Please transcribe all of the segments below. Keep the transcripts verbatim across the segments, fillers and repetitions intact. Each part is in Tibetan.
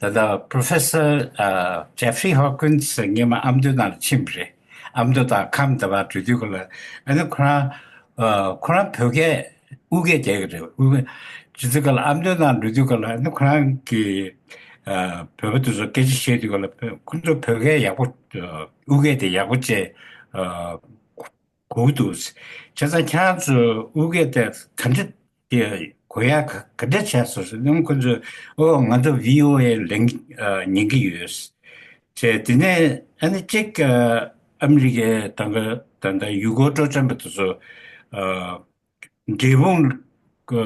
ད་ལྟ་Professor ཨ་Jeffrey Hawkins སྔོན་མ་ཨ་མདོའི་ནང་ལ་ཕྱིན་པ་རེད། ཨ་མདོ་དང་ཁམས་དེ་བར་འགྲོ་དུས་སྐབས་ལ་ཨ་ནི་ཁོ་རང་ཨ་ཁོ་རང་བོད་སྐད་ཨུ་སྐད་རྒྱག་གི་རེད། ཨུ་སྐད་དེ་དུས་སྐབས་ལ་ཨ་མདོའི་ནང་འགྲོ་དུས་སྐབས་ལ་ཨ་ནི་ཁོ་རང་གིས་ཨ་བོད་པ་དེ་ཚོ་སྐད་ཆ་བཤད་དུས་སྐབས་ལ་ཁོ་ཚོ་བོད་སྐད་ཡག་པོ་ཨུ་སྐད་དེ་ཡག་པོ་བྱས་ཨ་གོ་གི་འདུག་བྱས་ཙང་ཁྱེད་རང་ཚོས་ཨུ་སྐད་དེ་ག་འདྲ་དེ་གོ་ཡག་ག་ག་འདྲ་བྱས་སོང་ཟེར་ན་ཁོ་ཚོས་ཨོ་ང་ཚོ་བྷི་ཨོ་ཨེ་ལེན་ཨ་ཉན་གྱི་ཡོད་ཟེར། དེ་ནས་ཨ་ནི་གཅིག་ཨ་ཨ་མི་རི་ཀའི་ད་ག་ད་ད་ཡུལ་སྐོར་སྤྲོ་འཆམ་པ་དེ་ཚོ་ཨ་འབྲས་སྤུངས་ཨ་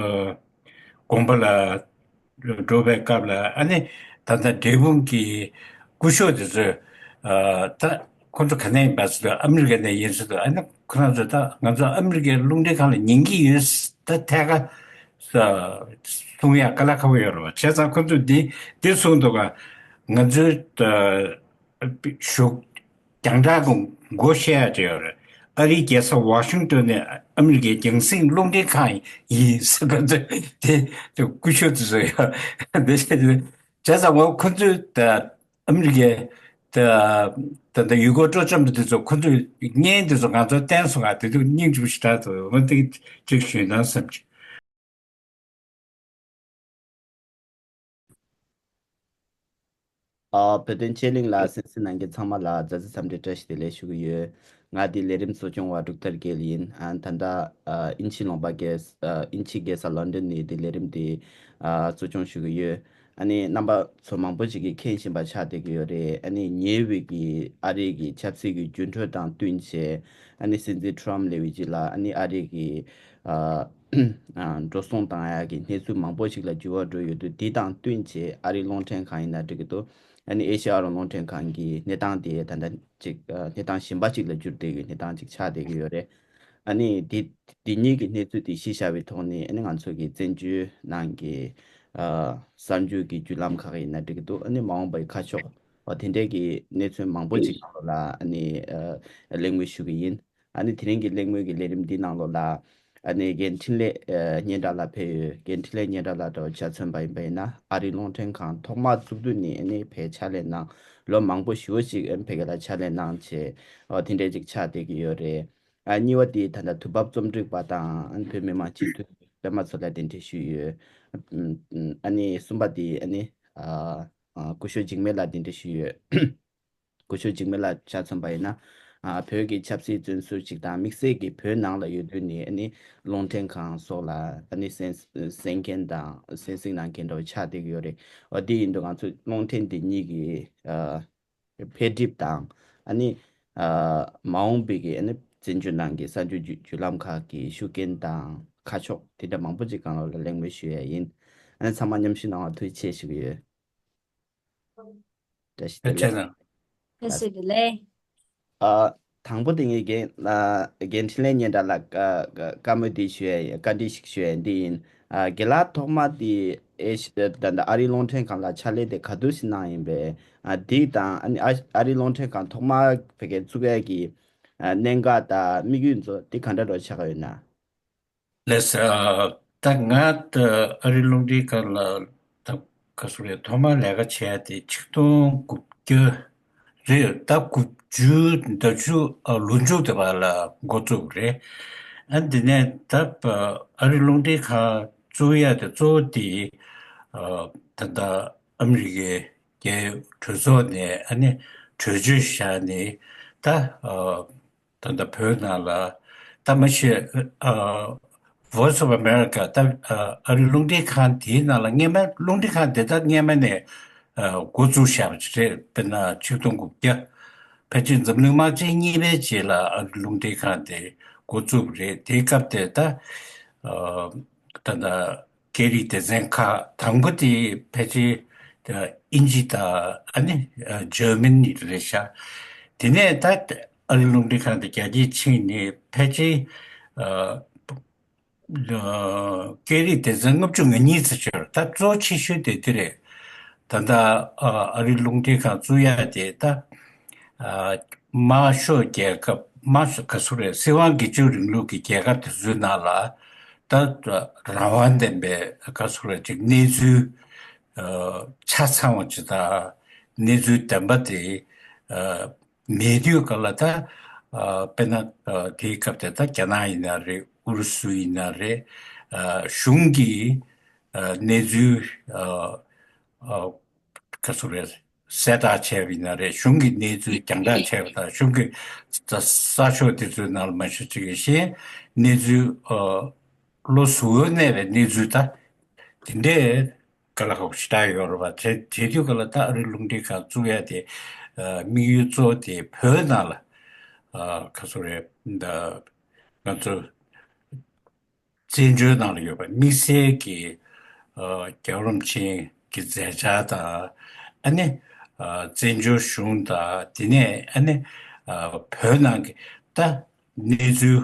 དགོན་པ་ལ་འགྲོ་བའི་སྐབས་ལ་ཨ་ནི་ད་ལྟ་འབྲས་སྤུངས་ཀྱི་སྐུ་ཞབས་དེ་ཚོས་ཨ་ད་ཁོ་ཚོ་ག་ནས་ཡིན་པ་ཟེར་དུས་ཨ་མི་རི་ཀ་ནས་ཡིན་ཟེར་དུས་ཨ་ནི་ཁོ་རང་ཚོས་ད་ང་ཚོ་ཨ་མི་རི་ཀའི་རླུང་འཕྲིན་ཁང་ལ་ཉན་གྱི་ཡོད་ད་ཐད་ཀ་གསུང་ཡག་དཀའ་ལས་ཁག་པོ་ཡོད་རེད་བ། བྱས་ཙང་ཁོ་ཚོས་འདི་འདི་གསུངས་འདུག་ག་ང་ཚོའི་ད་གཞུག་རྒྱང་བསྒྲགས་ཀྱི་མགོ་བཤད་ཡ་ཅིག་ཡོད་རེད། ཨ་རིའི་རྒྱལ་ས་ཝ་ཤིང་ཏོན་ནས་ཨ་མི་རི་ཀའི་རྒྱང་སྲིང་རླུང་འཕྲིན་ཁང་ཡིན་ཟེར་ག་ཚོད་དེ་དེ་སྐུ་ཞབས་དེ་ཚོ་ཡ་འདི་བཤད་དེ་བྱས་ཙང་ངོ་ཁོ་ཚོས་ད་ཨ་མི་རི་ཀའི་ད་ད་ད་ཡུལ་སྐོར་སྤྲོ་འཆམ་དེ་ཚོ་ཁོ་ཚོས་བརྙན་དེ་ཚོ་ང་ཚོར་བསྟན་སོང་ང་དེ་དུས་སྙིང་རྗེ་པོ་ཞེ་དྲག་འདུག་འོ་དེ་ཅིག་ཞུས་ན་བསམ་གྱི། ཨ། བོད་དོན་ཆེད་གླེང་ལ་གསན་གཟིགས་གནང་མཁན་ཚང་མ་ལ་མཛའ་བརྩེ་འཚམས་འདྲི་བཀྲ་ཤིས་བདེ་ལེགས་ཞུ་གི་ཡོད། ང་འདི་ལས་རིམ་གཙོ་སྐྱོང་བ་འབྲུག་ཐར་རྒྱལ་ཡིན། ཨ། ད་ལྟ་ཨ་དབྱིན་ཇི་ལུང་པ་རྒྱལ་ས་ཨ་དབྱིན་ཇི་རྒྱལ་ས་ལོན་ཌོན་ནས་འདི་ལས་རིམ་འདི་ཨ་གཙོ་སྐྱོང་ཞུ་གི་ཡོད། ཨ་ནི་རྣམ་པ་ཚོ་མང་པོ་ཞིག་གིས་མཁྱེན་བཞིན་པ་ཆགས་བསྡད་ཀྱི་ཡོད་རེད། ཨ་ནི་ཉེ་བའི་གི་ཨ་རི་གི་ཆབ་སྲིད་ཀྱི་འགྱུར་འགྲོས་དང་བསྟུན་བྱས་ཨ་ནི་སྲིད་འཛིན་ཊམ་ལབ་པའི་རྗེས་ལ་ཨ་ནི་ཨ་རི་གི་ཨ། འགྲོ་སོང་བཏང་ཡག་གི་གནས་ཚུལ་མང་པོ་ཞིག་ལ་འགྱུར་བ་འགྲོ་ཡོད་དུས་འདི་དང་བསྟུན་བྱས་ཨ་རིའི་རླུང་འཕྲིན་ཁང་ཡིན་ན་འགྲིག་གི་འདུག་ཨ་ནི་ཨེ་ཤེ་ཨ་རོ་རླུང་འཕྲིན་ཁང་གི་གནས་སྟངས་དེ་ད་ལྟ་ཅིག་ཨ་གནས་སྟངས་གཞན་པ་ཅིག་ལ་འགྱུར་བསྡད་ཡོད་གནས་སྟངས་ཅིག་ཆགས་བསྡད་ཀྱི་ཡོད་རེད། ཨ་ནི་འདི་འདི་གཉིས་ཀྱི་གནས་ཚུལ་དེ་གཞི་བཞག་པའི་ཐོག་ནས་ཨ་ནི་ང་ཚོ་གི་བཙན་བྱོལ་ནང་གི་ཨ་གསར་འགྱུར་གྱི་བརྒྱུད་ལམ་ཁག་ཡིན་ན་འགྲིག་གི་འདུག་ཨ་ནི་མ་འོངས་པའི་ཁ་ཕྱོགས་འོ་དེ་འདྲའི་གི་གནས་ཚུལ་མང་པོ་ཅིག་ནང་ལོགས་ལ་ཨ་ནི་ཨ་གླེང་མོལ་ཞུ་གི་ཡིན། ཨ་ནི་དེ་རིང་གི་གླེང་མོལ་གྱི་ལས་རིམ་འདི་ནང་ལོགས་ལ་ཨ་ནི་རྒན་འཕྲིན་ལས་ཨ་སྙན་གྲགས་ལགས་ཕེབས་ཡོད། རྒན་འཕྲིན་ལས་སྙན་གྲགས་ལགས་འདྲ་བོ་ཆ་མཚོན་པ་ཡིན་པ་ཡིན་ན་ཨ་རིའི་རླུང་འཕྲིན་ཁང་ཐོག་མར་བཙུགས་དུས་ནས་ཨ་ནི་ཕར་ཕྱག་ལས་གནང་ལོ་མང་པོ་ཞེ་པོ་ཅིག་ཨ་ནི་ཕ་གི་ལ་ཕྱག་ལས་གནང་བྱས་ཨ་དེ་འདྲས་ཅིག་ཆགས་བསྡད་ཀྱི་ཡོད་རེད། ཨ་གཉིས་པ་དེ་ད་ལྟ་དུས་བབ་རྩོམ་སྒྲིག་པ་དང་ཨ་ནི་བོད་མི་མང་སྤྱི་འཐུས་པད་མ་མཚོ་ལ་གདན་འདྲེན་ཞུས་ཡོད། ཨ་ནི་གསུམ་པ་དེ་ཨ་ནི་ཨ་སྐུ་ཞབས་འཇིགས་མེད་ལ་གདན་འདྲེན་ཞུས་ཡོད། སྐུ་ཞབས་འཇིགས་མེད་ལགས་ཆ་མཚོན་པ་ཡིན་ན། ཨ་བོད་ཀྱི་ཆབ་སྲིད་བཙོན་ཟུར་ཅིག་དང་དམིགས་བསལ་གྱིས་བོད་ནང་ལ་ཡོད་དུས་ནས་ཨ་ནི་རླུང་འཕྲིན་ཁང་སོགས་ལ་ཨ་ནི་གསན་གསན་མཁན་དང་གསན་གཟིགས་གནང་མཁན་འདྲ་བོ་ཆགས་བསྡད་ཀྱི་ཡོད་རེད། འོ་དེ་ཡིན་དུས་ང་ཚོ་རླུང་འཕྲིན་འདི་གཉིས་ཀྱི་ཨ་འཕེལ་འགྲིབ་དང་ཨ་ནི་ཨ་མ་འོངས་པའི་གི་ཨ་ནི་བཙན་བྱོལ་ནང་གི་གསར་འགྱུར་བརྒྱུད་བརྒྱུད་ལམ་ཁག་གི་ཤུགས་རྐྱེན་དང་ཁ་ཕྱོགས་དེ་འདྲ་མང་པོ་ཅིག་སྒང་ལ་གླེང་མོལ་ཞུ་ཡ་ཡིན། ཨ་ནི་ཚང་མ་མཉམ་ཞུགས་གནང་བར་ཐུགས་རྗེ་ཆེ་ཞུ་གི་ཡོད། བཀྲ་ཤིས་བདེ་ལེགས། བཀྲ་ཤིས་བདེ་ལེགས། ཨ། དང་པོ་དེ་ངས་རྒན་ཨ་རྒན་འཕྲིན་ལས་སྙན་གྲགས་ལ་བཀའ་བཀའ་བཀའ་མོལ་འདི་ཞུ་ཡ་ཡིན། བཀའ་འདྲི་ཞིག་ཞུ་ཡ་ཡིན། འདི་ཡིན། ཨ་རྒན་ལགས་ཐོག་མ་དེ་ཨེ་ཤི་ད་ད་ཨ་རིའི་རླུང་འཕྲིན་ཁང་ལ་ཕྱག་ལས་དེ་ག་དུས་ཕྱིན་གནང་ཡིན་པས། ཨ་འདི་དང་ཨ་ནི་ཨ་ཨ་རིའི་རླུང་འཕྲིན་ཁང་ཐོག་མ་ཕ་གིར་བཙུགས་ཡ་གི་ཨ་གནད་འགག་དང་དམིགས་ཡུལ་ཚོ་འདི་ག་འདྲ་འདྲ་ཆགས་ཀྱི་ཡོད་ན། ལགས་སོ། ད་ང་ད་ཨ་རི་རླུང་འཕྲིན་ཁང་ལ་ད་ག་སུ་རེད། ཐོག་མར་ལས་ཀ་བྱས་ཏེ་ཆིག་སྟོང་དགུ་བརྒྱ་རེད། ད་དགུ་བཅུ་ཟླ་བཅུ་ཨ་ལོ་མཇུག་དེ་བར་ལ་འགོ་བཙུགས་པ་རེད། ཨ་འདི་ནས་ད་ཨ་རི་རླུང་འཕྲིན་ཁང་བཙུགས་ཡ་དེ་གཙོ་བོ་དེ་ཨ་ད་ད་ཨ་མི་རི་ཀའི་གྲོས་ཚོགས་ནས་ཨ་ནི་གྲོས་ཆོད་བཞག་ནས་ད་ཨ། ད་ལྟ་བོད་ནང་ལ་ད་མ་གཞི་ཨ་Voice of America ད་ཨ་ཨ་རི་རླུང་འཕྲིན་ཁང་དེའི་ནང་ལ་སྔས་མ་རླུང་འཕྲིན་ཁང་དེ་ད་སྔས་མ་ནས་ཨ་འགོ་བཙུགས་བཞག་པ་ཅིག་རེད། དཔེར་ན་ཆིག་སྟོང་དགུ་བརྒྱ་ཕལ་ཆེར་འཛམ་གླིང་དམག་ཆེན་གཉིས་པའི་རྗེས་ལ་ཨ་རི་རླུང་འཕྲིན་ཁང་དེ་འགོ་བཙུགས་པ་རེད། དེའི་སྐབས་དེ་ད་ཨ་ད་ལྟ་སྐད་རིགས་སྡེ་ཚན་ཁག་དང་པོ་དེ་ཕལ་ཆེར་དབྱིན་ཇི་དང་ཨ་ནི་ཇར་མན་རེད་ཤག་དེ་ནས་ད་ཨ་རི་རླུང་འཕྲིན་ཁང་དེ་རྒྱ་སྐྱེད་ཕྱིན་ནས་ཕལ་ཆེར་སྐད་རིགས་སྡེ་ཚན་ལྔ་བཅུ་ང་གཉིས་ཙམ་ཡོད་རེད། ད་གཙོ་ཆེ་ཤོས་དེ་དེ་རེད། ད་ལྟ་ཨ་རི་རླུང་འཕྲིན་ཁང་བཙུགས་ཡ་དེ་ད་དམར་ཤོག་རྒྱལ་ཁབ་དམར་ཤོག་ག་སུ་རེད། སྲིད་དབང་སྒེར་གཅོད་རིང་ལུགས་ཀྱི་རྒྱལ་ཁབ་དེ་ཚོའི་ནང་ལ་ད་རང་དབང་ལྡན་པའི་ག་སུ་རེད་ཅིག་གནས་ཚུལ་ ཆ་ཚང་བ་ཅིག་དང་གནས་ཚུལ་བདེན་པ་དེ་མེད་དུས་ག་ལ་ད་དཔེར་ན་དེའི་སྐབས་དེ་ད་རྒྱ་ནག་ཡིན་ན་རེད། ཨུ་རུ་སུ་ཡིན་ན་རེད། གཞུང་གི་གནས་ཚུལ་ག་ཚོད་རེད། གསལ་བསྒྲགས་བྱས་པ་ཡིན་ན་རེད། གཞུང་གི་གནས་ཚུལ་རྒྱང་བསྒྲགས་བྱས་པ་དང་གཞུང་གི་གསར་ཤོག་དེ་ཚོའི་ནང་ལ་མ་ཞུ་ཅིག་གི་ཤེས་གནས་ཚུལ་བློ་གཟུ་བོར་གནས་པའི་གནས་ཚུལ་ད་དེ་འདྲས་ག་ལ་ཧོབ་ཞེ་དྲག་ཡོད་རེད་པ། དེ་དེ་དུས་ག་ལ་ད་ཨ་རི་རླུང་འཕྲིན་ཁང་བཙུགས་ཡ་དེ་དམིགས་ཡུལ་གཙོ་བོ་དེ་བོད་ནང་ལ་ག་ཚོད་རེད། ང་ཚོ་བཙན་བྱོལ་ནང་ལ་ཡོད་པ་དམིགས་བསལ་གྱི་རྒྱལ་བ་རིན་པོ་ཆེ་གི་མཛད་འཆར་དང་ཨ་ནི་བཙན་བྱོལ་གཞུང་དང་དེ་ནས་ཨ་ནི་བོད་ནང་གི་ད་གནས་ཚུལ་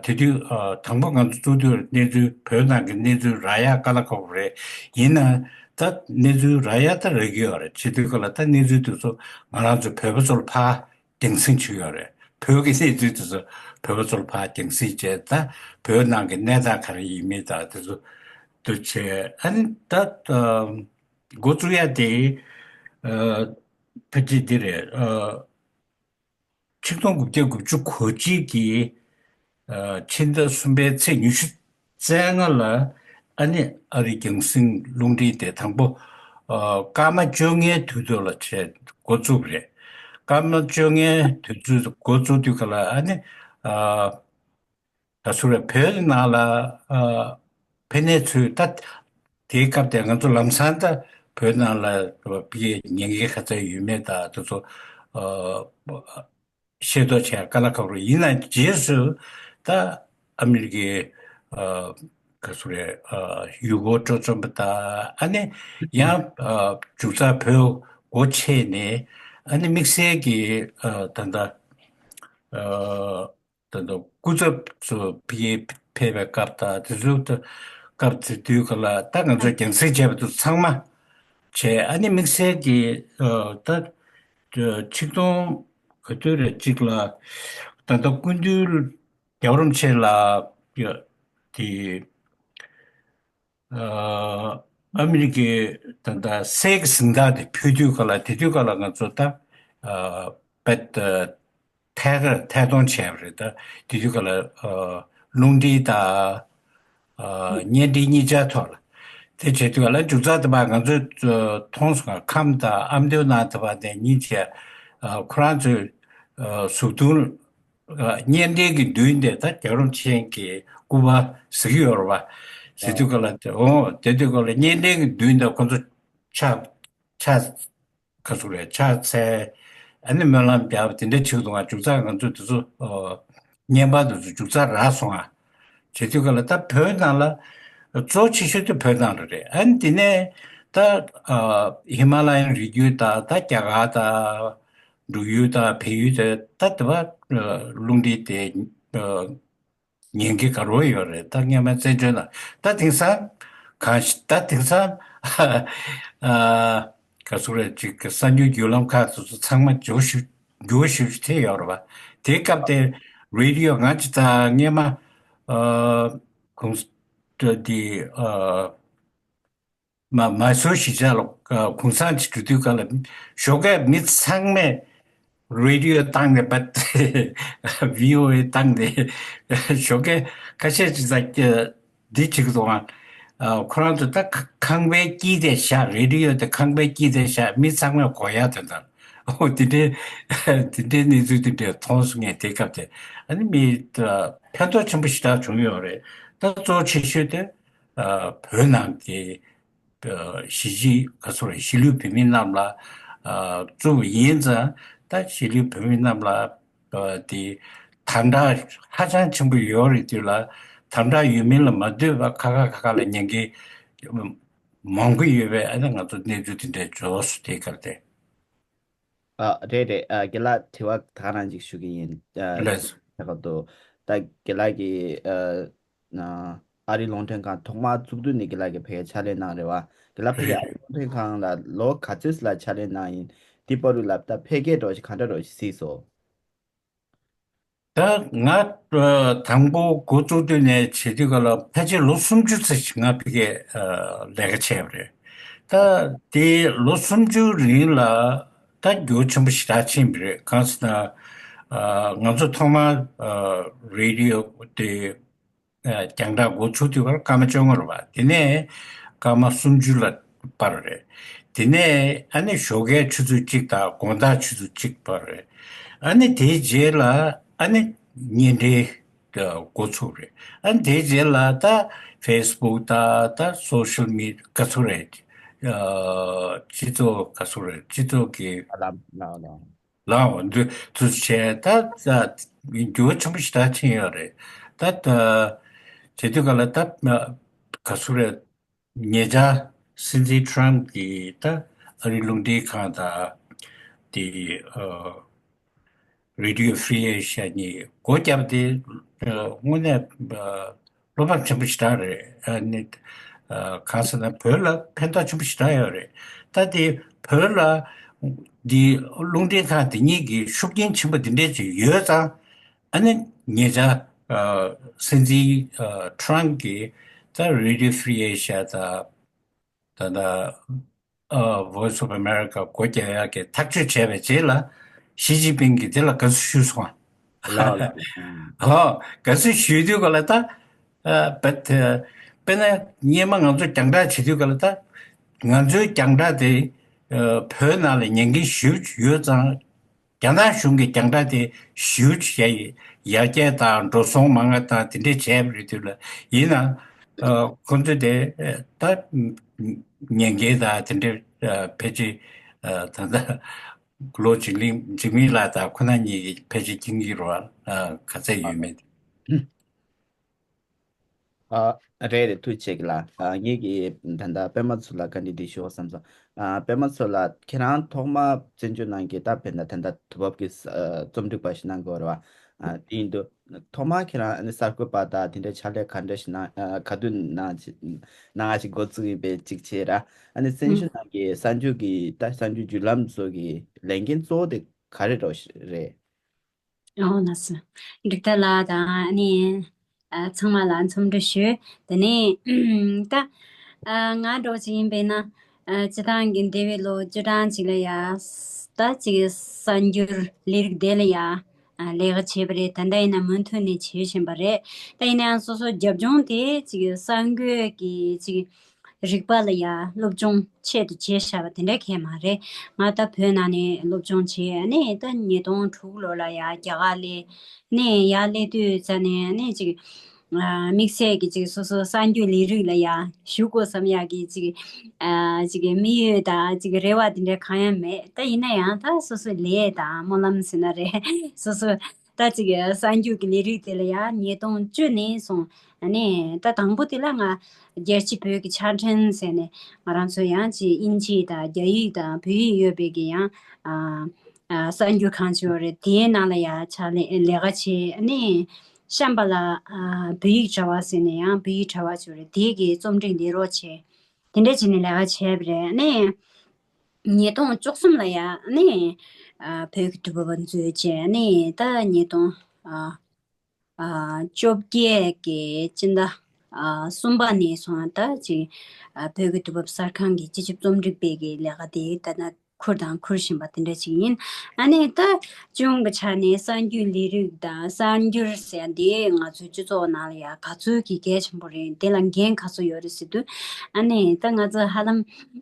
དེ་དུས་དང་པོ་ང་ཚོ་བཙུགས་དུས་གནས་ཚུལ་བོད་ནང་གི་གནས་ཚུལ་རག་ཡག་དཀའ་ལས་ཁག་པོ་རེད། ཡིན་ན་ད་གནས་ཚུལ་རག་ཡག་ད་རག་གི་ཡོད་རེད། བྱེད་དུས་ག་ལ་ད་གནས་ཚུལ་དེ་ཚོ་ང་རང་ཚོ་བོད་པ་ཚོ་ལ་ཕར་རྒྱང་སྲིང་བྱེད་ཀྱི་ཡོད་རེད། བོད་ཀྱི་གནས་ཚུལ་དེ་ཚོ་བོད་པ་ཚོར་ཕར་རྒྱང་སྲིང་བྱས། ད་བོད་ནང་གི་གནས་སྟངས་ག་རེ་ཡིན་མིན་དང་དེ་ཚོ་དུ་བྱས། ཨ་ནི་ད་འགོ་བཙུགས་ཡ་དེ་ཕལ་ཆེར་འདི་རེད། ཆིག་སྟོང་དགུ་བརྒྱ་དགུ་བཅུ་གོ་གཅིག་གི་ཕྱི་ཟླ་གསུམ་པའི་ཚེས་ཉི་ཤུ་རྩ་ལྔ་ལ་ཨ་ནི་ཨ་རི་རྒྱང་སྲིང་རླུང་འཕྲིན་དེ་དང་པོ་སྐར་མ་བཅོ་ལྔའི་དུས་ཚོད་ལ་བྱས་འགོ་བཙུགས་པ་རེད། སྐར་མ་བཅོ་ལྔའི་དུས་ཚོད་འགོ་བཙུགས་དུས་ག་ལ་ཨ་ནི་ད་སུ་རེད་བོད་ནང་ལ་ཕེབས་གནས་ཚུལ་ད་དེའི་སྐབས་དེ་ང་ཚོ་ལམ་སང་ད་བོད་ནང་ལ་ཕ་གིའི་ཉེན་ཁའི་ཁ་ཚ་ཡོད་མེད་དང་དེ་ཚོ་ཤེས་རྟོགས་བྱས་དཀའ་ལས་ཁག་པོ་ཡིན་ན་རྗེས་སུ་ད་ཨ་མི་རི་ཀའི་ག་སུ་རེད་ཡུལ་སྐོར་སྤྲོ་འཆམ་པ་དང་ཨ་ནི་ཡང་མཇུག་རྩ་བོད་སྒོ་ཕྱེ་ནས་ཨ་ནི་དམིགས་བསལ་གྱི་ད་ལྟ་ད་ལྟ་སྐུ་ཚབ་ཚོ་ཕེབས་པའི་སྐབས་དང་དེ་ཚོའི་སྐབས་དེ་དུས་ག་ལ་ད་ང་ཚོས་རྒྱང་སྲིང་བྱས་པ་དེ་ཚང་མ་བྱས། ཨ་ནི་དམིགས་བསལ་གྱི་ད་ཆིག་སྟོང་ག་དུས་རེད་གཅིག་ལ་ད་ལྟ་སྐུ་མདུན་རྒྱལ་བ་རིན་པོ་ཆེ་ལ་དེ་ཨ་མི་རི་ཀའི་ད་ལྟ་གསེར་གྱི་གཟེངས་རྟགས་དེ་ཕུལ་དུས་ག་ལ་དེ་དུས་ག་ལ་ང་ཚོ་ད་ཨ་པད་ཐད་ཀར་ཐད་གཏོང་བྱས་པ་རེད། ད་དེ་དུས་ག་ལ་ཨ་རླུང་འཕྲིན་དང་ཨ་བརྙན་འཕྲིན་གཉིས་ཆར་ཐོག་ལ་དེ་བྱེད་དུས་ག་ལ་མཇུག་རྩ་དེ་བ་ང་ཚོས་མཐོང་སོང་ང་ཁམས་དང་ཨ་མདོའི་ནང་དེ་བ་དེ་གཉིས་བྱས་ཨ་ཁོ་རང་ཚོས་ཨ་གཟུགས་མཐོང་བརྙན་འཕྲིན་གྱི་མདུན་དེ་ད་རྒྱལ་བ་རིན་པོ་ཆེ་གི་སྐུ་པར་ཟེར་གྱི་ཡོད་རེད་པ། ཟེར་དུས་ག་ལ་དེ་འོང་དེ་དུས་ག་ལ་བརྙན་འཕྲིན་གྱི་མདུན་དེ་ཁོ་ཚོ་ཕྱག་ཕྱག་ག་ཚོད་རེད་ཕྱག་འཚལ་ཨ་ནི་སྨོན་ལམ་རྒྱབ་དེ་འདྲ་བྱེད་འདུག་ང་མཇུག་རྩ་ང་ཚོ་དེ་ཚོ་བརྙན་པར་དེ་ཚོ་མཇུག་རྩ་རག་སོང་ང་། བྱེད་དུས་ག་ལ་ད་བོད་ནང་ལ་གཙོ་ཆེ་ཤོས་དེ་བོད་ནང་ལ་རེད། ཨ་ནི་དེ་ནས་ད་ཧི་མ་ལ་ཡའི་རི་རྒྱུད་དང་ད་རྒྱ་གར་དང་། འབྲུག་ཡུལ་དང་བལ་ཡུལ་དེ་ད་དེ་བ་རླུང་འཕྲིན་དེ་ཉན་གྱི་ག་རོ་ཡོད་རེད། ད་སྔོན་མའི་བཙན་བྱོལ་ནང་ད་དེང་སང་གང་ཞིག་ད་དེང་སང་ག་ཟུག་རེད་ཅིག་གསར་འགྱུར་བརྒྱུད་ལམ་ཁག་ཚོ་ཚང་མ་འགྱུར་ཞིབ་འགྱུར་ཞིབ་ཐེབས་ཡོད་རེད་བ། དེའི་སྐབས་དེ་རེ་ཌི་ཡོ་ང་ཅི་ད་སྔོན་མ་གུང་དེ་མ་མ་སོ་ཞིག་ཆ་ལ་གུང་སེང་ཅིག་འགྲོ་དུས་ག་ལ་ཞོགས་ཀས་མི་ཚང་མས་རེ་ཌི་ཡོ་བཏང་ནས་པད་བི་ཨོ་ཨེ་བཏང་ནས་ཞོགས་ཀས་ཁ་ཤས་ཅིག་ད་འདི་བྱེད་ཀྱི་འདུག་ཨ། ཁོ་རང་ཚོ་ད་ཁང་པའི་དཀྱིལ་དེ་བཞག་རེ་ཌི་ཡོ་དེ་ཁང་པའི་དཀྱིལ་དེ་བཞག་མི་ཚང་མས་གོ་ཡ་དེ་འདྲ་ཨོ་དེ་འདྲའི་དེ་འདྲའི་གནས་ཚུལ་དེ་འདྲ་མཐོང་སོང་ངས་དེ་སྐབས་དེ་ཨ་ནི་མི་ཕན་ཐོགས་ཆེན་པོ་ཞེ་དྲག་བྱུང་ཡོད་རེད། ད་གཙོ་ཆེ་ཤོས་དེ་བོད་ནང་གི་གཞིས་བྱེས་ག་ཚོད་རེད་གཞིས་ལུས་བོད་མི་རྣམས་ལ་གཙོ་བོ་ཡིན་ཙང་ད་གཞིས་ལུས་བོད་མི་རྣམས་ལ་དེ་དམ་དྲག་ཧ་ཅང་ཆེན་པོ་ཡོད་རེད་དུས་ལ་དམ་དྲག་ཡོད་མིན་ལ་མ་ལྟོས་པ་ཁ་ཁ་ཁ་ཁ་ལ་ཉན་མཁན་མང་པོ་ཡོད་པས་ཨ་ནི་ང་ཚོ་གནས་ཚུལ་དེ་འདྲའི་འབྱོར་སོང་དེའི་སྐབས་དེ། ཨ་རེད་རེད། ཨ་རྒན་ལགས་དྲི་བ་ད་ག་རང་ཅིག་ཞུ་གི་ཡིན། ཨ་ལགས་སོ། ད་ག་དུ་ད་རྒན་ལགས་ཀྱིས་ཨ་ཨ་རི་རླུང་འཕྲིན་ཁང་ཐོག་མར་བཙུགས་དུས་ནས་རྒན་ལགས་ཀྱིས་ཕ་གིར་ཕྱག་ལས་གནང་རེད་བ། རྒན་ལགས་ཕ་གིར་ཨ་རི་རླུང་འཕྲིན་ཁང་ལ་ལོ་ག་ཚོད་ལ་ཕྱག་ལས་གནང་ཡིན། དེ་བར་དུ་ལ་ད་འཕེལ་རྒྱས་འགྲོ་ཞིག་ག་འདྲ་འགྲོ་ཞིག་གཟིགས་སོང་། ད་ང་དང་པོ་འགོ་བཙུགས་དུས་ནས་བྱེད་དུས་ག་ལ་ཕལ་ཆེར་ལོ་སུམ་ཅུ་ཙམ་ཞིག་ང་ཕ་གིར་ལས་ཀ་བྱས་པ་རེད། ད་དེ་ལོ་སུམ་ཅུ་རིང་ལ་ད་འགྱུར་ཆེན་པོ་ཞེ་དྲག་ཕྱིན་པ་རེད། གང་ཟེར་ན། ཨ། ང་ཚོ་ཐོག་མར་ཨ་རེ་ཌི་ཡོ་དེ་ཨ་རྒྱང་བསྒྲགས་འགོ་ཚུགས་དུས་ཀར་སྐར་མ་བཅོ་ལྔ་རེད་པ། དེ་ནས་སྐར་མ་སུམ་ཅུ་ལ་སྤར་བ་རེད། དེ་ནས་ཨ་ནི་ཞོགས་ཀའི་ཆུ་ཚོད་གཅིག་དང་དགོང་དག་ཆུ་ཚོད་གཅིག་སྤར་བ་རེད། ཨ་ནི་དེའི་རྗེས་ལ་ཨ་ནི་བརྙན་འཕྲིན་འགོ་ཚུགས་རེད། ཨ་ནི་དེའི་རྗེས་ལ་ད་ཕེ་སི་བུག་དང་ད་སོ་ཤལ་མི་ག་ཚོད་རེད། ཨ། སྤྱི་ཚོགས་ག་ཚོད་རེད། སྤྱི་ཚོགས་ཀྱི་ལམ་ལམ་ལམ། ལའོ་འདི་དུ་བྱས་ད་ད་འགྱུར་བ་ཆེན་པོ་ཞེ་དྲག་ཕྱིན་ཡོད་རེད། ད་ད་བྱེད་དུས་ག་ལ་ད་ག་ཚོད་རེད། ཉེ་ཆར་སྲིད་འཛིན་ཊམ་གྱིས་ད་ཨ་རིའི་རླུང་འཕྲིན་ཁང་དང་དེ་ཨ་རེ་ཌི་ཡོ་ཧྥི་རི་ཨེ་ཤ་ཡ་གཉིས་སྒོ་བརྒྱབ་སྟེ། ཨ། དངོས་གནས་ཨ་བློ་ཕམ་ཆེན་པོ་ཞེ་དྲག་རེད། ཨ་ནི་ཨ་གང་ཟེར་ན་བོད་ལ་ཕན་ཐོགས་ཆེན་པོ་ཞེ་དྲག་ཡོད་རེད། ད་དེ་བོད་ལ་འདི་རླུང་འཕྲིན་ཁང་དེ་གཉིས་ཀྱི་ཤུགས་རྐྱེན་ཆེན་པོ་དེ་འདྲས་ཅིག་ཡོད་ཙང་། ཨ་ནི་ཉེ་ཆར་ཨ་སྲིད་འཛིན་ཨ་ཊམ་གྱིས་ད་རེ་ཌི་ཡོ་ཧྥི་རི་ཨེ་ཤ་ཡ་དང་། ད་ལྟ་ཨ་Voice of America སྒོ་རྒྱག་ཡག་གི་ཐག་གཅོད་བྱས་པའི་རྗེས་ལ། ཞི་ཅིན་ཕིང་གིས་དེ་ལ་དགའ་བསུ་ཞུས་སོང་། ལགས་ལགས། ཨ། ཨོ། དགའ་བསུ་ཞུས་དུས་ག་ལ་ད། ཨ། དཔེ་དེ་དཔེར་ན་སྔོན་མ་ང་ཚོ་རྒྱང་བསྒྲགས་བྱེད་དུས་ག་ལ་ད། ང་ཚོའི་རྒྱང་བསྒྲགས་དེ་ཨ་བོད་ནང་ལ་ཉན་མཁན་ཞེ་པོ་ཅིག་ཡོད་ཙང་། རྒྱ་ནག་གཞུང་གི་རྒྱང་བསྒྲགས་དེ་ཞེ་པོ་ཅིག་ཡར་རྒྱས་དང་འགྲོ་སོང་མང་བ་དང་དེ་འདྲས་བྱས་པ་རེད་དུས་ལ། ཡིན་ནའང་ཨ་ཁོ་ཚོས་དེ་ད་ཉན་མཁན་དང་དེ་འདྲས་ཨ་ཕལ་ཆེར་ཨ་ད་ལྟ་ལོ་འཇིགས་མེད་འཇིགས་མེད་ལགས་དང་ཁོ་རང་གཉིས་ཀྱིས་ཕལ་ཆེར་མཁྱེན་གྱི་རེད་པ། ཨ་ག་ཚད་ཡོད་མེད། ཨ། རེད་རེད། ཐུགས་རྗེ་ཆེ་ལགས། ཨ། ངེད་ཀྱིས་ད་ལྟ་པད་མ་མཚོ་ལགས་བཀའ་འདྲི་འདི་ཞུ་བསམ་སོང་། ཨ། པད་མ་མཚོ་ལགས་ཁྱེད་རང་ཐོག་མ་བཙན་བྱོལ་ནང་གི་ད་བོད་ད་ད་ལྟ་དུས་བབ་ཀྱི་ཨ་རྩོམ་སྒྲིག་པ་ཞིག་གནང་དགོས་རེད་པ། ཨ། དེ་ཡིན་དུས་ཐོག་མ་ཁྱེད་རང་ཨ་ནི་གསར་འགོད་པ་དང་དེ་འདྲའི་ཕྱག་ལས་ག་འདྲ་ཞིག་གནང་། ཨ། ག་དུས་གནང་ཞིག་གནང་ཞིག་འགོ་བཙུགས་ཡིན་པའི་གཅིག་བྱས་ར། ཨ་ནི་བཙན་བྱོལ་ནང་གི་གསར་འགྱུར་གྱི་ད་གསར་འགྱུར་བརྒྱུད་ལམ་ཚོ་གི་ལས་འགན་གཙོ་བོ་དེ་ག་རེ་རོ་རེད། ཨོ་ལགས་སོ། འགྲིག་ཐལ་ལགས་དང་ཨ་ནི་ཨ་ཚང་མ་ལ་འཚམས་འདྲི་ཞུ། དེ་ནས་ད་ཨ་ང་འདྲ་བོ་ཅིག་ཡིན་པས་ན་ཨ་སྤྱི་བཏང་གི་འདས་པའི་ལོ་བཅུ་གྲངས་ཅིག་ལ་ཡ་ད་ཅིག་གསར་འགྱུར་ལས་རིགས་དེ་ལ་ཡ་ཨ་ལས་ཀ་བྱས་པ་རེད། ད་ལྟ་ཡིན་ན་མུ་མཐུད་ནས་བྱེད་བཞིན་པ་རེད། ད་ཡིན་ན་ཡང་སོ་སོ་རྒྱབ་ལྗོངས་དེ་ཅིག་གསར་འགོད་ཀྱི་ཅིག་རིག་པ་ལ་ཡ་སློབ་སྦྱོང་ཆེད་དུ་བྱས་བཞག་པ་དེ་འདྲ་གང་ཡང་མ་རེད། ང་ད་བོད་ནང་ནས་སློབ་སྦྱོང་བྱས། ཨ་ནི་ད་ཉིས་སྟོང་དྲུག་ལོ་ལ་ཡ་རྒྱ་གར་སླེབས། ཨ་ནི་ཡར་སླེབས་དུས་ཙ་ནས་ཨ་ནི་ཅིག་ཨ་དམིགས་བསལ་གྱི་ཅིག་སོ་སོ་གསར་འགྱུར་ལས་རིགས་ལ་ཡ་ཞུགས་དགོས་བསམ་ཡག་གི་ཅིག་ཨ་ཅིག་དམིགས་ཡུལ་དང་ཅིག་རེ་བ་དེ་འདྲ་གང་ཡང་མེད། ད་ཡིན་ན་ཡང་ད་སོ་སོའི་ལས་དང་སྨོན་ལམ་ཟེར་ན་རེད། སོ་སོ་ད་ཅིག་གསར་འགྱུར་གྱི་ལས་རིགས་དེ་ལ་ཡང་ཉིས་སྟོང་བཅུ་ནས་བཟུང་ཨ་ནི་ད་དང་པོ་དེ་ལ་ང་རྒྱལ་སྤྱི་བོད་ཀྱི་ཕྱག་ཕྲེང་ཟེར་ནས་ང་རང་ཚོ་ཡང་ཅིག་དབྱིན་ཇི་དང་རྒྱ་ཡིག་དང་བོད་ཡིག་ཡོད་པའི་གི་ཡང་ཨ་ཨ་གསར་འགྱུར་ཁང་ཅིག་ཡོད་རེད། དེའི་ནང་ལ་ཡང་ཕྱག་ལས་ལས་ཀ་བྱས། ཨ་ནི་གཤམ་པ་ལ་ཨ་བོད་ཡིག་དྲ་བ་ཟེར་ནས་ཡང་བོད་ཡིག་དྲ་བ་ཅིག་ཡོད་རེད། དེའི་གི་རྩོམ་སྒྲིག་ལས་རོགས་བྱས། དེ་འདྲ་བྱས་ནས་ལས་ཀ་བྱས་པ་རེད། ཨ་ནི་ཉིས་སྟོང་བཅུ་གསུམ་ལ་ཡ་ཨ་ནི་ཨ་བོད་ཀྱི་དུས་བབ་འཛུལ་བྱས། ཨ་ནི་ད་ཉིས་སྟོང་ཨ་ཨ་བཅོ་བརྒྱད་ཀྱི་སྤྱི་ཟླ་ཨ་གསུམ་པ་ནས་བཟུང་ད་ཅིག་ཨ་བོད་ཀྱི་དུས་བབ་གསར་ཁང་གི་སྤྱི་ཁྱབ་རྩོམ་སྒྲིག་པའི་གི་ལས་ཀ་དེ་ད་ལྟ་ཁུར་དང་ཁུར་བཞིན་པ་དེ་འདྲ་ཅིག་ཡིན། ཨ་ནི་ད་སྤྱི་ཡོངས་ཀྱི་ཆ་ནས་གསར་འགྱུར་ལས་རིགས་དང་གསར་འགྱུར་ཟེར་ཡ་འདི་ང་ཚོའི་སྤྱི་ཚོགས་ནང་ལ་ཡ་ག་ཚོད་ཀྱི་གལ་ཆེན་པོ་རེད། དེ་ལ་འགན་ག་ཚོད་ཡོད་རེད་ཟེར་དུས། ཨ་ནི་ད་ང་ཚོ་ཧ་ལམ་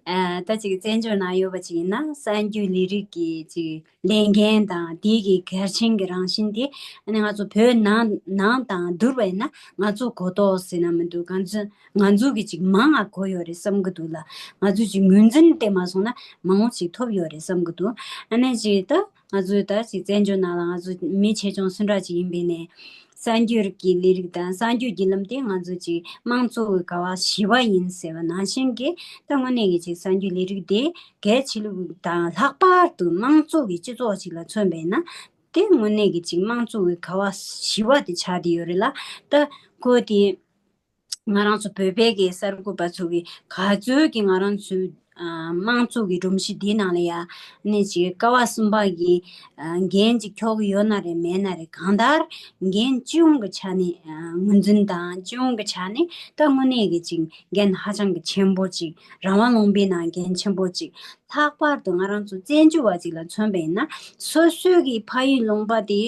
ཨ་ད་ཅིག་བཙན་བྱོལ་ནང་ཡོད་པ་ཅིག་ཡིན་ན་གསར་འགྱུར་ལས་རིགས་ཀྱི་ཅིག་ལས་འགན་དང་དེའི་གི་གལ་ཆེན་གྱི་རང་བཞིན་དེ་ཨ་ནི་ང་ཚོ་བོད་ནང་ནང་དང་བསྡུར་བ་ཡིན་ན་ང་ཚོ་གོ་རྟོགས་ཟེར་ན་མི་འདུག་ང་ཚོ་ང་ཚོ་གི་ཅིག་མང་ང་གོ་ཡོད་རེད་བསམ་གི་འདུག་ལ། ང་ཚོ་ཅིག་ངོས་འཛིན་དེ་མ་སོང་ན་མང་བོ་ཅིག་ཐོབ་ཡོད་རེད་བསམ་གི་འདུག་ཨ་ནི་ཅིག་ད་ང་ཚོས་ད་ཅིག་བཙན་བྱོལ་ནང་ལ་ང་ཚོ་མི་ཆེ་ཆུང་སུ་འདྲ་ཅིག་ཡིན་པའི་ནས་གསར་འགྱུར་གྱི་ལས་རིགས་དང་གསར་འགྱུར་བརྒྱུད་ལམ་དེ་ང་ཚོ་ཅིག་དམངས་གཙོ་གི་ག་བ་བཞི་བ་ཡིན་ཟེར་བ་ནང་བཞིན་གྱི་ད་དངོས་གནས་ཀྱི་ཅིག་གསར་འགྱུར་ལས་རིགས་དེ་གལ་ཆེ་ལུགས་དང་ལྷག་པར་དུ་དམངས་གཙོ་གི་སྤྱི་ཚོགས་ཅིག་ལ་མཚོན་པས་ན་དེ་དངོས་གནས་ཀྱི་ཅིག་དམངས་གཙོ་གི་ག་བ་བཞི་བ་དེ་ཆགས་བསྡད་ཡོད་རེད་ལ། ད་ཁོ་དེ་ང་རང་ཚོ་བོད་པའི་གི་གསར་འགོད་པ་ཚོ་གི་ག་ཚོད་ཀྱི་ང་རང་ཚོའི་ ཨ་དམངས་གཙོ་གི་སྒྲོམ་གཞི་འདིའི་ནང་ལ་ཡ་ནི་ཅིག་ཀ་བ་གསུམ་པ་གི་ཨ་འགན་ཅིག་འཁྱོག་གི་ཡོད་ན་རེད་མེད་ན་རེད། གང་ལྟར་འགན་སྤྱི་ཡོངས་ཀྱི་ཆ་ནས་ཨ་ངོས་འཛིན་དང་སྤྱི་ཡོངས་ཀྱི་ཆ་ནས་ད་དངོས་གནས་ཀྱི་ཅིག་འགན་ཧ་ཅང་གི་ཆེན་པོ་ཅིག་རང་དབང་ལུང་པའི་ནང་འགན་ཆེན་པོ་ཅིག་ལྷག་པར་དུ་ང་རང་ཚོ་བཙན་བྱོལ་བ་ཅིག་ལ་མཚོན་པ་ཡིན་ན། སོ་སོའི་གི་ཕ་ཡུལ་ལུང་པ་དེ་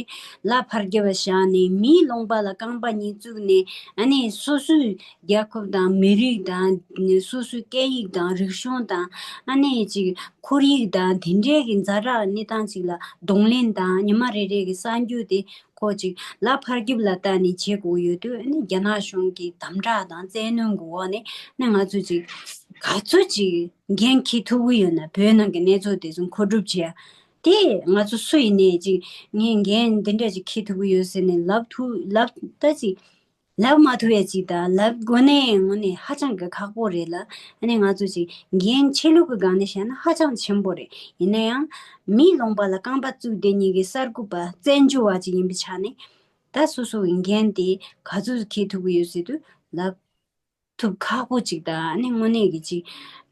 ལ་ཕར་རྒྱབ་བཞག་ནས། མིའི་ལུང་པ་ལ་རྐང་པ་གཉིས་བཙུགས་ནས། ཨ་ནི་སོ་སོའི་རྒྱལ་ཁབ་དང་མི་རིགས་དང་། སོ་སོའི་སྐད་ཡིག་དང་རིག་གཞུང་དང་། ཨ་ནི་ཅིག་ཁོར་ཡུག་དང་དེ་འདྲའི་གི་ཛ་དྲག་གནས་སྟངས་ཅིག་ལ་གདོང་ལེན་དང་། ཉི་མ་རེ་རེ་གི་གསར་འགྱུར་དེ་ཁོ་ཅིག་ལ་ཕར་རྒྱབ་ལ་བལྟས་ནས་བྱེད་དགོས་ཡོད་དུས། ཨ་ནི་རྒྱ་ནག་གཞུང་གི་དམ་དྲག་དང་བཙན་གནོན་གྱི་འོག་ནས་ནི་ང་ཚོ་ཅིག་ག་ཚོད་ཅིག་འགན་འཁྱེར་ཐུབ་ཀྱི་ཡོད་ན། བོད་ནང་གི་གནས་ཚུལ་དེ་ཚོ་མཁོ་སྒྲུབ་བྱེད་ཡ་དེ་ང་ཚོ་སུ་ཡིན་ནའི་ཅིག་ངས་འགན་འདི་འདྲ་ཅིག་འཁྱེར་ཐུབ་ཀྱི་ཡོད་ཟེར་ནས་ལབ་ཐུབ་ལབ་ད་ཅིག་ལབ་མ་ཐུབ་ཡ་ཅིག་དང་། ལབ་དགོས་ནའི་དངོས་གནས་ཧ་ཅང་གི་ཁག་པོ་རེད་ལ། ཨ་ནི་ང་ཚོ་ཅིག་འགན་ཆེ་ལུགས་ཀྱི་སྒང་ནས་བཤད་ན་ཧ་ཅང་ཆེན་པོ་རེད། ཡིན་ན་ཡང་མིའི་ལུང་པ་ལ་རྐང་པ་བཙུགས་བསྡད་མཁན་གྱི་གསར་འགོད་པ་བཙན་བྱོལ་བ་ཅིག་ཡིན་པའི་ཆ་ནས། ད་སོ་སོ་གི་འགན་དེ་ག་ཚོད་འཁྱེར་ཐུབ་ཀྱི་ཡོད་ཟེར་དུས་ལབ་ཐུབ་ཁག་པོ་ཅིག་དང་། ཨ་ནི་དངོས་གནས་ཀྱི་ཅིག་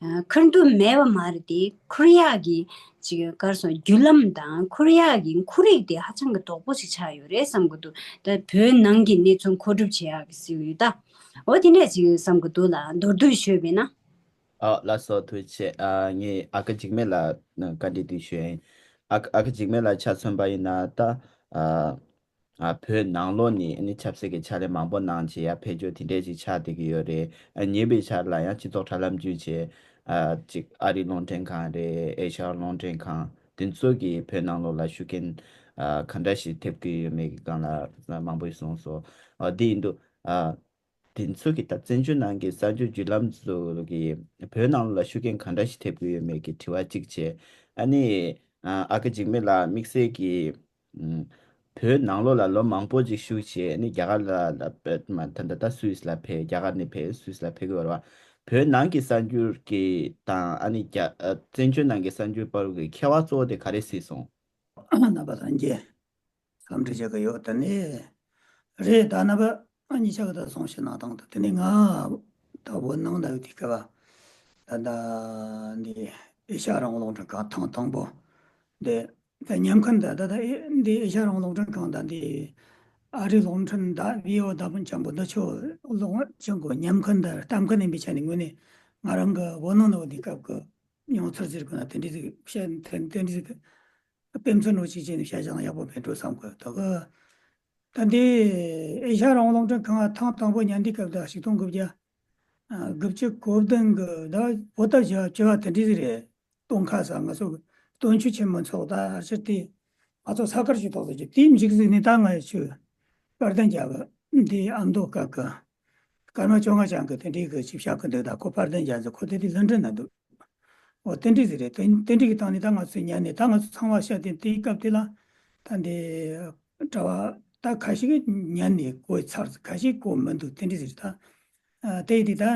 ཨ་འཁུར་འདུན་མེད་པ་མ་རེད་དེ། འཁུར་ཡག་གི་ཅིག་ག་རེ་ཟེར། བརྒྱུད་ལམ་དང་འཁུར་ཡག་གི་འཁུར་རིགས་དེ་ཧ་ཅང་གི་དོག་པོ་ཞིག་ཆགས་ཡོད་རེད་བསམ་གྱི་འདུག་ད་བོད་ནང་གི་གནས་ཚུལ་མཁོ་སྒྲུབ་བྱེད་ཡག་གི་ཟེར་ཡོད་ད། འོ་དེ་འདྲ་ཅིག་བསམ་གྱི་འདུག་ལ། མདོར་བསྡུས་ཤོད་པས་ན། ཨ་ལགས་སོ། ཐུགས་རྗེ་ཆེ། ཨ་ངས་ཨ་ཁུ་འཇིགས་མེད་ལ་བཀའ་འདྲི་དེ་ཞུ་ཡ་ཡིན། ཨ་ཨ་ཁུ་འཇིགས་མེད་ལ་ཆ་མཚོན་པ་ཡིན་ན་ད། ཨ་ཨ་བོད་ནང་ལོགས་ནས་ནི་ཆབ་སྲིད་ཀྱི་ཕྱག་ལས་མང་པོ་གནང་བྱས་ཡར་ཕེབས་འབྱོར་དེ་འདྲས་ཅིག་ཆགས་བསྡད་ཀྱི་ཡོད་རེད། ཨ་ཉེ་བའི་ཆར་ལ་ཡང་སྤྱི་ཚོགས་དྲ་ལམ་བརྒྱུད་བྱས། ཨ་ཅིག་ཨ་རིའི་རླུང་འཕྲིན་ཁང་རེད། ཨེ་ཤ་ཡ་རླུང་འཕྲིན་ཁང་དེ་ཚོ་གིས་བོད་ནང་ལོགས་ལ་ཤུགས་རྐྱེན་ཨ་ག་འདྲ་ཞིག་ཐེབས་ཀྱི་ཡོད་མེད་ཀྱི་སྒང་ལ་མང་པོ་ཞིག་གསུངས་སོང་། ཨ་དེ་ཡིན་དུས་ཨ་དེ་ཚོ་གིས་ད་བཙན་བྱོལ་ནང་གི་གསར་འགྱུར་བརྒྱུད་ལམ་ཚོ་གིས་བོད་ནང་ལ་ཤུགས་རྐྱེན་གང་འདྲ་ཞིག་ཐེབས་ཀྱི་ཡོད་མེད་ཀྱི་དྲི་བ་གཅིག་བྱས། ཨ་ནི་ཨ་ཨ་ཁུ་འཇིགས་མེད་ལགས་དམིགས་བསལ་གྱིས་ཨམ་བོད་ནང་ལོགས་ལ་ལོ་མང་པོ་ཅིག་བཞུགས་བྱས། ཨ་ནི་རྒྱ་གར་ལ་ལ་པ་མ་ད་ད་ད་སུད་སི་ལ་ཕེབས། རྒྱ་གར་ནས་ཕེབས། སུད་སི་ལ་ཕེབས་ཀྱི་ཡོད་རེད་བ། བོད་ནང་གི་གསར་འགྱུར་གྱི་དང་། ཨ་ནི་རྒྱ་ཨ་བཙན་བྱོལ་ནང་གི་གསར་འགྱུར་བར་གྱི་ཁྱད་པར་གཙོ་བོ་དེ་ག་རེ་གཟིགས་སོང་། རྣམ་པ་ལྷན་རྒྱས། འཚམས་འདྲི་བྱེད་ཀྱི་ཡོད། དེ་ནས་རེད། ད་རྣམ་པ་གཉིས་ཆ་གི་ད་གསུང་བཤད་གནང་སྟངས་དང་། དེ་ནས་ང་ད་བོད་ནང་ད་ཡོད་དུས་སྐབས་ད་ད་འདི་ཨེ་ཤ་ཡ་རང་དབང་རླུང་འཕྲིན་ཁང་ཐེངས་དང་པོ་འདི་ད་ཉན་མཁན་ད་ད་ད་ཨེ་འདི་ཨེ་ཤ་ཡ་རང་དབང་རླུང་འཕྲིན་ཁང་ད་འདི་ཨ་རིའི་རླུང་འཕྲིན་ད་བྷི་ཨོ་ད་བོད་ཆེན་པོ་འདི་ཚོ་རླུང་ཆེན་པོ་ཉན་མཁན་ད་ལྟ་མཁན་ཡིན་པའི་ཆ་ནས་དངོས་གནས་ང་རང་གི་བོད་ནང་ད་ཡོད་དུས་སྐབས་ཀྱི་མྱོང་ཚོར་ཟེར་དགོས་ན་དེ་འདྲ་ཟིག་བཤད། དེ་དེ་འདྲ་ཟིག་དཔེ་མཚོན་འདྲ་ཅིག་བྱས་ནས་བཤད་བཞག་ན་ཡག་པོ་མེད་འགྲོ་བསམ་གི་འདུག་ད་འདི་ཨེ་ཤ་ཡ་རང་དབང་རླུང་འཕྲིན་ཁང་ཐེངས་དང་པོ་ཉན་དུས་སྐབས་ད་ཆིག་སྟོང་དགུ་བརྒྱ་ཨ་དགུ་བཅུ་གོ་བདུན་གི་ཟླ་བ་བོད་ཟླ་བཞི་བཅུ་བ་དེ་འདྲ་ཟིག་རེད། སྟོན་ཁ་ས་ང་ཚོ་སྟོན་ཆོས་ཆེན་མོ་ཚོགས། ད་ཕྱིར་དེ་ང་ཚོ་ས་དཀར་ཞིག་ཐོག་ཏུ་ཅིག་དེའི་མཇུག་ཟིག་ནས་ད་ང་ཡི་ཆོས་དཔལ་ལྡན་རྒྱལ་པོ་འདི་ཨ་མདོ་སྐབས་ཀྱི་སྐར་མ་བཅོ་ལྔ་ཅན་གྱི་དེ་འདྲའི་གི་ཅིག་བཞག་གི་འདུག་ད་ཁོ་དཔལ་ལྡན་རྒྱལ་མཚན་ཁོ་དེ་དུས་ལྷུན་གྲུབ་ན་འདུག་འོ་དེ་འདྲའི་ཟིག་རེད། དེ་དེ་འདྲའི་གི་སྟེང་ནས་ད་ང་ཚོས་ཉན་ནས། ད་ང་ཚོ་ཚང་བ་བཤད་དེ་དེའི་སྐབས་དེ་ལ་ད་འདི་གྲྭ་བ་ད་ཁ་ཤས་ཀྱིས་ཉན་ནས་གོ་ཚར། ཁ་ཤས་གོ་མི་འདུག་དེ་འདྲའི་ཟིག་རེད། ད་ཨ་དེ་ཡིན་དུས་ད་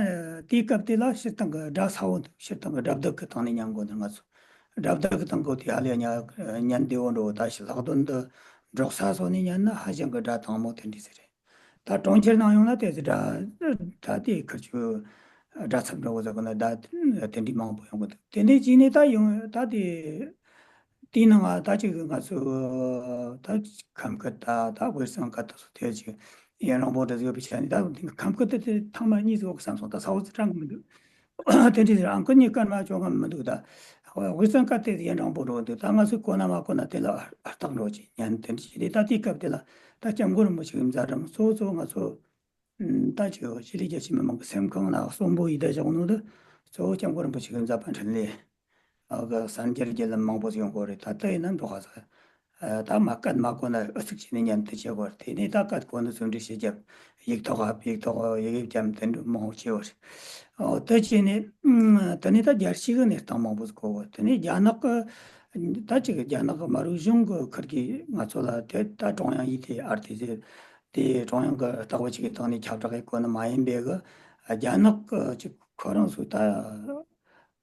དེའི་སྐབས་དེ་ལ་སྤྱིར་བཏང་གི་སྒྲ་ཚ་བོ་འདུག་སྤྱིར་བཏང་གི་སྒྲ་བརྡབ་གི་སྟེང་ནས་ཉན་དགོས་འདུག་ང་ཚོ་སྒྲ་བརྡབ་གི་སྟེང་གོ་དེ་ཧ་ལས་ཉན་ཉན་བདེ་བོ་འགྲོ། ད་ཞི་ལྷག་དོན་དུ་འབྲོག་ས་སོགས་ནས་ཉན་ན་ཧ་ཅང་གི་སྒྲ་དྭངས་མོ་དེ་འདྲའི་ཟིག་རེད། ད་གྲོང་ཁྱེར་ནང་ཡོང་ན་དེ་ཚོ་སྒྲ་སྒྲ་དེ་ཁ་ཆུ་སྒྲ་ཚབ་འགྲོ་གི་ཟེར་གི་ན་སྒྲ་དེ་འདྲའི་མང་པོ་ཡོང་གི་འདུག་དེ་འདྲའི་ཅིག་ནས་ད་ཡོང་ད་དེ་དེའི་ནང་ང་ད་ཅིག་ང་ཚོ་ད་ཁམས་སྐད་ད་ད་དབུས་གཙང་སྐད་ད་སོགས་དེ་ཅིག་ཡུན་རིང་པོ་འདྲ་ཟིག་ཡོད་པའི་ཆ་ནས། ད་ཁམས་སྐད་དེ་དེ་ཐེངས་མ་གཉིས་ཟིག་ཡོད་གི་བསམ་སོང་། ད་ས་བོ་ཚོ་དྲན་གི་མི་འདུག་དེ་འདྲའི་ཟེར། ཨང་ཀི་གཉིས་སྐར་མ་བཅོ་ལྔ་མི་འདུག་ད་དབུས་གཙང་སྐད་དེ་ཡུན་རིང་པོ་འགྲོ་གི་འདུག་ད་ང་ཚོས་གོ་ན་མ་གོ་ན་དེ་ལ་ཨར་ཐག་འགྲོ་ཅིག་ཉན་དེ་འདྲ་ཞིག་རེད། ད་དེའི་སྐབས་དེ་ལ་ད་སྐྱབས་མགོན་རིན་པོ་ཆེ་གི་མཛད་རིམ་གཙོ་བོ་གཙོ་བོ་ང་ཚོ་ད་ཅིག་ཆེད་ལས་རྒྱ་ཆེ་མི་མང་གི་སེམས་ཁོང་ན་གསོན་པོ་ཡིད་བདེ་བཞག་ནོ་དེ་གཙོ་བོ་སྐྱབས་མགོན་རིན་པོ་ཆེ་གི་མཛད་པ་འཕྲིན་ལས་གི་གསར་འགྱུར་བརྒྱུད་ལམ་མང་པོ་ཞིག་ཡོང་གི་རེད། ད་ལྟ་ཡིན་ན་འབྲོག་ཁ་ས་ཨ་ད་མ་སྐད་མ་གོ་ན་ཨུ་ཚུགས་བྱས་ནས་ཉན་དུ་བྱེད་དགོས། དེ་ནས་ད་སྐད་གོ་ནི་ཚོ་འདྲི་ཞིག་རྒྱབ། ཡིག་ཐོག་ཨབ་ཡིག་ཐོག་ཡི་གེ་བརྒྱབ་དེ་འདྲ་མང་པོ་བྱས་པ་རེད། ཨོ་དེ་བྱས་ནས་ཨུམ་དེ་ནས་ད་རྒྱལ་སྤྱི་གི་གནས་སྟངས་མང་པོ་ཞིག་གོ་དགོས། དེ་ནས་རྒྱ་ནག་གི་ད་ཅིག་རྒྱ་ནག་གི་དམར་པོའི་གཞུང་གི་ཁུར་གིས་ང་ཚོ་ལ་དེ་ད་ཀྲུང་དབྱང་ཡིས་དེ་ཨར་དེ་ཟེར་དེ་ཀྲུང་དབྱང་གི་ལྟ་བ་ཅིག་གི་སྟེང་ནས་ཁྱབ་བསྒྲགས་ཡེད་གོ་ནི་མ་ཡིན་པའི་གི་རྒྱ་ནག་གི་ཅིག་ཁོ་རང་ཚོ་ད་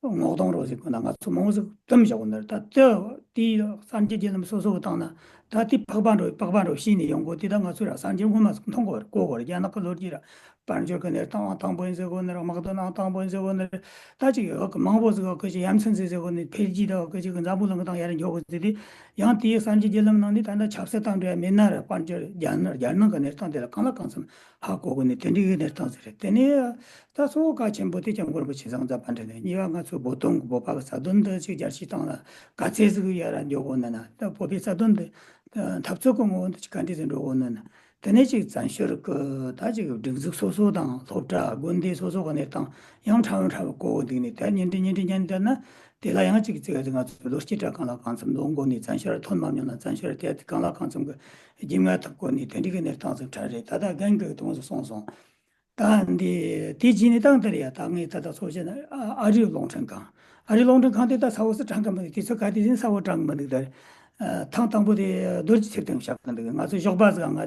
ངོ་གདོང་རོ་ཟིག་གོ་ན་ང་ཚོ་མང་པོ་ཞིག་བཏུམ་བཞག་གོ་ནི་རེད། ད་དེ་ དེའི་གསར་འགྱུར་བརྒྱུད་ལམ་སོ་སོ་གི་སྟེང་ན་ད་དེ་ཕག་པ་འགྲོ་ཕག་པ་འགྲོ་བྱས་ནས་ཡོང་གོ། དེ་ད་ང་ཚོ་ར་གསར་འགྱུར་ངོ་མ་ཟིག་མཐོང་གོ་ར་གོ་གོ་ར། རྒྱ་ནག་གི་ལོ་རྒྱུས་ར་དཔལ་འབྱོར་གི་གནས་སྟངས་དང་པོ་ཡིན་ཟེར་གོ་ནི་ར། དམག་དོན་ནང་དང་པོ་ཡིན་ཟེར་གོ་ནི་ར། ད་ཅིག་ཡོད་གི་མང་པོ་ཟིག་ཡོད་གི་ཅིག་ཡ་མཚན་ཟིག་ཟེར་གོ་ནི་འཕེལ་རྒྱས་ད་ཡོད་གི་ཅིག་འཛམ་བུ་གླིང་གི་སྟེང་ཡར་འགྱོ་གོ་ཟིག་དེ། ཡང་དེའི་གསར་འགྱུར་བརྒྱུད་ལམ་ནང་ནས་ད་ལྟ་ཆབ་སྲིད་དང་འབྲེལ་བ་མེད་ན་ར། དཔལ་འབྱོར་རྒྱལ་ནང་རྒྱལ་ནང་གི་གནས་སྟངས་དེ་ལ་གང་ལ་གང་འཚམ་ཧ་གོ་གོ་ནི་དེ་འདྲའི་གི་གནས་སྟངས་ཟིག་རེད། དེ་ནས་ད་གཙོ་བོ་གལ་ཆེན་པོ་དེ་སྐྱབས་མགོན་རིན་པོ་ཆེ་ཚང་རྫ་དཔལ་འཕྲིན་ལས་གཉིས་པ་ང་ཚོ་བོད་དོན་གི་བོད་པ་གི་རྩ་དོན་འདི་ཅིག་རྒྱལ་སྤྱིའི་སྟེང་ལ་ག་ཚད་ཟིག་ཡར་ར་འགྱོ་གོ་ནི་ན། ད་བོད་པའི་རྩ་དོན་འདི་འཐབ་རྩོད་གི་ངོ་བོ་འདི་ཅིག་ག་འདྲ་ཟིག་འགྲོ་གོ་ནི་ན། དེ་ནས་ཅིག་བཙན་བྱོལ་གི་ད་ཅིག་སྒྲིག་འཛུགས་སོ་སོ་དང་སློབ་གྲྭ་དགོན་སྡེ་སོ་སོ་གི་གནས་སྟངས་ཡང་ཕྲ་བ་ཕྲ་བ་གོ་བོ་འདུག་ནས། ད་ཉིན་རེ་ཉིན་རེ་ཉན་བསྡད་ན་དེ་ལ་ཡང་ཅིག་ཅིག་ང་ཚོ་ལོ་གཅིག་ར་གང་ལ་གང་འཚམ་ལོ་འགོར་ནས་བཙན་བྱོལ་ཐོན་མ་མྱོང་ན་བཙན་བྱོལ་དེ་གང་ལ་གང་འཚམ་གི་རྒྱུས་མངའ་ཐོབ་གོ་ནས་དེ་འདྲའི་གི་གནས་སྟངས་ཟིག་ཕྲ་རེད། ད་ད་རྒན་གི་དོན་ཟིག་སོང་སོང་། ད་འདི་དེ་རྗེས་ནས་ད་འདིར་ཡ་ད་ངས་ད་ད་ཚོ་བྱས་ན་ཨ་ཨ་རིའི་རླུང་འཕྲིན་ཁང་། ཨ་རིའི་རླུང་འཕྲིན་ཁང་དེ་ད་ས་འོག་སུ་དྲངས་གི་མི་འདུག་དུས་ཚོད་ག་དུས་ཡིན་ས་འོག་དྲངས་གི་མི་འདུག་ད་ཐེངས་དང་པོ་དེ་རྡོ་རྗེ་ཚེ་བརྟན་བཞག་གི་འདུག་ང་ཚོ་ཞོགས་པ་ཟིག་ང་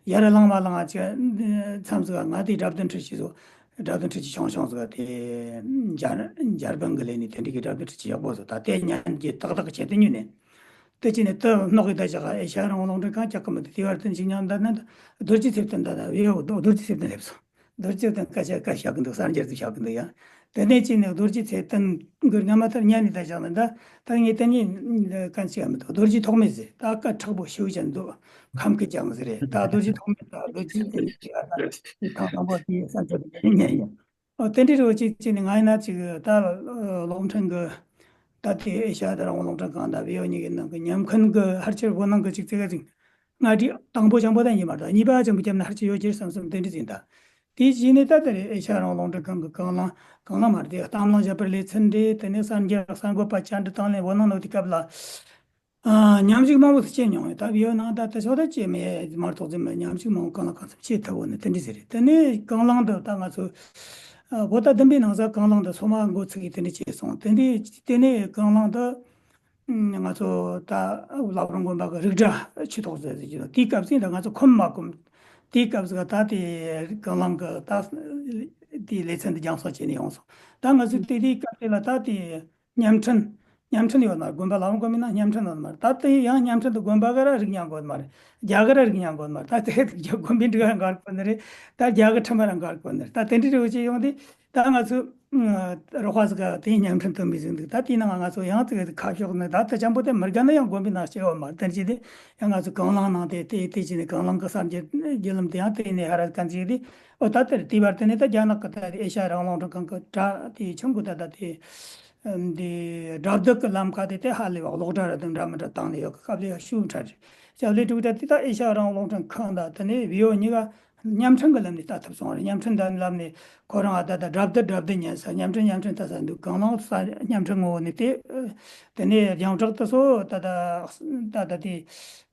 ཡར་ལངས་མ་ལངས་ཅིག་མཚམས་ཟིག་ང་དེ་དགྲ་བདུན་འཁྲི་ཤི་ཟོ། དགྲ་བདུན་འཁྲི་ཤི་ཆུང་ཆུང་ཟིག་དེ་འཇར་འཇར་པན་གི་ལས་ནས་དེ་འདྲ་གི་དགྲ་བདུན་འཁྲི་ཤི་ཡག་པོ་ཟིག་ད་དེ་ཉན་གྱི་ཏག་ཏག་བྱས་དེ་ཉོས་ནས། དེ་ཅི་ནས་དུ་ནོག་གི་ད་བཞག་ཨེ་ཤ་རང་དབང་རླུང་འཕྲིན་ཁང་ཀྱག་གི་མི་འདུག་དེ་བར་དུ་འཇིགས་ཉམས་འདར་ན་རྡོ་རྗེ་ཚེ་བརྟན་ད་ད་བེའུ་རྡོ་རྡོ་རྗེ་ཚེ་བརྟན་སླེབས་སོང་། རྡོ་རྗེ་ཚེ་བརྟན་སྐད་ཆ་སྐད་བཤད་གི་འདུག་གསར་འགྱུར་དུ་བཤད་གི་འདུག་ཡ། དེ་ནས་ཅི་ནས་རྡོ་རྗེ་ཚེ་བརྟན་གི་སྔ་མ་ཐར་ཉན་ནས་ད་བཞག་ན་ད་ད་ངས་དེ་ནས་གན་ཆི་ཡ་མི་འདུག་རྡོ་རྗེ་ཐོགས་མེད་ཟེར་ད་སྐད་མཁྲེགས་པོ་ཞིག་ཅན་འདུག་ཁམས་ཀྱི་ཀྱང་ཟེར་རེད། ད་རྡོ་རྗེ་ཐོགས་མེད་ད་རྡོ་རྗེ་ཚེ་བརྟན་ཁང་དང་པོ་དེ་བསམ་ཚུལ་ཉན་ཡིན། ཨོ་དེ་འདྲའི་རོ་གཅིག་བྱས་ནས་ང་ཡིན་ན་ཅིག་ད་རླུང་འཕྲིན་གི་ད་ལྟའི་ཨེ་ཤ་ཡ་དང་རང་དབང་རླུང་འཕྲིན་ཁང་དང་བེའུ་གཉིས་ཀྱི་ནང་གི་ཉམས་མཁན་གི་ཕལ་ཆེར་བོད་ནང་གི་ཅིག་ཙི་ག་ཅིག་ང་དེ་དང་པོ་ཅང་པོ་ད་ཡིན་མ་རེད། གཉིས་པ་ཅང་པོ་བརྒྱབ་ན་ཕལ་ཆེར་ཡོད་ཀྱི་རེད་བསམ་བསམ་དེ་འདྲ་ཟིན་ད། དེའི་རྗེས་ནས་ད་ལྟ་རེད་ཨེ་ཤ་ཡ་རང་དབང་རླུང་འཕྲིན་ཁང་གི་གང་བླངས་གང་བླངས་མ་རེད་དེ་གཏམ་གླེང་བྱ་བར་ལེ་ཚན་རེད། དེ་ནས་གསར་འགྱུར་གསར་འགོད་པ་བཅར་འདྲི་དང་ལེན་བོད་ནང་ནང་དུས་སྐབས་ལ། ཨ། མཉམ་ཞུགས་མང་པོ་ཞིག་བྱས་མྱོང་ཡོད། ད་བེའུ་ནང་ད་ལྟ་ཞོག་ད་བྱས་མེད་མ་གཏོགས་ཙམ་མེད། མཉམ་ཞུགས་མང་པོ་གང་ལ་གང་འཚམ་བྱེད་ཐུབ་བོ་ནི་དེ་འདྲ་ཟིག་རེད། དེ་ནས་གང་བླངས་འདི་ད་ང་ཚོ་ཨ། བོད་ཟླ་བདུན་པའི་ནང་ས་གང་བླངས་འདི་སོ་མ་འགོ་ཚུགས་ཀྱི་དེ་འདྲ་བྱས་སོང་། དེ་འདྲ་དེ་ནས་གང་བླངས་འདི་ང་ཚོ་ད་བླ་བྲང་དགོན་པ་གི་རིགས་གྲྭ་ཆོས་ཐོག་ཟེར་ཟེར་གྱི་འདུག་དེའི་སྐབས་སུ་ད་ང་ཚོ་ཁོམ་མ་ཁོམ། དེའི་སྐབས་སུ་ད་དེ་གང་བླངས་གི་ད་དེའི་ལེ་ཚན་འདི་རྒྱང་སྲིང་བྱས་ནས་ཡོང་སོང་། ད་ང་ཚོ་དེ་དེའི་སྐབས་དེ་ལ་ད་དེ། བརྙན་འཕྲིན། བརྙན་འཕྲིན་ཡོད་ན་དགོན་པ་ལ་འགོ་མིན་ན་བརྙན་འཕྲིན་ཡོད་མ་རེད། ད་དེ་ཡང་བརྙན་འཕྲིན་དུ་དགོན་པ་ག་ར་རིག་ཉན་དགོས་མ་རེད། རྒྱ་ག་ར་རིག་ཉན་དགོས་མ་རེད། ད་དེ་དགོན་པའི་འབྲུ་ག་འགལ་དགོས་ནི་རེད། ད་རྒྱ་གི་ཁྲིམས་ར་འགལ་དགོས་ནི་རེད། ད་དེ་འདྲའི་རེ་བ་ཅིག་ཡོང་དུས་ད་ང་ཚོ་རོགས་པ་ཟིག་ག་དེ་བརྙན་འཕྲིན་ཐོན་པའི་ཟིན་འདུག་ད་དེའི་ནང་ང་ཚོ་ཡང་དེ་ཁ་ཕྱོགས་ནས་ད་དེ་ཅང་པོ་དེ་མི་དགའ་ན་ཡང་དགོན་པའི་ནང་སྐྱེལ་བ་མ་རེད། དེ་ཅི་དེ་ཡང་ང་ཚོ་གང་བླངས་ནང་དེ་དེ་དེ་ཅི་ནས་གང་བླངས་གི་གསར་འགྱུར་བརྒྱུད་ལམ་དེ་ཡང་དེ་ནས་ཧ་ར་གན་ཅིག་དེ་ཨོ་ད་དེར་དེ་བར་དེ་ནས་ད་རྒྱ་ནག་གི་ད་ཨེ་ཤ་ཡ་རང་དབང་རླུང་འཕྲིན་ཁང་གི་དྲ་དེ་ཆུང་གུ་ད་ད་དེ། འདི་སྒྲ་སྡུད་ཀྱི་ལམ་ཁ་དེ་དེ་ཧ་ལས་པ་གློག་སྒྲ་ར་དང་འདྲ་མི་འདྲ་བཏང་ནས་ཡོད་གི་སྐབས་ལས་ཡ་ཤུགས་ཕྲ་རེད། སྐབས་ལས་དྲུག་ད་དེ་ད་ཨེ་ཤ་ཡ་རང་དབང་རླུང་འཕྲིན་ཁང་ད་དེ་ནས་བི་ཨོ་གཉིས་ཀ་བརྙན་འཕྲིན་གྱི་ལམ་ནས་ལྟ་ཐུབ་སོང་བ་རེད། བརྙན་འཕྲིན་ད་ལམ་ནས་ཁོ་རང་ཨ་ད་ད་སྒྲ་སྡུད་སྒྲ་སྡུད་ཉན་ས་བརྙན་འཕྲིན་བརྙན་འཕྲིན་ལྟ་ས་འདུག་གང་བླངས་ས་བརྙན་འཕྲིན་ངོ་བོ་ནས་དེ། དེ་ནས་རྒྱང་བསྒྲགས་དེ་ཚོ་ད་ད་ད་ད་དེ་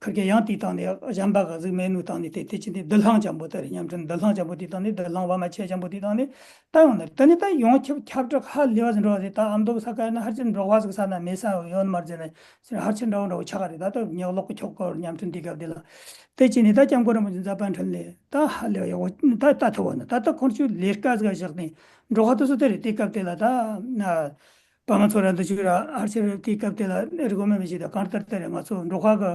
ཁིར་གེ་ཡང་དེའི་སྟེང་ནས་གཞན་པ་ག་ཟིག་མེད་ནུས་སྟེང་ནས་དེ་དེ་ཅི་འདི་བདུད་རླངས་ཅན་པོ་དེ་རེད། བརྙན་འཕྲིན་བདུད་རླངས་ཅན་པོ་དེའི་སྟེང་ནས་བདུད་རླངས་བ་མ་ཆེ་ཅན་པོ་དེའི་སྟེང་ནས། ད་ཡོང་ནི་རེད། དེ་ནི་ད་ཡོང་ཁྱབ་ཁྱབ་བསྒྲགས་ཧ་ལས་པ་ཟིག་འགྲོ་བ་ཟིག་ད་ཨ་མདོ་གི་ས་ཁ་ན་ཧར་ཅིག་འབྲོག་པ་ཟིག་ས་ན་མེད་ས་ཡོད་ནི་མ་རེད་ཟེར་ནས་ཟེར་ཧར་ཅིག་འདྲ་བོ་འདྲ་བོ་ཆགས་རེད། ད་ལྟ་ཉག་ལོག་གི་ཁྱོག་གོ་བརྙན་འཕྲིན་དེ་སྐབས་དེ་ལ་དེ་ཅི་ནས་ད་སྐྱབས་མགོན་རིན་པོ་ཆེ་མཛད་པ་འཕྲིན་ལས་ད་ཧ་ལས་པ་ཡག་པོ་ད་ལྟ་ཐུབ་བ་ནི་ད་ལྟ་ཁོང་ཚོས་ལས་ཀ་ཟིག་བཞག་ནས་འབྲོག་པ་དེ་ཚོ་དེ་རེད། དེ་སྐབས་དེ་ལ་ད་ན། པ་ང་ཚོ་ར་འདི་ཆུ་ར་ཨར་ཆེ་ར་དེའི་སྐབས་དེ་ལ་རི་གོ་མེད་མི་ཞིག་དང་གང་ལྟར་དེ་རེད། ང་ཚོ་འབྲོག་ཁ་གི་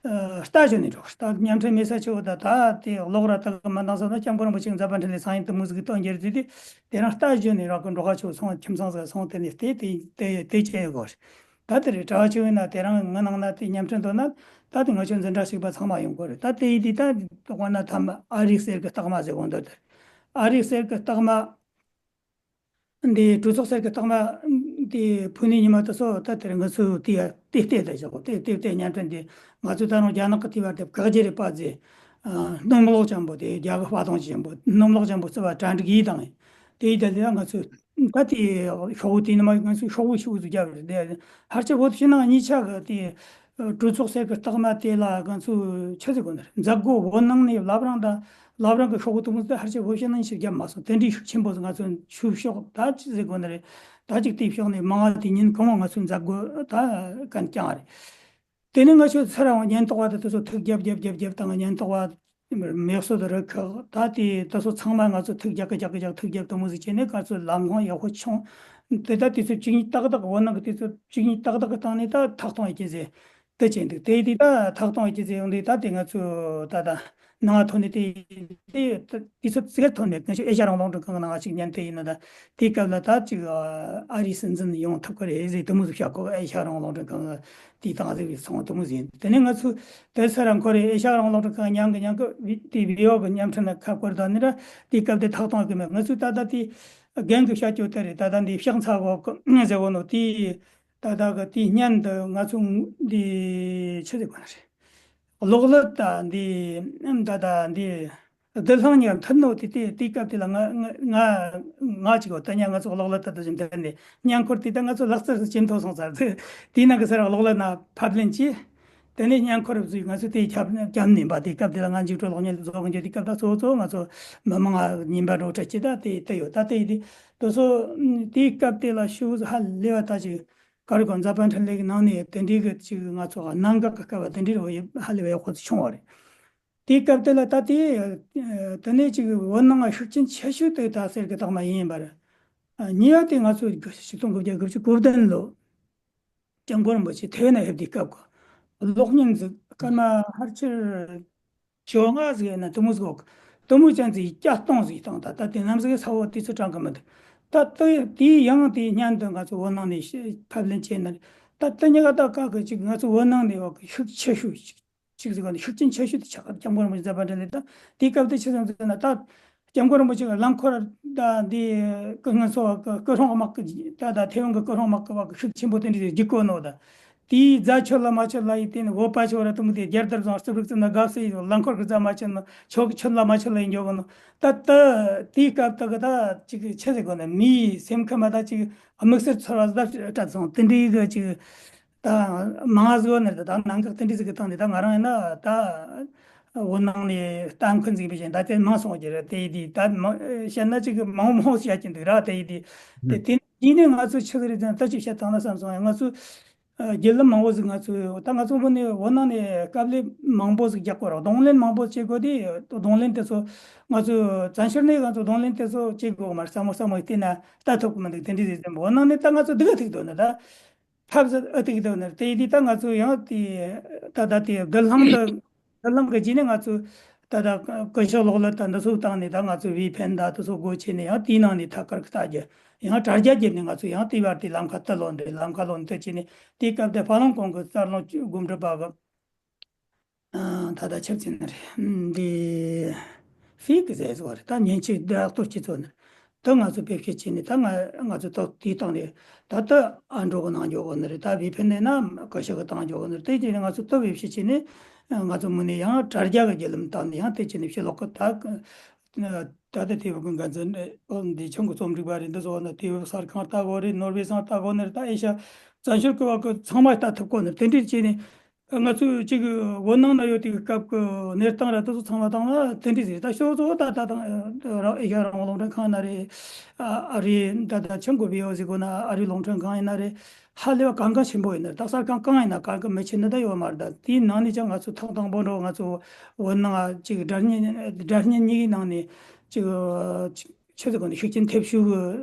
ཨ་རྟ་ཞོན་ནས་འགྲོ་རྟ་བརྙན་འཕྲིན་མེད་ས་ཆེ་བོ་ད་ད་དེ་གློག་ར་ད་གི་མ་འདང་ས་ན་སྐྱབས་མགོན་རིན་པོ་ཆེ་མཛད་པ་འཕྲིན་ལས་སང་ཉིན་དུ་མུ་ཟིག་སྟོན་རྒྱུ་རེད་ཟེར་དུས་དེ་རང་རྟ་ཞོན་ནས་རང་གི་འབྲོག་ཁ་ཆེ་བོ་སོང་ཁྱིམ་ཚང་ཟིག་སོང་དེ་ནས་དེ་དེ་དེ་དེ་བྱས་ཡོད་གོ། ད་དེ་རེད་གྲྭ་བ་ཆེ་བོ་ཡིན་ན་དེ་རང་ངི་ནང་ན་དེ་བརྙན་འཕྲིན་འདོན་ན་ད་དེ་ང་ཆོ་འཛིན་གྲྭ་ཞིག་པ་ཚང་མ་ཡོང་གོ་རེད། ད་དེ་ཡིན་དུས་ད་དོགས་ན་ཐམ་ཨ་རིག་གསེར་གི་རྟགས་མ་ཟེར་གོ་འདོད་དེ་ཨ་རིག་གསེར་གི་རྟགས་མ། འདི་གྲོས་ཚོགས་གསར་གྱི་རྟགས་མ་འདི་ཕུལ་ནས་ཉི་མ་དེ་ཚོ་ད་དེར་ང་ཚོས་དེ་དེ་ལྟས་དེ་བཞག་གོ། དེ་དེ་ལྟས་བརྙན་འཕྲིན་འདི་ང་ཚོས་ད་རུང་རྒྱ་ནག་གི་དེ་བར་དེ་བཀག་རྒྱུ་རེད་པ་ཟེར། སྣུམ་གློག་ཅན་པོ་དེ་རྒྱ་གི་ཧྥ་ཏང་ཅན་པོ་སྣུམ་གློག་ཅན་པོ་རྩི་བ་གྲ་འགྲིག་ཡིན་དང་། དེ་ཡིན་ད་དེ་ང་ཚོས་ད་དེ་ཤོག་བུ་དེ་ནི་མ་ང་ཚོས་ཤོག་བུ་ཤོག་བུ་ཟིག་བརྒྱབ་རེད། དེ་ཧར་ཆེ་བོད་ཕྱི་ནང་གཉིས་ཆ་གི་དེ། གྲོས་ཚོགས་གསར་གྱི་རྟགས་མ་དེ་ལ་ང་ཚོས་ཆི་ཟིག་དགོས་ནི་རེད། མཛད་སྒོ་བོད་ནང་ནས་བླ་བྲང་དང་བླ་བྲང་གི་ཤོག་བུ་དེ་མོ་ཟིག་ཧར་ཆེ་བོད་ཕྱི་ནང་ཞིག་བརྒྱབ་མ་སོང་། དེ་འདྲའི་ཤུགས་ཆེན་པོ་ཟིག་ང་ཚོས་ཆོས་ཕྱོགས་ད་ཆི་ཟིག་དགོས་ནི་རེད། ད་ཅིག་དེའི་ཕྱོགས་ནས་མང་བ་དེ་ཉིན་གང་བ་ང་ཚོས་མཛད་སྒོ་ད་གན་རྐྱང་རེད། དེ་ནས་ང་ཚོས་ཚུར་རང་ཉེན་རྟོག་པ་དེ་དེ་ཚོ་ཐུག་རྒྱབ་རྒྱབ་རྒྱབ་རྒྱབ་དང་ཉེན་རྟོག་པ། མེ་གསོད་རུ་ཁག་ད་དེ་ད་སོ་ཚང་མ་ང་ཚོ་ཐུག་རྒྱག་གི་རྒྱག་གི་རྒྱག་ཐུག་རྒྱག་དུ་མོ་ཟིག་བྱས་ནས་ང་ཚོ་ལམ་ལྷོང་ཡག་པོ་བྱུང་ དེ་ད་དུས་ཚོད་བཅུ་གཉིས་ཏག་ཏག་བོད་ནང་གི་དུས་ཚོད་བཅུ་གཉིས་ཏག་ཏག་གི་སྟེང་ནས་ད་ཐག་གཏོང་ཡི་གེ་ཟེར་དེ་བྱས་འདུག་དེ་དུས་ད་ཐག་གཏོང་ཡི་གེ་ཟེར་ཡོང་དུས་ད་དེ་ང་ཚོ་ད་ད་ནང་ཐོན་ནས་དེ་དེ་དུས་ཚོད་ཙི་གེ་ཐོན་ནས་ང་ཚོ་ཨེ་ཤ་རང་དབང་རླུང་འཕྲིན་ཁང་གི་ནང་ཞིག་ཉན་དེ་ཡིན་ན་ད་དེའི་སྐབས་ལ་ད་ཅིག་ཨ་རིའི་སྲིད་འཛིན་ཡོང་ཐུབ་ཀྱི་རེད་ཟེར་དེ་མོ་ཟིག་བཤད་གོ་ཨེ་ཤ་རང་དབང་རླུང་འཕྲིན་ཁང་གི་དེའི་སྟེང་ཟིག་སོང་དེ་མོ་ཟིག་ཡིན། དེ་ནས་ང་ཚོ་དེ་སར་འཁོར་རེ་ཨེ་ཤ་རང་དབང་རླུང་འཕྲིན་ཁང་མཉམ་གི་མཉམ་གི་དེ་བི་ཨོ་གི་བརྙན་འཕྲིན་ལ་ཁ་བསྐོར་ད་ནི་ར་དེའི་སྐབས་དེ་ཐག་གཏོང་གི་མེད། ང་ཚོས་ད་ལྟ་དེ་རྒན་གྱི་བཤད་རྒྱུ་དེ་རེད། ད་ལྟ་འདི་ཕྱག་འཚལ་གོ་ཟེར་གོ་ནོ་དེ་ད་ལྟ་གི་དེའི་སྙན་དུ་ང་ཚོ་འདི་ཆི་ཟེར་གོ་ན་རེད། གློག་ཀླད་ད་འདི་ད་ལྟ་འདི་བདུད་ལྷང་ཉར་མཐུད་ནོ་དེ་དེ་དེའི་སྐབས་དེ་ལ་ང་ང་ང་ང་ཅིག་གོ་ད་ཉ་ང་ཚོ་གློག་ཀླད་ད་ད་བཞིན་དེ་ནས་སྙན་འཁོར་དེ་ད་ང་ཚོ་ལག་རྩལ་ཇེ་མཐོ་སོང་ཚར་དེ་དེའི་ནང་གི་སར་གློག་ཀླད་ན་ཕབ་ལེན་གྱིས། དེ་ནས་སྙན་འཁོར་བཟོས། ང་ཚོ་དེ་ཁྱབ་ཁྱབ་ནས་པ་དེ་སྐབས་དེ་ལ་ང་འཇིགས་སྤྲོ་གློག་བརྙན་བཟོ་གི་འཇོག་དེ་སྐབས་ད་གཙོ་བོ་གཙོ་བོ་ང་ཚོ་མི་མང་ང་ཉིན་པ་འགྲོ་གྲབས་ཀྱི་ད་དེ་དེ་ཡོད། ད་དེ་དེ་དེ་ཚོ་དེའི་སྐབས་དེ་ལ་ཤུགས་ཧ་ལས་པ་ད་ཅིག་ག་རེ་གོ་འཛམ་བུ་གླིང་ནང་ནས་དེ་འདྲའི་གི་ཅིག་ང་ཚོ་གནད་འགག་གི་སྐབས་དེ་འདྲའི་རོ་ཧ་ལས་པ་ཡག་པོ་ཚོ་བྱུང་བ་རེད། དེའི་སྐབས་དེ་ལ་ད་དེ་དེ་ནས་ཅིག་བོད་ནང་ཤུགས་རྐྱེན་ཆེ་ཤོས་དེ་ད་གསེར་གྱི་རྟགས་མ་ཡིན་པར་ཉེ་བ་དེ་ང་ཚོ་ཆིག་སྟོང་དགུ་བརྒྱ་དགུ་བཅུ་གོ་བདུན་ལོ། སྐྱབས་མགོན་རིན་པོ་ཆེ་ཐེ་ཝན་ན་ཕེབས་དུས་སྐབས་ཀྱི་གློག་བརྙན་ཟིག་སྐར་མ་ཕལ་ཆེར་བཅོ་ལྔ་ཟིག་ཡིན་ན་དུ་མོ་ཟིག་འོག་དུ་མོ་ཅན་ཟིག་བརྒྱ་སྟོང་ཟིག་བཏང་། ད་ད་དེ་ནམ་ཟིག་ས་འོག་དུས་ཚོད་གྲངས་ཀ་མི་འདུག་ད་ལྟ་དེའི་ཡང་དེའི་སྙན་དུ་ང་ཚོ་བོད་ནང་ནས་ཕབ་ལེན་བྱས་ན་ད་ལྟ་ཉི་ག་ད་ཀ་གི་ཅིག་ང་ཚོ་བོད་ནང་ནས་བ་གི་ཤུགས་ཆེ་ཤོས་ཅིག་ཅིག་ཟེར་ག་ནས་ཤུགས་རྐྱེན་ཆེ་ཤོས་དེ་ཆགས་སྐྱབས་མགོན་རིན་པོ་ཆེ་མཛད་པ་འདྲ་ལས་ད་དེའི་སྐབས་དེ་ཆི་ཟིག་ཟེར་ན་ད་སྐྱབས་མགོན་རིན་པོ་ཆེ་གི་རླངས་འཁོར་ད་འདི་སྐུ་ངལ་གསོ་བ་གི་སྐུ་སྲུང་དམག་གི་ད་ད་ཐེ་ཝན་གི་སྐུ་སྲུང་དམག་གི་བ་གི་ཤུགས་ཆེན་པོ་དེ་འདྲ་ཟིག་རྒྱུག་གོ་ནོ་ད་དེའི་རྫ་ཆུ་ལ་མ་ཆུ་ལ་ཡི་དེ་ནི་བོད་པ་ཆོ་ར་དུ་མི་དེ་རྒྱལ་དར་བཟུང་རྩིབ་རིག་ཙམ་ན་དགའ་སེ་ཡི་རླངས་འཁོར་གི་རྫ་མ་ཆུ་ན་ཆོ་གི་ཆུ་ལ་མ་ཆུ་ལ་ཡི་འགྱོ་གོ་ནོ་ད་ད་དེའི་སྐབས་ད་གི་ད་ཅིག་ཆི་ཟེར་གོ་ན་མིའི་སེམས་ཁམས་ད་ཅིག་དམིགས་བསལ་ཚོར་བ་ཟླ་སྤྲད་སོང་དེ་འདྲའི་གི་ཅིག་ད་མང་ཟིག་ནས་ད་ནང་འགག་དེ་འདྲ་ཟིག་གི་སྟེང་ནས་ད་ང་རང་ཡིན་ན་ད་བོད་ནང་ནས་ལྟ་མཁན་ཟིག་བྱས་ད་དེ་མང་སོང་གི་རེད། དེ་ཡིན་དུས་ད་མང་བཤད་ན་ཅིག་མང་མང་བཤད་ཀྱི་འདུག་ར། དེ་ཡིན་དུས་དེ་དེ་ཡིན་ནས་ང་ཚོ་ཆི་ཟིག་རེད་ཟེར་ན་ད་ཅིག་བཤད་སྟངས་ལ་བསམ་སོང་ཡང་ང་ཚོ་བརྒྱུད་ལམ་མང་བོ་ཟིག་ང་ཚོ་ད་ང་ཚོ་བོད་ནས་བོད་ནང་ནས་དཀའ་ལས་མང་བོ་ཟིག་རྒྱག་དགོས་རེད། གདོང་ལེན་མང་བོ་བྱེད་དགོས་དུས་གདོང་ལེན་དེ་ཚོ་ང་ཚོ་བཙན་བྱོལ་ནས་ང་ཚོ་གདོང་ལེན་དེ་ཚོ་བྱེད་དགོས་མ་རེད། ས་མོ་ས་མོ་བལྟས་ན་ལྟ་ཐུབ་ཀྱི་མི་འདུག་དེ་འདྲ་ཟིག་ཟེར་བོད་ནང་ནས་ད་ང་ཚོ་སྡུག་ག་ཐུག་འདུག་ན་ད། ཐབས་ཟད་ཨ་ཏིག་ཏུ་ནར་དེ་ཡི་དེ་ད་ང་ཚོ་ཡང་དེ་ད་ད་དེ་དགུན་ལྷང་དུ་དགུན་ལྷང་གི་རྗེས་ནས་ང་ཚོ་ད་ད་སྐུ་ཞབས་གློག་ཀླད་དང་འདི་ཚོ་བཏང་ནས་ད་ང་ཚོ་བི་ཕན་ད་དེ་ཚོ་སྒོ་ཕྱེ་ནས་ཡང་དེའི་ནང་ནས་ཐད་ཀར་གི་ལྟ་རྒྱུ་ཡང་དྲ་རྒྱ་བརྒྱུད་ནས་ང་ཚོ་ཡང་དེ་བར་དེ་ལམ་ཁ་དུ་ལོན་དེ་ལམ་ཁ་ལོན་དུ་བྱས་ནས་དེའི་སྐབས་དེ་ཧྥ་ལང་ཀོང་གི་རྩར་ལོང་སྒོམ་སྒྲུབ་པ་གི་ད་ལྟ་ཆབ་ཆེན་རེད། འདི་ཧྥི་ཀི་ཟེར་བ་རེད། ད་མཉེན་ཆས་བདག་གཏོར་སྤྱི་ཚོགས་ནི་ད་ང་ཚོ་བེད་སྤྱོད་བྱས་ནས་ད་ང་ང་ཚོ་ཏོག་དེའི་སྟེང་ནས་ད་ལྟ་ཨ་འགྲོ་གི་ནང་འཇོག་གི་ནི་རེད། ད་བི་ཕན་ནས་ན་ག་ཤ་གི་སྟེང་འཇོག་གི་ནི་རེད། དེ་བྱས་ནས་ང་ཚོ་ཏོག་བེད་སྤྱོད་བྱས་ནས་ང་ཚོ་མུ་ནས་ཡང་དྲ་རྒྱ་གི་བརྒྱུད་ལམ་བཏང་ནས་ཡང་དེ་བྱས་ནས་ཕྱི་ལོགས་གི་ད་ད་ལྟ་དེ་བ་གི་འགན་འཛིན་འདི་ཆུང་གི་རྩོམ་སྒྲིག་པ་རེད། འདི་ཚོ་ནི་དེ་བ་གསར་ཁང་ལྟ་གོ་རེད། ནོར་ཝེ་སང་ལྟ་གོ་ནི་རེད། ད་ཨེ་ཤ་བཙན་བྱོལ་གི་བ་གི་ཚང་མ་ལྟ་ཐུབ་གོ་ནི་རེད། དེ་འདྲས་བྱས་ནས། ང་ཚོས་གཅིག་བོད་ནང་ན་ཡོད་དེ་གི་སྐབས་ཀྱི་གནས་སྟངས་ར་དེ་ཚོ་ཚང་མ་བཏང་ན་དེ་འདྲ་ཟེར། ད་ཤོག་ཚོ་ད་ད་དང་རང་ཨེ་ཤ་རང་དབང་རླུང་འཕྲིན་ཁང་ན་རེད། ཨ་རེད། ད་ད་ཆང་གོ་བི་ཨོ་ཟེར་གོ་ན་ཨ་རིའི་རླུང་འཕྲིན་ཁང་ཡིན་ན་རེད། ཧ་ལས་པ་གང་གང་ཆེན་པོ་ཡིན་ན་རེད། ད་གསར་ཁང་གང་ཡིན་ན་གང་གི་མི་ཆེ་ནི་ད་ཡོད་མ་རེད། ད་དེའི་ནང་ནས་ཀྱང་ང་ཚོ་ཐོག་དང་པོ་འགྲོ་ང་ཚོ་བོད་ནང་གཅིག་སྒྲ་བརྙན་སྒྲ་བརྙན་གཉིས་ཀྱི་ནང་ནས་གཅིག་ཆི་ཟེར་གོ་ནི་ཤུགས་རྐྱེན་ཐེབས་ཤུགས་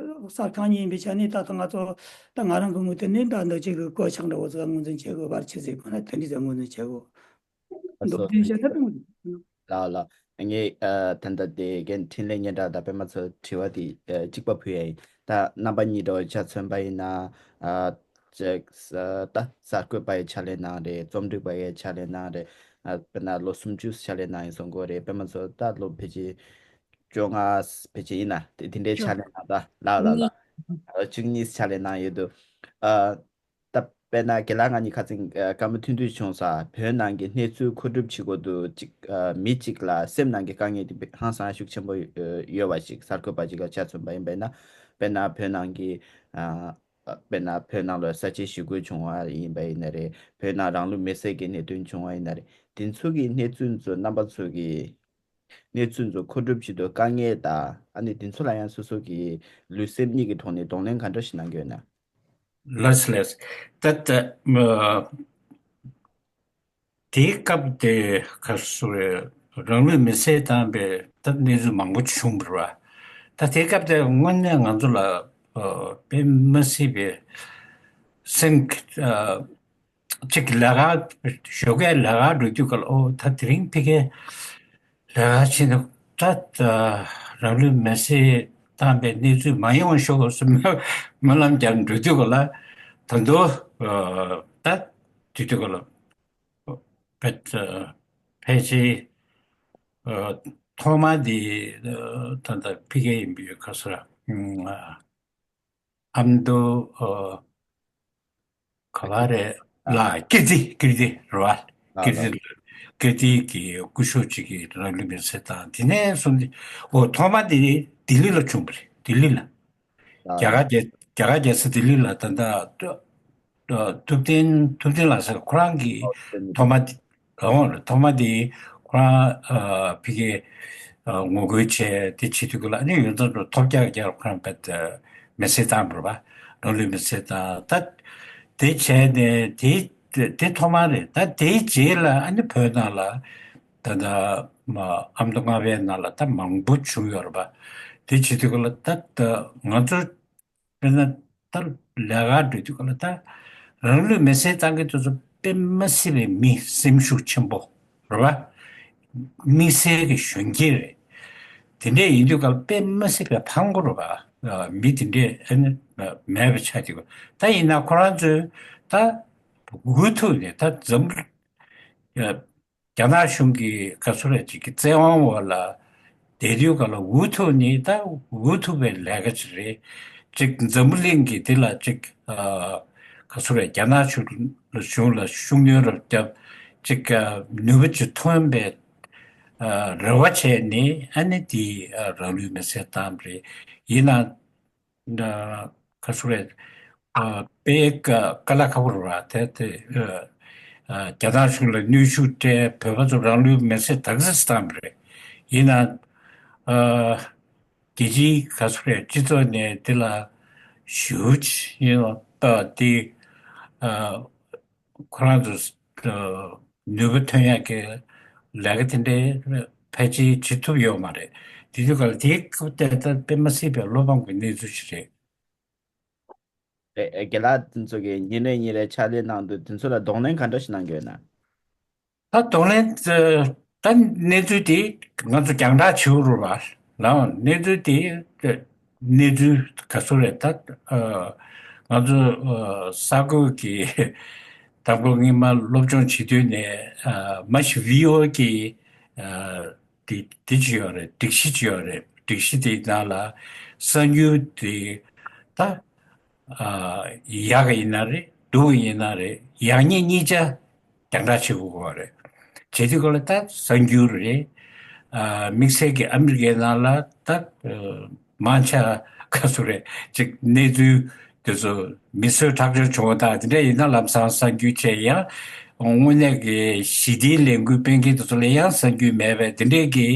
གསར་ཁང་གཉིས་ཡིན་པའི་ཆ་ནས་ད་ལྟ་ང་ཚོ་ད་ང་རང་གི་ངོས་དེ་ནས་ད་འདི་གཅིག་གི་གོད་ཆག་འདྲ་བོ་ཟིག་ངོས་འཛིན་བྱེད་དགོས་པར་ཆི་ཟེར་གོ་ན་དེ་འདྲ་ཟིག་ངོས་འཛིན་བྱེད་དགོས། ཨ་མདོར་སོ་བསྡུས་བཤད་ན་ད་ལ་ལ་ངས་ཨ་ད་ལྟ་དེ་རྒན་འཕྲིན་ལས་སྙན་གྲགས་དང་པད་མ་ཚོ་དྲི་བ་དེ་ཨ་གཅིག་པ་ཕུལ་ཡ་ཡིན། ད་རྣམ་པ་གཉིས་འདྲ་བོ་ཆ་མཚོན་པ་ཡིན་ན་ཨ་ཅིག་ས་ད་གསར་འགོད་པ་ཡི་ཕྱག་ལས་གནང་རེད། རྩོམ་སྒྲིག་པ་ཡི་ཕྱག་ལས་གནང་རེད། ཨ་དཔེར་ན་ལོ་སུམ་ཅུ་ཕྱག་ལས་གནང་ཡིན་གསུང་གི་ཡོད་རེད། པད་མ་ཚོ་ད་ལོ་ཕལ་ཆེར་བཅོ་ལྔ་ཕལ་ཆེར་ཡིན་ན་དེ་དེ་འདྲའི་ཕྱག་ལས་གནང་ད་ལ་ལ་ལ་ཨ་བཅུ་གཉིས་ཕྱག་ལས་གནང་ཡོད་འདུག་ཨ་ད་དཔེར་ན་རྒན་ལགས་ང་གཉིས་ཁ་སང་ཨ་བཀའ་མོལ་ཐུང་ཐུང་བྱུང་ས། བོད་ནང་གི་གནས་ཚུལ་མཁོ་སྒྲུབ་བྱེད་དགོས་འདུག་གཅིག་ཨ་མི་གཅིག་ལ་སེམས་ནང་གི་དཀའ་ངལ་དེ་ཧང་སང་ཤུགས་ཆེན་པོ་ཡོད་པ་ཞིག་གསར་འགོད་པ་ཅིག་ལ་ཆ་མཚོན་པ་ཡིན་པས་ན། དཔེར་ན་བོད་ནང་གི་ཨ་དཔེར་ན་བོད་ནང་ལ་ས་བྱི་ཞི་རྒོལ་བྱུང་བ་ཡིན་པ་ཡིན་ན་རེད། བོད་ནང་རང་ལུས་མེར་སྲེག་གི་གནད་དོན་བྱུང་བ་ཡིན་ན་རེད། དེ་ཚོ་གི་གནས་ཚུལ་ཚོ་རྣམ་པ་ཚོ་གི་གནས་ཚུལ་ཚོ་མཁོ་སྒྲུབ་བྱེད་དུས་དཀའ་ངལ་དང་ཨ་ནི་དེ་ཚོ་ལ་ཡང་སོ་སོ་གི་ལུས་སེམས་གཉིས་ཀྱི་ཐོག་ནས་གདོང་ལེན་ག་འདྲ་ཞིག་གནང་གི་ཡོད་ན། ལགས་ལགས། ད་ད་དེའི་སྐབས་དེ་ག་སུ་རེད། རང་ལུས་མེར་སྲེག་བཏང་པའི་ད་གནས་ཚུལ་མང་པོ་བྱུང་བ་རེད་བ། ད་དེའི་སྐབས་དེ་དངོས་གནས་ང་ཚོ་ལ་ ཨ་དཔེ་མ་སྲིད་པའི་སེམས་ཨ་གཅིག་ལས་ཀ་ཞོགས་ཀས་ལས་ཀ་འགྲོ་དུས་སྐབས་ལ་ཨོ་ད་དེ་རིང་ཕ་གིའི་ལས་ཀ་བྱེད་ན་ད་རང་ལུས་མེར་སྲེག་བཏང་པའི་གནས་ཚུལ་མ་ཡོང་ཤོག་ཟེར་སྨོན་ལམ་རྒྱག་འགྲོ་དུས་སྐབས་ལ་ད་དུང་ཨ་ད་དུས་དུས་སྐབས་ལ། ཕལ་ཕལ་ཆེར་ཨ་ཐོག་མ་དེ་ཨ་ད་ལྟ་ཕ་གི་ཡིན་པའི་ཁ་སོ་ར་ཨ་ཨ་མདོ་ཨ་ག་བ་རེད་ལ་ཀིརྟི་ཀིརྟི་རེད་བ། ལ་ཀིརྟི་ལ་ཀིརྟི་གི་སྐུ་ཞབས་གཅིག་གིས་རང་ལུས་མེར་སྲེག་བཏང་དེ་ནས་བཟུང་སྟེ་ཨོ་ཐོག་མ་དེ་ལྡི་ལི་ལ་བྱུང་བ་རེད། ལྡི་ལི་ལ། རྒྱ་གར་རྒྱལ་རྒྱ་གར་རྒྱལ་ས་ལྡི་ལི་ལ་ད་ལྟ་ཐུབ་བསྟན་ཐུབ་བསྟན་ལགས་ཟེར་ཁོ་རང་གིས་ཐོག་མ་དེ་ཨོ་ཐོག་མ་དེ་ཁོ་རང་ཕ་གིར་ངོ་རྒོལ་བྱས་དེ་བྱེད་དུས་སྐབས་ལ་ཨ་ནི་ཡོངས་གྲགས་ཐོབ་རྒྱག་རྒྱག་ཁོ་རང་བེད་མེར་སྲེག་བཏང་བ་རེད་པ། རང་ལུས་མེར་སྲེག་བཏང་ད་དེ་བྱས་ནས་དེ་དེ་ཐོག་མ་རེད། ད་དེའི་རྗེས་ལ་ཨ་ནི་བོད་ནང་ལ། ད་ལྟ་མ་ཨ་མདོ་རྔ་པའི་ནང་ལ་ད་མང་པོ་བྱུང་ཡོད་རེད་པ། དེ་བྱེད་དུས་སྐབས་ལ་ད་ད་ང་ཚོ་དཔེར་ན་ད་ལས་ཀ་འགྲོ་དུས་སྐབས་ལ་ད་རང་ལུས་མེར་སྲེག་བཏང་མཁན་དེ་ཚོ་དཔེ་མ་སྲིད་པའི་མི་སེམས་ཤུགས་ཆེན་པོ་རེད་པ། དམིགས་བསལ་གྱི་གཞོན་སྐྱེས་རེད། དེ་འདྲས་ཡིན་དུས་སྐབས་དཔེ་མ་སྲིད་པའི་ཕངས་པོ་རེད་པ། མི་དེ་འདྲས་ཨ་ནི་མེད་པ་ཆགས་དུས་སྐབས་ད་ཡིན་ན་ཁོ་རང་ཚོས་ད་འུ་ཐུག་ནས་ད་འཛམ། རྒྱ་ནག་གཞུང་གི་ག་ཚོད་རེད་ཅིག་གི་བཙན་དབང་འོག་ལ་བསྡད་དུས་སྐབས་ལ་འུ་ཐུག་ནི་ད་འུ་ཐུག་པའི་ལས་ཀ་ཅིག་རེད། ཅིག་འཛམ་བུ་གླིང་གི་དེ་ལ་ཅིག་ཨ་ག་ཚོད་རེད་རྒྱ་ནག་གཞུང་གཞུང་ལ་ཤུགས་སྣོན་རབས་བརྒྱབ་ཅིག་ཨ་ནུས་པ་ཅིག་ཐོན་པའི་ཨ་རེ་བ་བྱས་ནས་ཨ་ནི་དེ་ཨ་རང་ལུས་མེར་སྲེག་བཏང་བ་རེད། ཡིན་ན། ག་ཚོད་རེད། དཔེ་དཀའ་ལས་ཁག་པོ་རེད་བ། དེ་དེ་རྒྱ་ནག་གཞུང་ལ་གནོན་ཤུགས་སྤྲད་བོད་པ་ཚོ་རང་ལུས་མེར་སྲེག་དག་ས་བཏང་བ་རེད། ཡིན་ན་རྒྱལ་སྤྱིའི་ག་ཚོད་རེད་སྤྱི་ཚོགས་ནས་དེ་ལ་ཞུ་ཡིན་པ་དེ་ཁོ་རང་ཚོ་ནུས་པ་ཐོན་ཡག་གི་ལས་ཀ་དེ་འདྲའི་ཕལ་ཆེར་བྱེད་ཐུབ་ཡོད་མ་རེད། དེ་དུས་སྐབས་ལ་དེའི་སྐབས་དེ་ལྟར་དཔེ་མ་སྲིད་པའི་བློ་ཕམ་གྱི་གནས་ཚུལ་ཞིག་རེད། རེད། རྒན་ལགས་དེ་ཚོ་གིས་ཉིན་རེ་ཉིན་རེ་ཕྱག་ལས་གནང་དུས་དེ་ཚོ་ལ་གདོང་ལེན་ག་འདྲ་ཞིག་གནང་གི་ཡོད་ན། ད་གདོང་ལེན་ད་གནས་ཚུལ་དེ་ང་ཚོ་རྒྱང་བསྒྲགས་བྱེད་དགོས་རེད་བ། ལའང་གནས་ཚུལ་དེ་གནས་ཚུལ་ག་ཚོད་རེད་ད། ང་ཚོ་ས་ཁུལ་གྱི་དང་པོ་སྔོན་མ་སློབ་སྦྱོང་བྱེད་དུས་ནས་མ་གཞི་བི་ཨོ་ཨེ་གི་དེ་དེ་ཅི་ཡོད་རེད། སྒྲིག་གཞི་ཅི་ཡོད་རེད། སྒྲིག་གཞི་དེའི་ནང་ལ་གསར་འགྱུར་དེ་ད་ཡག་གི་ཡིན་ན་རེད། སྡུག་གི་ཡིན་ན་རེད། ཡག་ཉེས་གཉིས་ཆ་རྒྱང་བསྒྲགས་བྱེད་དགོས་པ་རེད། བྱེད་དུས་སྐབས་ལ་ད་གསར་འགྱུར་རེད། དམིགས་བསལ་གྱི་ཨ་མི་རི་ཀའི་ནང་ལ་ད་མང་ཆེ་ག་ཚོད་རེད་ཅིག་གནས་ཚུལ་དེ་ཚོ་མི་གསོད་ཁྲག་སྦྱོར་བྱུང་བ་དང་དེ་འདྲ་ཡིན་ན་ལམ་སང་གསར་འགྱུར་བྱས། ཡང་དངོས་གནས་ཀྱི་ཞི་བདེའི་ལས་འགུལ་སྤེལ་མཁན་དེ་ཚོ་ལ་ཡང་གསར་འགྱུར་མེད་པས་དེ་འདྲས་ཀྱི་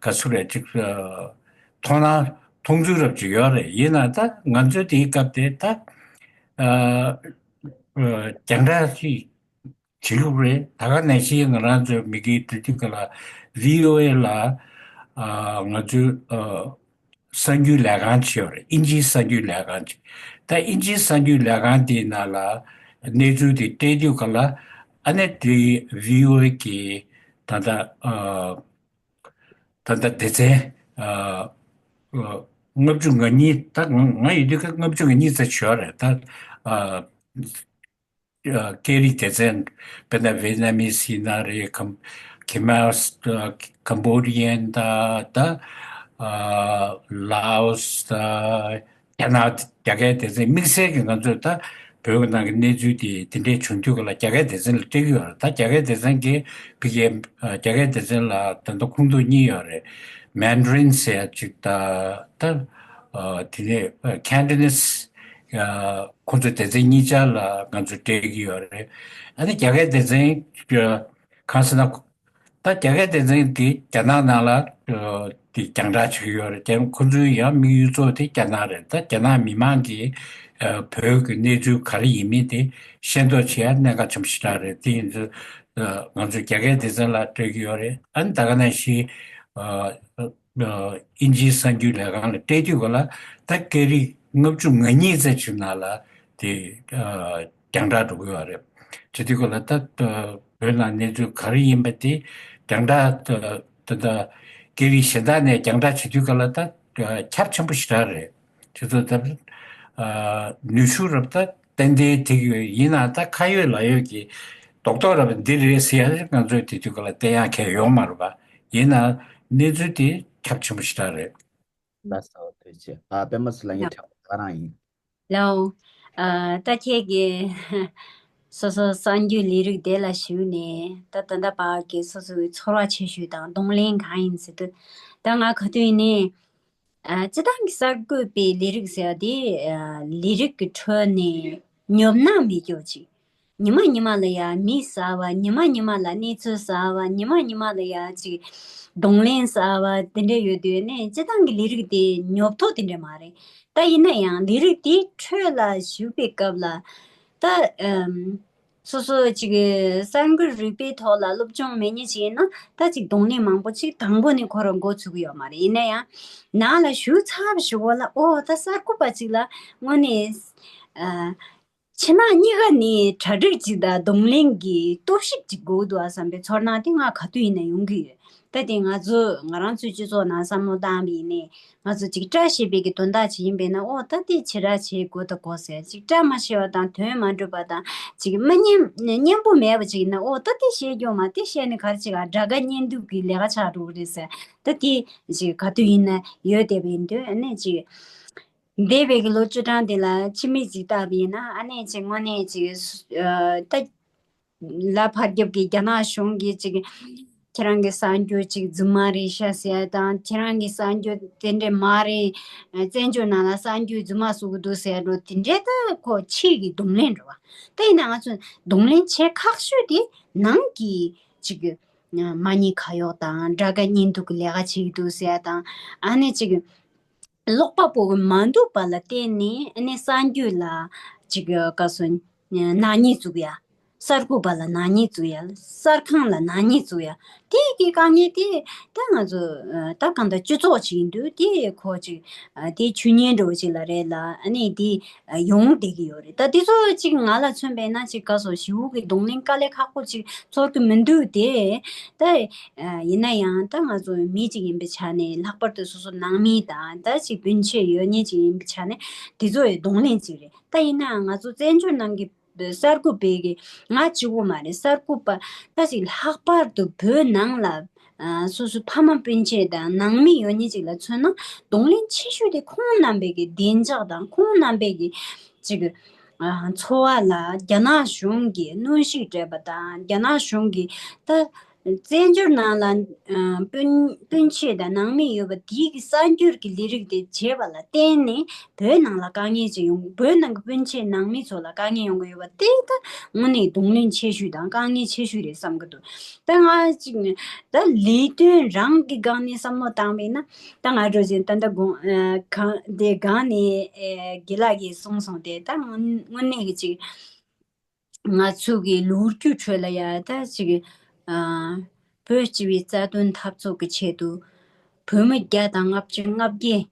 ག་ཚོད་རེད་ཅིག་མཐོང་སྣང་མཐོང་ཚུལ་རབ་ཅིག་ཡོད་རེད། ཡིན་ན་ད་ང་ཚོའི་དེའི་སྐབས་དེ་ད་རྒྱང་བསྒྲགས་ཅིག་བྱེད་ལུགས་རེད། ད་ག་ནང་བཞིན་ང་རང་ཚོའི་མི་སྒེར་འབྲེལ་མཐུད་ཁང་ལ་བི་ཨོ་ཨེ་ལ་ང་ཚོའི་གསར་འགྱུར་ལས་ཁང་ཅིག་ཡོད་རེད། དབྱིན་ཇིའི་གསར་འགྱུར་ལས་ཁང་ཅིག་ད་དབྱིན་ཇིའི་གསར་འགྱུར་ལས་ཁང་དེའི་ནང་ལ་གནས་ཚུལ་དེ་སྤྲད་དུས་སྐབས་ལ་ཨ་ནི་དེ་བི་ཨོ་ཨེ་གི་ད་ལྟ་ད་ལྟ་སྡེ་ཚན་ལྔ་བཅུ་ང་གཉིས་ད་ང་ཡོད་དུས་ལྔ་བཅུ་ང་གཉིས་ཙམ་ཡོད་རེད་ད། སྐད་རིགས་སྡེ་ཚན་དཔེར་ན་ཝེ་ནམ་མི་སི་ཡིན་ན་རེད། ཁམ་ཁེ་མ་ཁམ་བྷོ་ཌི་ཡན་ད་ད་ལའོ་སི་ད་རྒྱ་ནག་རྒྱ་སྐད་སྡེ་ཚན་དམིགས་བསལ་གྱི་ང་ཚོས་ད་བོད་ཀྱི་ནང་གི་གནས་ཚུལ་དེ་དེ་འདྲའི་བྱུང་དུས་སྐབས་ལ་རྒྱ་སྐད་སྡེ་ཚན་ལ་སྤྲད་ཀྱི་ཡོད་རེད། ད་རྒྱ་སྐད་སྡེ་ཚན་གྱི་ཕ་གིའི་རྒྱ་སྐད་སྡེ་ཚན་ལ་ད་ལྟ་ཁོངས་གཏོགས་གཉིས་ཡོད་རེད། མན་ཌ་རིན་ཟེར་ཡ་གཅིག་ད་ད་དེ་ནས་ཁན་ཊོ་ནིས་ཁོང་ཚོ་སྡེ་ཚན་གཉིས་ཆར་ལ་ང་ཚོ་སྤྲད་ཀྱི་ཡོད་རེད། ཨ་ནི་རྒྱ་སྐད་སྡེ་ཚན་གང་ཟེར་ན་ད་རྒྱ་སྐད་སྡེ་ཚན་དེ་རྒྱ་ནག་ནང་ལ་དེ་རྒྱང་བསྒྲགས་བྱེད་ཀྱི་ཡོད་རེད། ཀྱང་ཁོང་ཚོའི་ཡང་དམིགས་ཡུལ་གཙོ་བོ་དེ་རྒྱ་ནག་རེད། ད་རྒྱ་ནག་མི་མང་གིས་བོད་ཀྱི་གནས་ཚུལ་ག་རེ་ཡིན་མིན་དེ་ཤེས་རྟོགས་བྱེད་ཡ་གནད་འགག་ཆེན་པོ་ཞེ་དྲག་རེད། དེ་ཡིན་ཚུལ་ང་ཚོ་རྒྱ་སྐད་སྡེ་ཚན་ལ་སྤྲད་ཀྱི་ཡོད་རེད། ཨ་ནི་ད་ག་ནང་བཞིན་དབྱིན་ཇིའི་གསར་འགྱུར་ལས་ཁང་ལ་སྤྲད་དུས་སྐབས་ལ་ད་སྐད་རིགས་ ལྔ་བཅུ་ང་གཉིས་ཙམ་ཅིག་ནང་ལ་དེ་ཨ་རྒྱང་བསྒྲགས་འགྲོ་གི་ཡོད་རེད། བྱེད་དུས་སྐབས་ལ་ད་ཨ་བོད་ནང་གནས་ཚུལ་ག་རེ་ཡིན་པ་དེ་རྒྱང་བསྒྲགས་ད་ད་ད་སྐད་རིགས་གཞན་དག་ནས་རྒྱང་བསྒྲགས་བྱེད་དུས་སྐབས་ལ་ད་ཨ་ཁྱབ་ཆེན་པོ་ཞེ་དྲག་རེད། དེ་ཚོ་ད་ཨ་ནུས་ཤུགས་རབ་ད་ཏན་ཏན་དེ་གི་ཡོད། ཡིན་ནའང་ད་ཁ་ཡོད་ལག་ཡོད་ཀྱི་རྡོག་རྡོག་ར་བ་འདི་རེད་ཟེར་ཡ་ང་ཚོས་དེ་དུས་སྐབས་ལ་བསྟན་ཡག་གང་ཡང་ཡོད་མ་རེད་པ། ཡིན་ནའང་གནས་ཚུལ་དེ་ཁྱབ་ཆེན་པོ་ཞེ་དྲག་རེད། ལགས་སོ། ཐུགས་རྗེ་ཆེ། ཨ་པད་མ་སི་ལ་ངའི་དྲན་པ་ད་ག་རང་ཡིན། ལའོ། ཨ་ད་ཁྱེད་ཀྱིས་སོ་སོ་གསར་འགྱུར་ལས་རིགས་དེ་ལ་ཞུགས་ནས་ད་ད་ལྟ་བར་གྱི་སོ་སོའི་ཚོར་བ་ཆེ་ཤོས་དང་གདོང་ལེན་གང་ཡིན་ཟེར་དུས། ད་ང་ག་དུས་ཡིན་ནའི་ཨ་སྤྱི་བཏང་གི་གསར་འགོད་པའི་ལས་རིགས་ཟེར་བ་དེ་ཨ་ལས་རིགས་ཀྱི་ཁྲོད་ནས་ཉོབ་སྣང་མེད་སྐྱོ་ཅིག་ཉི་མ་ཉི་མ་ལ་ཡ་མི་ཟ་བ། ཉི་མ་ཉི་མ་ལ་གནས་ཚུལ་ཟ་བ། ཉི་མ་ཉི་མ་ལ་ཡ་ཅིག་གདོང་ལེན་ཟ་བ་དེ་འདྲ་ཡོད་དུས་ནས་སྤྱི་བཏང་གི་ལས་རིགས་དེ་ཉོབ་ཐོ་དེ་འདྲ་མ་རེད། ད་ཡིན་ན་ཡང་ལས་རིགས་དེའི་ཁྲོད་ལ་ཞུགས་པའི་སྐབས་ལ་ད་ཨམ་སོ་སོ་ཅིག་གསར་འགོད་རིག་པའི་ཐོག་ལ་སློབ་སྦྱོང་མེད་མཁན་ཅིག་ཡིན་ན་ད་ཅིག་གདོང་ལེན་མང་པོ་ཅིག་དང་པོ་ནས་ཁོ་རང་འགོ་ཚུགས་ཀྱི་ཡོད་མ་རེད། ཡིན་ན་ཡང་ནང་ལ་ཞུགས་ཚར་བའི་གཞུག་གུ་ལ་ཨོ་ད་གསར་འགོད་པ་ཅིག་ལ་དངོས་གནས་ཨ། ཕྱི་ནང་གཉིས་ཀ་ནས་གྲ་སྒྲིག་ཅིག་དང་གདོང་ལེན་གྱི་རྟོག་ཞིབ་ཅིག་དགོས་འདུག་ཨ་བསམ་པའི་ཚོར་སྣང་དེ་ང་ག་དུས་ཡིན་ན་ཡོང་གི་ཡོད། ད་དེ་ང་ཚོ་ང་རང་ཚོའི་སྤྱི་ཚོགས་ནང་བསམ་བློ་བཏང་བ་ཡིན་ནའི་ང་ཚོ་ཅིག་བཀྲ་ཤིས་པའི་གི་དོན་དག་ཅིག་ཡིན་པས་ན་ཨོ་ད་དེ་ཕྱི་ར་བྱེད་དགོས་ད་དགོས་ཟེར། ཅིག་བཀྲ་མ་ཤིས་པ་དང་དོན་མ་འགྲུབ་པ་དང་ཅིག་མི་སྙན་སྙན་པོ་མེད་པ་ཅིག་ཡིན་ན་ཨོ་ད་དེ་བཤད་རྒྱུ་མ་དེ་བཤད་ནས་ག་རེ་ཅིག་ཨ་དགྲ་དགའ་གཉེན་སྡུག་གི་ལས་ཀ་ཆགས་འགྲོ་གི་རེད་ཟེར། ད་དེ་ཅིག་ག་དུས་ཡིན་ན་ཡོད་བསྡད་པ་ཡིན་དུས་ཨ་ནི་ཅིག་འདས་པའི་གི་ལོ་བཅུ་གྲངས་དེ་ལ་ཕྱི་མིག་ཅིག་བལྟས་པ་ཡིན་ན་ཨ་ནི་ཅིག་དངོས་གནས་ཅིག་ཨ་ད་ལ་ཕར་རྒྱབ་ཀྱི་རྒྱ་ནག་གཞུང་གིས་ཅིག་ཁྱེད་རང་གི་གསར་འགྱུར་ཅིག་རྫུན་མ་རེད་ཤག་ཟེར་ཡ་དང་ཁྱེད་རང་གི་གསར་འགྱུར་དེ་འདྲས་མ་རེད། བཙན་བྱོལ་ནང་ལ་གསར་འགྱུར་རྫུན་མ་བཟོ་གི་འདུག་ཟེར་ཡ་འགྲོ་དེ་འདྲས་ད་ཁོ་ཕྱིའི་གི་གདོང་ལེན་རེད་བ། ད་ཡིན་ན་ང་ཚོ་གདོང་ལེན་བྱེད་ཁག་ཤོས་དེ་ནང་གི་ཅིག་མ་ཉེས་ཁ་གཡོག་དང་དགྲ་དགའ་གཉེན་སྡུག་གི་ལས་ཀ་བྱེད་ཀྱི་འདུག་ཟེར་ཡ་དང་ཨ་ནི་ཅིག་ཀློག་པ་པོ་གི་མ་འདུག་པ་ལ་བརྟེན་ནས་ཨ་ནི་གསར་འགྱུར་ལ་ཅིག་ག་སོ་ནག་ཉེས་བཙུགས་ཡ། གསར་འགོད་པ་ལ་ནག་ཉེས་བཙུགས་ཡ། གསར་ཁང་ལ་ནག་ཉེས་བཙུགས་ཡ། དེ་གི་དཀའ་ངལ་དེ་ད་ང་ཚོ་ད་གང་ལྟར་སྤྱི་ཚོགས་ཅིག་ཡིན་དུས་དེ་ཁོ་ཅིག་དེ་ཆོས་ཉིད་འདྲ་བོ་ཅིག་ལ་རེད་ལ་ཨ་ནི་དེ་ཡོང་བསྡད་ཀྱི་ཡོད་རེད། ད་དེ་ཚོ་ཅིག་ང་ལ་མཚོན་པས་ན་ཅིག་ག་སོ་ཞི་བོ་གི་གདོང་ལེན་དཀའ་ལས་ཁག་པོ་ཅིག་ཚོར་གི་མི་འདུག་དེ། ད་ཡིན་ན་ཡང་ད་ང་ཚོ་མི་ཅིག་ཡིན་པའི་ཆ་ནས་ལྷག་པར་དུ་སོ་སོ་ནང་མི་དང་ད་ཅིག་སྤུན་མཆེད་ཡོད་མཁན་ཅིག་ཡིན་པའི་ཆ་ནས་དེ་ཚོ་ཡི་གདོང་ལེན་ཅིག་རེད། ད་ཡིན་ནའང་ང་ཚོ་བཙན་བྱོལ་ནང་གི་གསར་འགོད་པའི་གི་ང་གཅིག་པོ་མ་རེད། གསར་འགོད་པ་ད་ཅིག་ལྷག་པར་དུ་བོད་ནང་ལ་ཨ་སོ་སོ་ཕ་མ་སྤུན་མཆེད་དང་ནང་མི་ཡོད་མཁན་ཅིག་ལ་མཚོན་ན་གདོང་ལེན་ཆེ་ཤོས་དེ་ཁོང་རྣམ་པའི་གི་བདེ་འཇགས་དང་ཁོང་རྣམ་པའི་གི་ཅིག་ཨ་འཚོ་བ་ལ་རྒྱ་ནག་གཞུང་གིས་གནོན་ཤུགས་སྤྲད་པ་དང་རྒྱ་ནག་གཞུང་གིས་ད་བཙན་བྱོལ་ནང་ལ་ཨ་སྤུན་སྤུན་མཆེད་དང་ནང་མི་ཡོད་པ་དེའི་གི་གསར་འགྱུར་གྱི་ལས་རིགས་དེ་བྱས་པ་ལ་བརྟེན་ནས་བོད་ནང་ལ་དཀའ་ངལ་ཅིག་ཡོང་། བོད་ནང་གི་སྤུན་མཆེད་ནང་མི་ཚོ་ལ་དཀའ་ངལ་ཡོང་གི་ཡོད་པ་དེ་ད་དངོས་གནས་གདོང་ལེན་ཆེ་ཤོས་དང་དཀའ་ངལ་ཆེ་ཤོས་རེད་བསམ་གི་འདུག་ད་ང་ཅིག་ནས་ད་ལས་དོན་རང་གི་སྒང་ནས་བསམ་བློ་བཏང་བས་ན་ད་ང་འགྲོ་བཞིན་ད་ལྟ་དགོང་ཨ་གང་དེ་སྒང་ནས་ཨེ་དགེ་ལགས་ཀྱིས་གསུངས་སོང་སྟེ། ད་དངོས་དངོས་གནས་ཀྱི་ཅིག་ང་ཚོ་གི་ལོ་རྒྱུས་ཁྲོད་ལ་ཡ་ད་ཅིག་ཨ་བོད་སྤྱི་པའི་རྩ་དོན་འཐབ་རྩོད་ཀྱི་ཆེད་དུ་བོད་མི་བརྒྱ་དང་ལྔ་བཅུ་ང་བརྒྱད་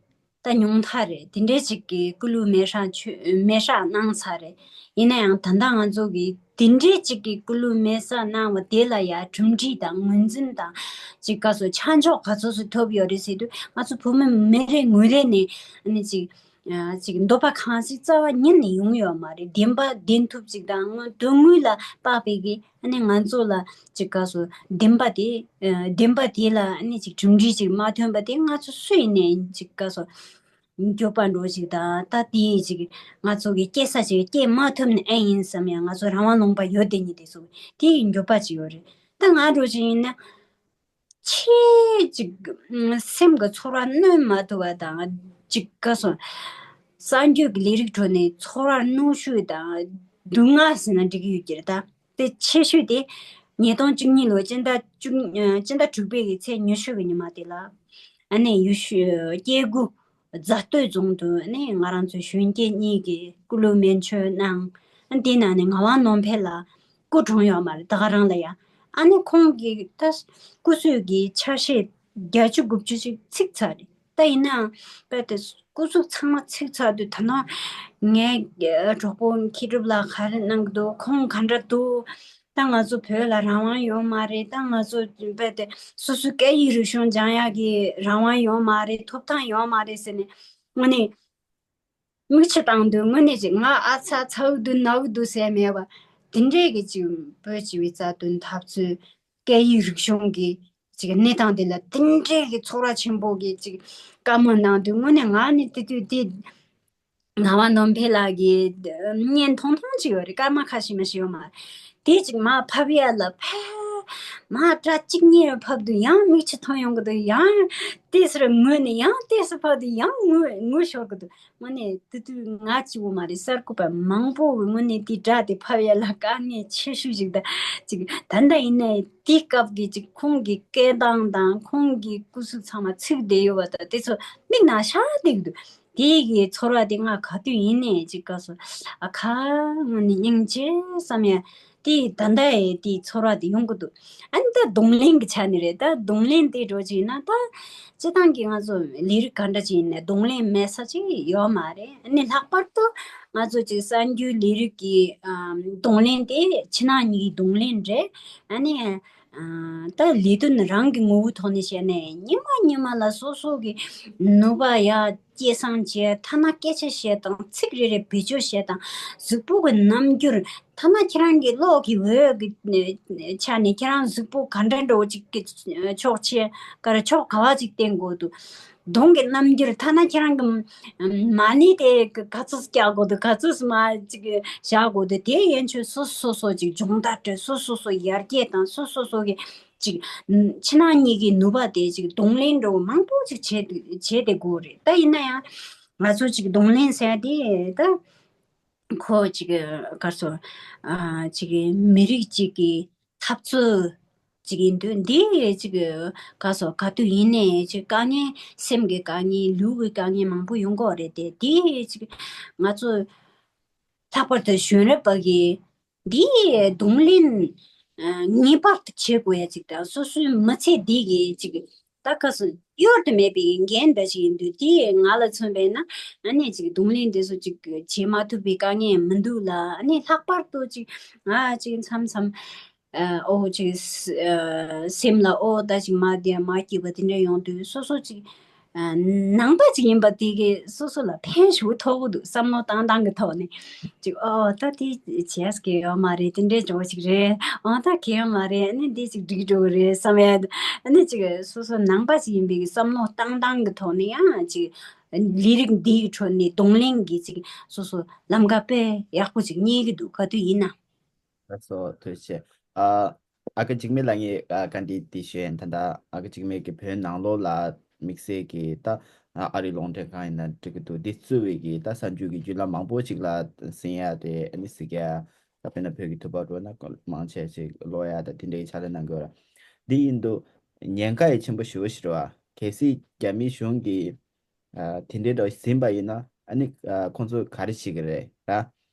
ད་ཉུང་མཐའ་རེད། དེ་འདྲའི་ཅིག་གི་སྐུ་ལུས་མེ་སྲེག་མཆོད་མེ་སྲེག་གནང་ཚར་རེད། ཡིན་ན་ཡང་ད་ལྟ་ང་ཚོ་གི་དེ་འདྲའི་ཅིག་གི་སྐུ་ལུས་མེ་སྲེག་གནང་བ་དེ་ལ་ཡ་གྲུབ་འབྲས་དང་ངོས་འཛིན་དང་ཅིག་ག་སོ་ཆ་འཇོག་ག་ཚོད་ཚོད་ཐོབ་ཡོད་རེད་ཟེར་དུས་ང་ཚོ་བོད་མི་མི་རེ་ངོ་རེ་ནས་ཨ་ནི་ཅིག་ཨ་ཅིག་འདོད་པ་གང་ཞིག་རྩ་བ་ཉིད་ནས་ཡོང་ཡོད་མ་རེད། བདེན་པ་བདེན་ཐུབ་ཅིག་དང་དོན་དངོས་ལ་དཔག་པའི་གི་ཨ་ནི་ང་ཚོ་ལ་ཅིག་ག་སོ་བདེན་པ་དེ་ཨ་བདེན་པ་དེ་ལ་ཨ་ནི་ཅིག་གྲུབ་འབྲས་ཅིག་མ་ཐོན་པ་དེ་ང་ཚོ་སུ་ཡིན་ནའི་ཅིག་ག་སོ་འགྱོད་པ་འགྲོ་ཅིག་དང་ད་དེ་ཅིག་ང་ཚོ་གི་སྐྱེ་ས་ཅིག་སྐྱེ་མ་ཐུབ་ནི་ཨེ་ཡིན་བསམ་ཡང་ང་ཚོ་རང་དབང་ལུང་པ་ཡོད་དེ་ཉིད་དེ་སོ་དེ་ཡི་འགྱོད་པ་ཅིག་ཡོད་རེད། ད་ང་འགྲོ་ཅིག་ཡིན་ན། ཆེས་ཅིག་སེམས་ཀྱི་ཚོར་བ་གནོན་མ་ཐུབ་པ་དང་ཅིག་ག་སོ་གསར་འགྱུར་གྱི་ལས་རིགས་ཁྲོད་ནས་ཚོར་བ་གནོན་ཤོས་དང་སྡུག་བསྔལ་ཟེར་ན་འགྲིག་གི་ཡོད་ཀྱི་རེད། ད་དེ་ཆེ་ཤོས་དེ་ཉིས་སྟོང་བཅུ་གཉིས་ལོ་སྤྱི་ཟླ་བཅུ་སྤྱི་ཟླ་དྲུག་པའི་གི་ཚེས་ཉི་ཤུ་གི་ཉི་མ་དེ་ལ་ཨ་ནེ་ཡུལ་ཤུལ་སྐྱེ་རྒུ་རྫ་སྟོད་རྫོང་དུ་ནས་ང་རང་ཚོའི་གཞོན་སྐྱེས་གཉིས་ཀྱིས་སྐུ་ལུས་མེ་མཆོད་གནང་། དེའི་ནང་ནས་ངག་དབང་ནོར་འཕེལ་ལགས་སྐུ་གྲོངས་ཡོད་མ་རེད་ད་ག་རང་ལ་ཡ། ཨ་ནེ་ཁོང་གིས་ད་སྐུ་གཟུགས་ཀྱི་ཆ་ཤས་བརྒྱད་ཅུ་དགུ་བཅུ་ཞིག་ཚིག་ཚར་རེད། ད་ཡིན་ནའང་དཔེ་དེ་ སྐུ་གཟུགས་ཚང་མ་ཚིག་ཚར་དུས། ད་ནང་ངའི་གྲོགས་པོ་མཁས་གྲུབ་ལགས་ག་རེ་གནང་གི་འདུག་ཁོང་ག་འདྲ་འདུག་ད་ང་ཚོ་བོད་ལ་རང་དབང་ཡོད་མ་རེད། ད་ང་ཚོ་རྦད་དེ་སོ་སོའི་སྐད་ཡིག་རིག་གཞུང་སྦྱང་ཡག་གི་རང་དབང་ཡོད་མ་རེད། ཐོབ་ཐང་ཡོད་མ་རེད་ཟེར་ནས་དངོས་གནས། མིག་ཆུ་བཏང་དུས་དངོས་གནས་ཅིག་ང་ཨ་ཚ་ཚ་འུ་དུ་ན་འུ་དུ་ཟེར་མེད་པ། དེ་འདྲས་ཀྱི་ཅིག་བོད་སྤྱི་བའི་རྩ་དོན་འཐབ་རྩོད། སྐད་ཡིག་རིག་གཞུང་གི་ཅིག་གནས་སྟངས་དེ་ལ་དེ་འདྲས་ཀྱི་ཚོར་བ་ཆེན་པོ་གི་ཅིག་བཀའ་མོལ་གནང་དུས་དངོས་གནས་ང་ནི་དེ་དུས་དེ་ངག་དབང་ནོར་འཕེལ་ལགས་ཀྱི་བརྙན་ཐུང་ཐུང་ཅིག་ཡོད་རེད། སྐར་མ་ཁ་ཤས་མ་ཞིག་ཡོད་མ་རེད། དེ་ཅིག་མར་ཕབ་ཡ་ལ་ཕ་མར་སྒྲ་གཅིག་གཉིས་ཕབ་དུས་ཡང་མིག་ཆུ་ཐོན་ཡོང་གི་འདུག་ཡང་ཏོག་ཙམ་ངུས་ནས་ཡང་ཏོག་ཙམ་ཕབ་དུས་ཡང་ངུ་ངུ་ཤོར་གི་འདུག་དངོས་གནས་དེ་དུས་ང་གཅིག་པོ་མ་རེད། གསར་འགོད་པ་མང་པོ་གིས་དངོས་གནས་དེ་སྒྲ་དེ་ཕབ་ཡ་ལ་དཀའ་ངལ་ཆེ་ཤོས་ཤིག་དང་ཅིག་ད་ལྟ་ཡིན་ནའི་དེའི་སྐབས་ཀྱི་ཅིག་ཁོང་གི་སྐད་གདངས་དང་ཁོང་གི་སྐུ་གཟུགས་ཚང་མ་ཚིག་བསྡད་ཡོད་པ་དང་དེ་ཚོ་མིག་ནང་ཤར་བསྡད་ཀྱི་འདུག་དེ་གི་ཚོར་བ་དེ་ང་ག་དུས་ཡིན་ནའི་ཅིག་སྐབས་སུ་ཨ་ཁ་དངོས་གནས་སྙིང་རྗེ་བསམ་ཡ་དེ་ད་ལྟ་ཡི་དེའི་ཚོར་བ་དེ་ཡོང་གི་འདུག་ཨ་ནི་ད་རྡུང་ལེན་གྱི་ཆ་ནས་རེད། ད་རྡུང་ལེན་དེ་འགྲོ་ཅིག་ཡིན་ན་ད་སྤྱི་བཏང་གི་ང་ཚོ་ལས་རིགས་ག་འདྲ་ཅིག་ཡིན་ནའི་རྡུང་ལེན་མེད་ས་ཅིག་ཡོད་མ་རེད། ཨ་ནི་ལྷག་པར་དུ་ང་ཚོ་ཅིག་གསར་འགྱུར་ལས་རིགས་ཀྱི་ཨམ་རྡུང་ལེན་དེ་ཕྱི་ནང་གཉིས་ཀྱི་རྡུང་ལེན་རེད། ཨ་ནི་ཨ་ད་ལས་དོན་རང་གི་ངོ་བོའི་ཐོག་ནས་བཤད་ནས་ཉི་མ་ཉི་མ་ལ་སོ་སོ་གི་ནུས་པ་ཡར་སྐྱེད་སྲིང་བྱས། ཐ་ན་སྐད་ཆ་བཤད་སྟངས་ཚིག་རེ་རེ་བེད་སྤྱོད་བྱེད་སྟངས་གཟུགས་པོ་གི་རྣམ་འགྱུར། ཐ་ན་ཁྱེད་རང་གི་གློག་གི་འོད་ཀྱི་ཆ་ནས་ཁྱེད་རང་གཟུགས་པོ་ག་འདྲ་འདྲ་བོ་ཅིག་གི་ཕྱོགས་ཆེ་ག་རེ་ཕྱོགས་ག་བ་ཅིག་བསྟན་དགོས་འདུག་གདོང་གི་རྣམ་འགྱུར། ཐ་ན་ཁྱེད་རང་གི་མ་ཎི་དེ་ག་ཚོད་བཀྱག་དགོས་འདུག་ག་ཚོད་མར་ཅིག་བཞག་དགོས་འདུག་དེ་ཡན་ཆོད་སོ་སོ་སོ་ཅིག་སྦྱོང་བརྡར་སྤྲད། སོ་སོ་སོ་ཡར་རྒྱས་དང་སོ་སོ་སོ་གི་ཅིག་ཕྱི་ནང་གཉིས་ཀྱི་ནུས་པ་དེ་ཅིག་གདོང་ལེན་འདྲ་བོ་མང་པོ་ཅིག་བྱས་བྱས་ཏེ་དགོས་རེད། ད་ཡིན་ན་ཡང་ང་ཚོ་ཅིག་གདོང་ལེན་ཟེར་ཡ་དེ་ད་ཁོ་ཅིག་ག་རེ་ཟེར། ཨ་ཅིག་མི་རིགས་ཅིག་གི་འཐབ་རྩོད་ཅིག་ཡིན་དུས། འདི་ཅིག་ག་རེ་ཟེར། ག་དུས་ཡིན་ནའི་ཅིག་དཀའ་ངལ། སེམས་ཀྱི་དཀའ་ངལ། ལུས་ཀྱི་དཀའ་ངལ་མང་པོ་ཡོང་གི་ཡོད་རེད་དེ། འདི་ཅིག་ང་ཚོ་ལྷག་པར་དུ་གཞོན་རབས་པ་གིས་འདི་གདོང་ལེན་ཨ་ངེས་པར་དུ་བྱེད་དགོས་ཡ་ཅིག་དང་། སོ་སོའི་མི་ཚེ་འདི་གི་ཅིག་ད་ག་རེ་ཟེར། གཡོལ་དུ་མེད་པའི་འགན་འདྲ་ཞིག་ཡིན་དུས། དེ་ང་ལ་མཚོན་པས་ན་ཨ་ནི་ཅིག་གདོང་ལེན་དེ་ཚོ་ཅིག་བྱེད་མ་ཐུབ་པའི་དཀའ་ངལ་མི་འདུག་ལ། ཨ་ནི་ལྷག་པར་དུ་ཅིག་ང་ཅིག་མཚམས་མཚམས་ཨ་ཨོ་ཅིག་ཨ་སེམས་ལ་ཨོ་ད་ཅིག་མ་བདེ་མ་སྐྱིད་པ་དེ་འདྲ་ཡོང་དུས། སོ་སོ་ཅིག་ཨ་ནང་པ་ཅིག་ཡིན་པ་དེ་གིས་སོ་སོ་ལ་ཕན་ཞེ་པོ་ཐོགས་ཀྱི་འདུག་བསམ་བློ་བཏང་སྟངས་ཀྱི་ཐོག་ནས། ཅིག་ཨོ་ད་དེ་བྱས་ཀྱི་ཡོད་མ་རེད། དེ་འདྲའི་འགྲོ་ཅིག་རེད། ཨོ་ད་གལ་ཡོད་མ་རེད། ཨ་ནི་འདི་ཅིག་འགྲིག་འགྲོ་གི་རེད་བསམ་ཡ། ཨ་ནི་ཅིག་སོ་སོ་ནང་པ་ཅིག་ཡིན་པའི་བསམ་བློ་བཏང་སྟངས་ཀྱི་ཐོག་ནས་ཡང་ཅིག་ལས་རིགས་འདིའི་ཁྲོད་ནས་གདོང་ལེན་གྱི་ཅིག་སོ་སོ་ལམ་ཁ་དཔེ་ཡག་པོ་ཅིག་རྙེད་ཀྱི་འདུག་ག་དུས་ཡིན་ན། ལགས་སོ། ཐུགས་རྗེ་ཆེ། ཨ་ཨ་ཁུ་འཇིགས་མེད་ལགས། ངས་ཨ་བཀའ་འདྲི་འདི་ཞུ་ཡིན། ད་ལྟ་ཨ་ཁུ་འཇིགས་མེད་ཀྱིས་བོད་ནང་ལོགས་ལ་དམིགས་བསལ་གྱི་ད་ཨ་རིའི་རླུང་འཕྲིན་ཁང་ཡིན་ན་འགྲིག་གི་འདུག་འདི་གཙོས་པའི་གི་ད་གསར་འགྱུར་གྱི་བརྒྱུད་ལམ་མང་པོ་ཅིག་ལ་གཟིགས་ཡ་དེ། ཨ་ནི་གཟིགས་ཡ་ད་དཔེར་ན་བོད་ཀྱི་དུས་བབ་འགྲོ་ན་མང་ཆེ་ཞིག་ཀློག་ཡ་ད་དེ་འདྲའི་ཕྱག་ལས་གནང་གི་ཡོད་ར། འདི་ཡིན་དུས་ཉེན་ཁ་ཡང་ཆེན་པོ་ཞེ་པོ་ཞིག་རེད་བ། གལ་སྲིད་རྒྱ་མིའི་གཞུང་གིས་ཨ་དེ་འདྲའི་འདྲ་ཟིན་པ་ཡིན་ན། ཨ་ནི་ཨ་ཁོང་ཚོས་ག་རེ་བྱེད་ཀྱི་རེད་ར།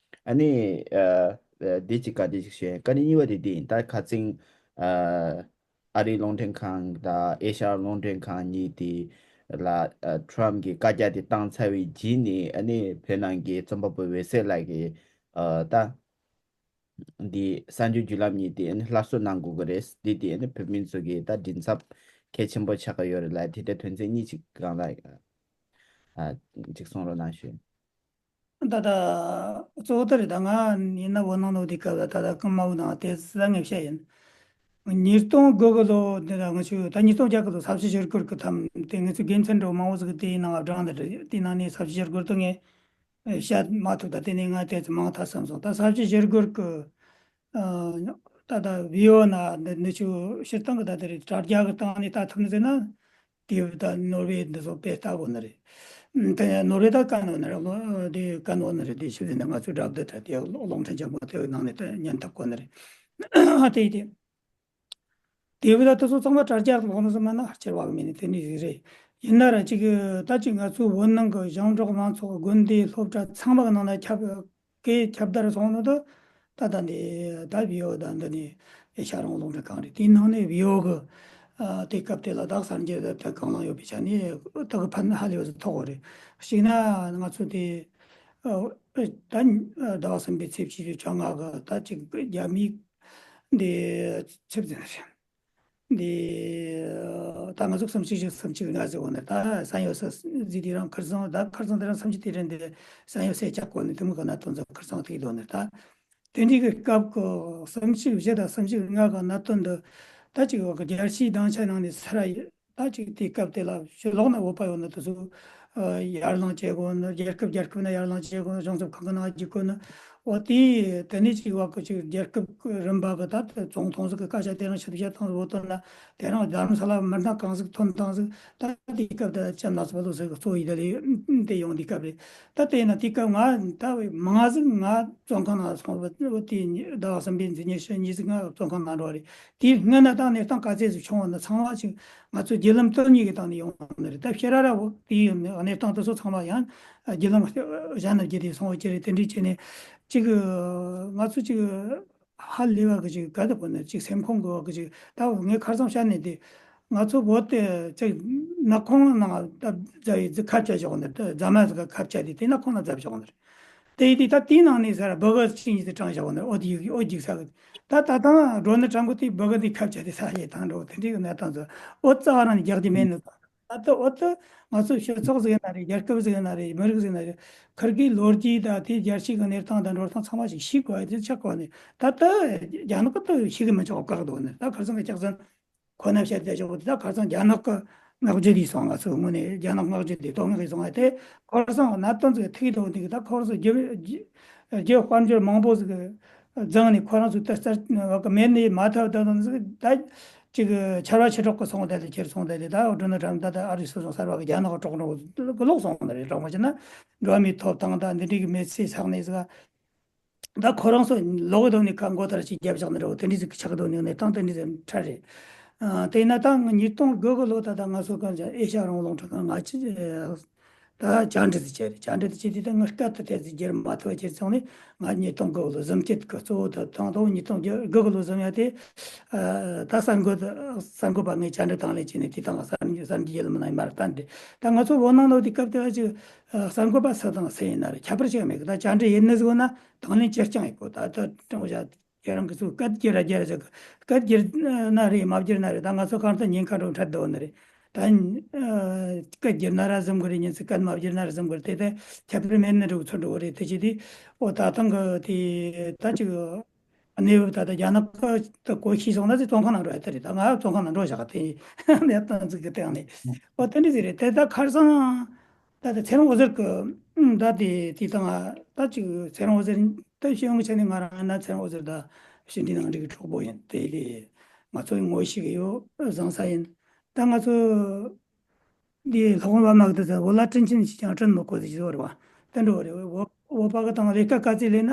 ཨ་ནི་ཨ་ཨ་འདི་གཅིག་བཀའ་འདྲི་ཞིག་ཞུ་ཡིན། བཀའ་འདྲི་གཉིས་པ་དེ་འདི་ཡིན། ད་ཁ་སང་ཨ་ཨ་རིའི་རླུང་འཕྲིན་ཁང་དང་ཨེ་ཤ་ཡ་རླུང་འཕྲིན་ཁང་གཉིས་དེ་ལ་ཨ་ཊམ་གྱིས་བཀའ་རྒྱ་དེ་བཏང་ཚར་བའི་རྗེས་ནས། ཨ་ནི་བོད་ནང་གི་རྩོམ་པ་པོ་འོད་ཟེར་ལགས་ཀྱིས་ཨ་ད་འདི་གསར་འགྱུར་བརྒྱུད་ལམ་གཉིས་དེ་ཨ་ནི་སླར་གསོ་གནང་དགོས་ཀྱི་རེད། འདི་དེ་ཨ་ནི་བོད་མི་ཚོ་གི་ད་མགྲིན་ཚབ་གལ་ཆེན་པོ་ཆགས་ཀྱི་ཡོད་རེད་ལ། དེ་འདྲའི་དོན་ཚན་གཉིས་ཅིག་སྒང་ལ་ཨ་ཅིག་གསུང་རོགས་གནང་ཞུ། ད་ད་གཙོ་བོ་ད་རེད། ད་ང་ཡིན་ན་བོད་ནང་ལོགས་དེ་སྐབས་ལ་ད་ད་རྐུན་མ་བོ་ནང་དེ་ས་ངེས་བཤད་ཡིན། ཉིས་སྟོང་དགུ་གི་ལོ་འདི་ལ་ང་ཚོས། ད་ཉིས་སྟོང་བརྒྱད་གི་ལོ་ས་བྱི་ཞི་རྒོལ་གི་ཐམ་དེ་ང་ཚོས་དགེ་མཚན་འདྲ་བོ་མང་བོ་ཟིག་གི་དེའི་ནང་ལ་བགྲངས་ནས་རེད། དེའི་ནང་ནས་ས་བྱི་ཞི་རྒོལ་དུ་ངས་བཤད་མ་ཐུབ། ད་དེ་ནས་ང་དེ་ཚོ་མང་ཐག་བསམ་སོང་། ད་ས་བྱི་ཞི་རྒོལ་གི་ཨ་ད་ད་བི་ཨོ་ན་འདི་འདི་ཆུ་སྤྱིར་བཏང་གི་ད་དེ་རེད། དྲ་རྒྱ་གི་སྟེང་ནས་ལྟ་ཐུབ་ནི་ཟེར་ན། དེ་ད་ནོར་ཝེ་འདི་ཚོ་དཔེ་ལྟ་དགོས་ནི་རེད། ཨ་དེ་ནོར་ཝེ་ད་དཀའ་ནོ་ནི་རེད། ལོ་དེ་དཀའ་ནོ་ནི་རེད། དེ་ཆུ་ཟེར་ན་ང་ཚོའི་དྲ་བདུད་ད་དེ་རླུང་འཕྲིན་ཆེན་པོ་དེ་ནང་ནས་ད་ཉན་ཐུབ་དགོས་ནི་རེད། ཨ་དེ་དེ། དེ་བས་ད་དེ་ཚོ་ཚང་མ་དྲ་རྒྱ་ལོག་ནི་ཟེར་མ་ན་སྐྱེ་བ་གི་མིན་ནི་དེ་འདྲ་ཞིག་རེད། ཡིན་ན་ར་ཅིག་ད་ཅིག་ང་ཚོའི་བོད་ནང་གི་ཞིང་འབྲོག་མང་ཚོགས་དགོན་སྡེ་སློབ་གྲྭ་ཚང་མ་གི་ནང་ལ་ཁྱབ་གི་ཁྱབ་བརྡལ་སོང་ནོ་ད། ད་ད་འདི་ད་བི་ཨོ་ད་འདི་ནི་ཨེ་ཤ་ཡ་རང་དབང་རླུང་འཕྲིན་ཁང་རེད། དེའི་ནང་ནས་བི་ཨོ་གི་ ཨ་དེ་སྐབས་དེ་ལ་ད་གསར་འགྱུར་དེ་གང་བླངས་ཡོད་པའི་ཆ་ནས་ད་གི་ཕན་ཧ་ལས་པ་ཞིག་ཐོགས་ཡོད་རེད། གཅིག་ན་ང་ཚོ་དེ་ཨ་ད་ཟླ་བ་གསུམ་པའི་ཚེས་བཅུ་བཅོ་ལྔ་གི་ད་ཅིག་རྒྱ་མིའི་འདི་ཆིབས་འཛིན་རེད། འདི་ད་ང་ཚོ་གསུམ་གཅིག་བཞི་གསུམ་གཅིག་ལྔ་ཟེར་བ་ནི་ད་བསམ་ཡོད་ས་ཟིག་དེ་རང་ཁར་སང་ད་ཁར་སང་དེ་རང་སུམ་ཅུ་དེ་རིང་འདི་བསམ་ཡོད་སའི་ལྕགས་གོ་ནི་དེ་མོ་གི་གནད་དོན་ཚོ་ཁར་སང་ཐུག་འདུག་ནི་ད། དེ་འདྲའི་གི་སྐབས་ཀྱི་གསུམ་གཅིག་བཞི་དང་གསུམ་གཅིག་ལྔ་གི་གནད་དོན་འདི་ད་ཅིག་བ་གི་རྒྱལ་སྤྱིའི་སྡིངས་ཆ་ནང་ནས་ས་ར་ཡི་ད་ཅིག་དེའི་སྐབས་དེ་ལ་ཕྱི་ལོགས་ན་བོད་པ་ཡོད་ན་དེ་ཚོ་ཨ་ཡར་ལངས་བྱེད་དགོས་ནི། རྒྱལ་ཁབ་རྒྱལ་ཁབ་ན་ཡར་ལངས་བྱེད་དགོས་ནི། གཞུང་ཚབ་ཁང་གི་ནང་འཇུག་དགོས་ནི། འོ་དེ་དེ་ནས་ཅིག་བ་གི་ཅིག་རྒྱལ་ཁབ་ཀྱི་རིམ་པ་གི་ད་ཙོང་ཐོང་ཟིག་གི་སྐད་ཆ་དེ་རང་ཤུགས་བཤད་སྟངས་བོད་དོན་ལ་དེ་རང་རྡ་རམ་ས་ལ་མི་སྣ་གང་ཟིག་ཐོན་སྟངས་ཟིག་ད་དེའི་སྐབས་དེ་ལ་ལྕམ་ནག་ཚོ་ལོ་ཟིག་གི་གཙོ་བོ་ཡི་ད་ལས་དེ་ཡོང་དུས་སྐབས་རེད། ད་དེ་ཡིན་ན་དེའི་སྐབས་ང་ད་མང་ཟིག་ང་བཙོན་ཁང་ནང་སོང་བ་དེ་ཟླ་བ་གསུམ་པའི་ཚེས་ཉི་ཤུ་གཉིས་ཟིག་ང་བཙོན་ཁང་ནང་འགྲོ་བ་རེད། དེའི་སྔོན་ན་ད་གནས་སྟངས་ག་ཚད་ཟིག་བྱུང་བ་ན་ཚང་མ་ཅིག་ང་ཚོ་བརྒྱུད་ལམ་དོན་གཉིས་ཀྱི་སྟེང་ནས་ཡོང་ནི་རེད། ད་ཕྱི་ར་ར་བོ་དེའི་གནས་སྟངས་དེ་ཚོ་ཚང་མ་ཡང་བརྒྱུད་ལམ་གཞན་ན་བརྒྱུད་དེ་སོང་བ་ཅི་རེད། དེ་འདྲའི་བྱས་ནས་ཅིག་ང་ཚོ་ཅིག་ཧ་ལས་པ་གི་ཅིག་ག་དེ་གོ་ནས་ཅིག་སེམས་ཁོང་གི་བ་གི་ཅིག་ད་ངས་ཁར་སང་བཤད་ནས་དེ་ང་ཚོ་བོད་དེ་ཅིག་ནག་ཁུང་ནང་ད་རྫ་ཡི་རྫི་ཁ་བཅད་བཞག་ནས་རྫ་མ་ཟིག་ཁ་བཅད་དེ་དེ་ནག་ཁུང་ན་རྫ་བཞག་ནས་དེ་ཡི་དེ་ད་དེའི་ནང་ནས་ཟེར་བ་གི་ཅིག་ཉིད་དེ་དྲངས་བཞག་ནས་ཨོ་དེ་ཡིག་ཨོ་རྒྱུག་ས་གི་ད་ད་དང་འགྲོ་ནི་དྲང་གི་དེ་བ་གི་དེ་ཁ་བཅད་དེ་ས་ཡི་དང་འགྲོ་དེ་འདྲའི་གི་གནས་སྟངས་ཚོ་ཨོ་རྩ་བ་རང་ནས་རྒྱག་རྒྱུ་མེད་ནི། ད་ལྟ་འོ་ད་ང་ཚོ་སྤྱི་ཚོགས་ཟིག་ཡིན་ན་རེད། རྒྱལ་ཁབ་ཟིག་ཡིན་ན་རེད། མི་རིགས་ཟིག་ཡིན་ན་རེད། ཁིར་གི་ལོ་རྒྱུས་དང་དེའི་རྒྱལ་སྤྱིའི་གི་གནས་སྟངས་དང་འགྲོ་སྟངས་ཚང་མ་ཞིག་ཤེས་དགོས་ཡ་དེ་ཆགས་དགོས་ནི། ད་ལྟ་རྒྱ་ནག་གི་ད་ཤེས་གི་མི་ཆོག་བཀག་འདུག་ནི། ད་ཁ་སང་གི་སྐྱག་རྫུན་ཁོ་ན་བཤད་དེ་ཆོག་གི་ད་ཁ་སང་རྒྱ་ནག་གི་ངག་རྒྱུན་དེ་སོང་། ང་ཚོ་དངོས་ནས་རྒྱ་ནག་ངག་རྒྱུན་དེ་དོན་དངོས་སོང་ཨ། དེ་ཁོ་སང་གནད་དོན་ཟིག་ཐིག་ལོ་དེ་གི་ད་ཁོ་སང་རྒྱུ་རྒྱུ་དཔལ་འབྱོར་མང་པོ་ཟིག་གི་རྫོང་ནས་ཁོ་རང་ཚོ་ལྟ་ལྟ་བ་གི་མེད་ནས་མ་ཐར་ད་དང་ད་ཅིག་ཆར་བ་ཆུ་གྲོག་གི་སོང་བསྡད་དེ་ཁྱེར་སོང་བསྡད་དེ་ད་འགྲོ་ན་གྲམ་ད་ད་ཨ་རི་སོ་སོང་གསར་བ་གི་རྒྱ་ནག་གྲོག་འགྲོ་གི་ལོག་སོང་བ་རེད། གྲོག་མ་བྱས་ན་འགྲོ་བ་མིའི་ཐོབ་ཐང་ད་འདི་འདྲའི་གི་མེད་ཚེ་ཆགས་ནས་ཟིག་ད་ཁོ་རང་ཚོ་ལོག་གི་དོན་ནས་ཁ་མགོ་ཐར་ཅིག་རྒྱབ་བཞག་ནི་རེད། དེ་འདྲའི་ཟིག་ཆགས་གི་དོན་ནས་གནས་སྟངས་དེ་འདྲའི་ཟིག་འཕྲད་རེད། ཨ་དེ་ཡིན་ན་ད་ཉིས་སྟོང་དགུ་གི་ལོ་ད་ད་ང་ཚོ་གང་ཅི་ཨེ་ཤ་རང་དབང་རླུང་འཕྲིན་ཁང་ང་ཅི། ད་བཅར་འདྲི་དེ་བྱས་རེད། བཅར་འདྲི་དེ་བྱས་དུས་ད་ངས་སྐད་དུ་ཐད་ཚིག་བསྒྱུར་མ་ཐུབ་བྱས་སོང་ནས་ང་ཉིས་སྟོང་དགུ་ལོ་གཟིམ་སྤྱད་གི་གཙོ་བོ་དུ་དང་ཐོག་ཉིས་སྟོང་དགུ་ལོ་གཟིམ་ཡ་དེ་ད་གསར་འགོད་གསར་འགོད་པ་ངས་བཅར་འདྲི་དང་ལེན་བྱས་ནས་དེ་དང་གསར་འགོད་གསར་འགོད་ཡིན་ལ་མིན་ན་ཡིན་མ་རེད། ད་འདི་ད་ང་ཚོ་བོད་ནང་ལོག་དུས་སྐབས་དེ་བ་ཅིག་གསར་འགོད་པ་སུ་དང་སུ་ཡིན་ན་རེད། ཁྱད་པར་ཅིག་མེད་གི། ད་བཅར་འདྲི་ཡིན་ནི་ཟིག་ན་དང་ལེན་ཅི་རྐྱང་ཡིན་གོ། ད་ད་དྲང་བོ་བྱ། ཁྱེད་རང་གི་ཚོ་སྐད་བསྒྱུར་ར་བསྒྱུར་ཟེར་གི། སྐད་བསྒྱུར་ན་རེད་མ་བསྒྱུར་ན་རེད། ད་ང་ཚོ་གང་ལྟར་ཉེན་ཁ་འགྲོ་འཕྲད་འདུག་ནི་རེད། ད་སྐད་བསྒྱུར་ན་ར་ཟིན་དགོས་རེད། ཉིན་ཚེ་སྐད་མ་བསྒྱུར་ན་ར་ཟིན་དགོས་རེད། དེ་ད་ཁྱད་པར་མེད་ནི་འགྲོ་ཚོད་འགྲོ་གི་རེད། དེ་ཅི་དེ་ཨོ་ད་ཐང་གི་དེ་ད་ཅིག་གནས་བབ་ད་ད་རྒྱ་ནག་གི་གོ་ཤེས་སོང་ན་དེ་བཙོན་ཁང་ནང་འགྲོ་ཡ་དེ་རེད། ད་ང་བཙོན་ཁང་ནང་འགྲོ་བཞག་དེ་གནས་སྟངས་ཅིག་གི་སྟེང་ནས་ཨོ་དེ་འདྲ་ཟིག་རེད། དེ་ད་ཁར་སང་ད་ལྟ་ཚེ་རིང་འོད་ཟེར་གི་ད་དེ་དེ་དང་ད་ཅིག་ཚེ་རིང་འོད་ཟེར་ད་ཤེས་ཡོན་གྱི་ཆ་ནས་ང་རང་ཡིན་ན་ཚེ་རིང་འོད་ཟེར་ད་ཕྱི་འབྲེལ་ནང་འགྲིག་གི་གྲོགས་པོ་ཡིན། དེ་ལས་ང་ཚོ་ངོ་ཤེས་ཀྱི་ཡོད། བཟང་ས་ཡིན། ད་ང་ཚོ་འདི་ལྷག་དབང་བ་མ་གི་ད་ཟེར་བོད་ལ་དྲིན་ཆེན་ཞིག་ཀྱང་དྲིན་མི་གོ་ཟེར་གྱི་ཡོད་རེད་བ། དེ་འདྲ་བ་རེད། བོད་བོད་པ་གི་དང་ལས་ཀ་ག་ཚད་ལས་ན་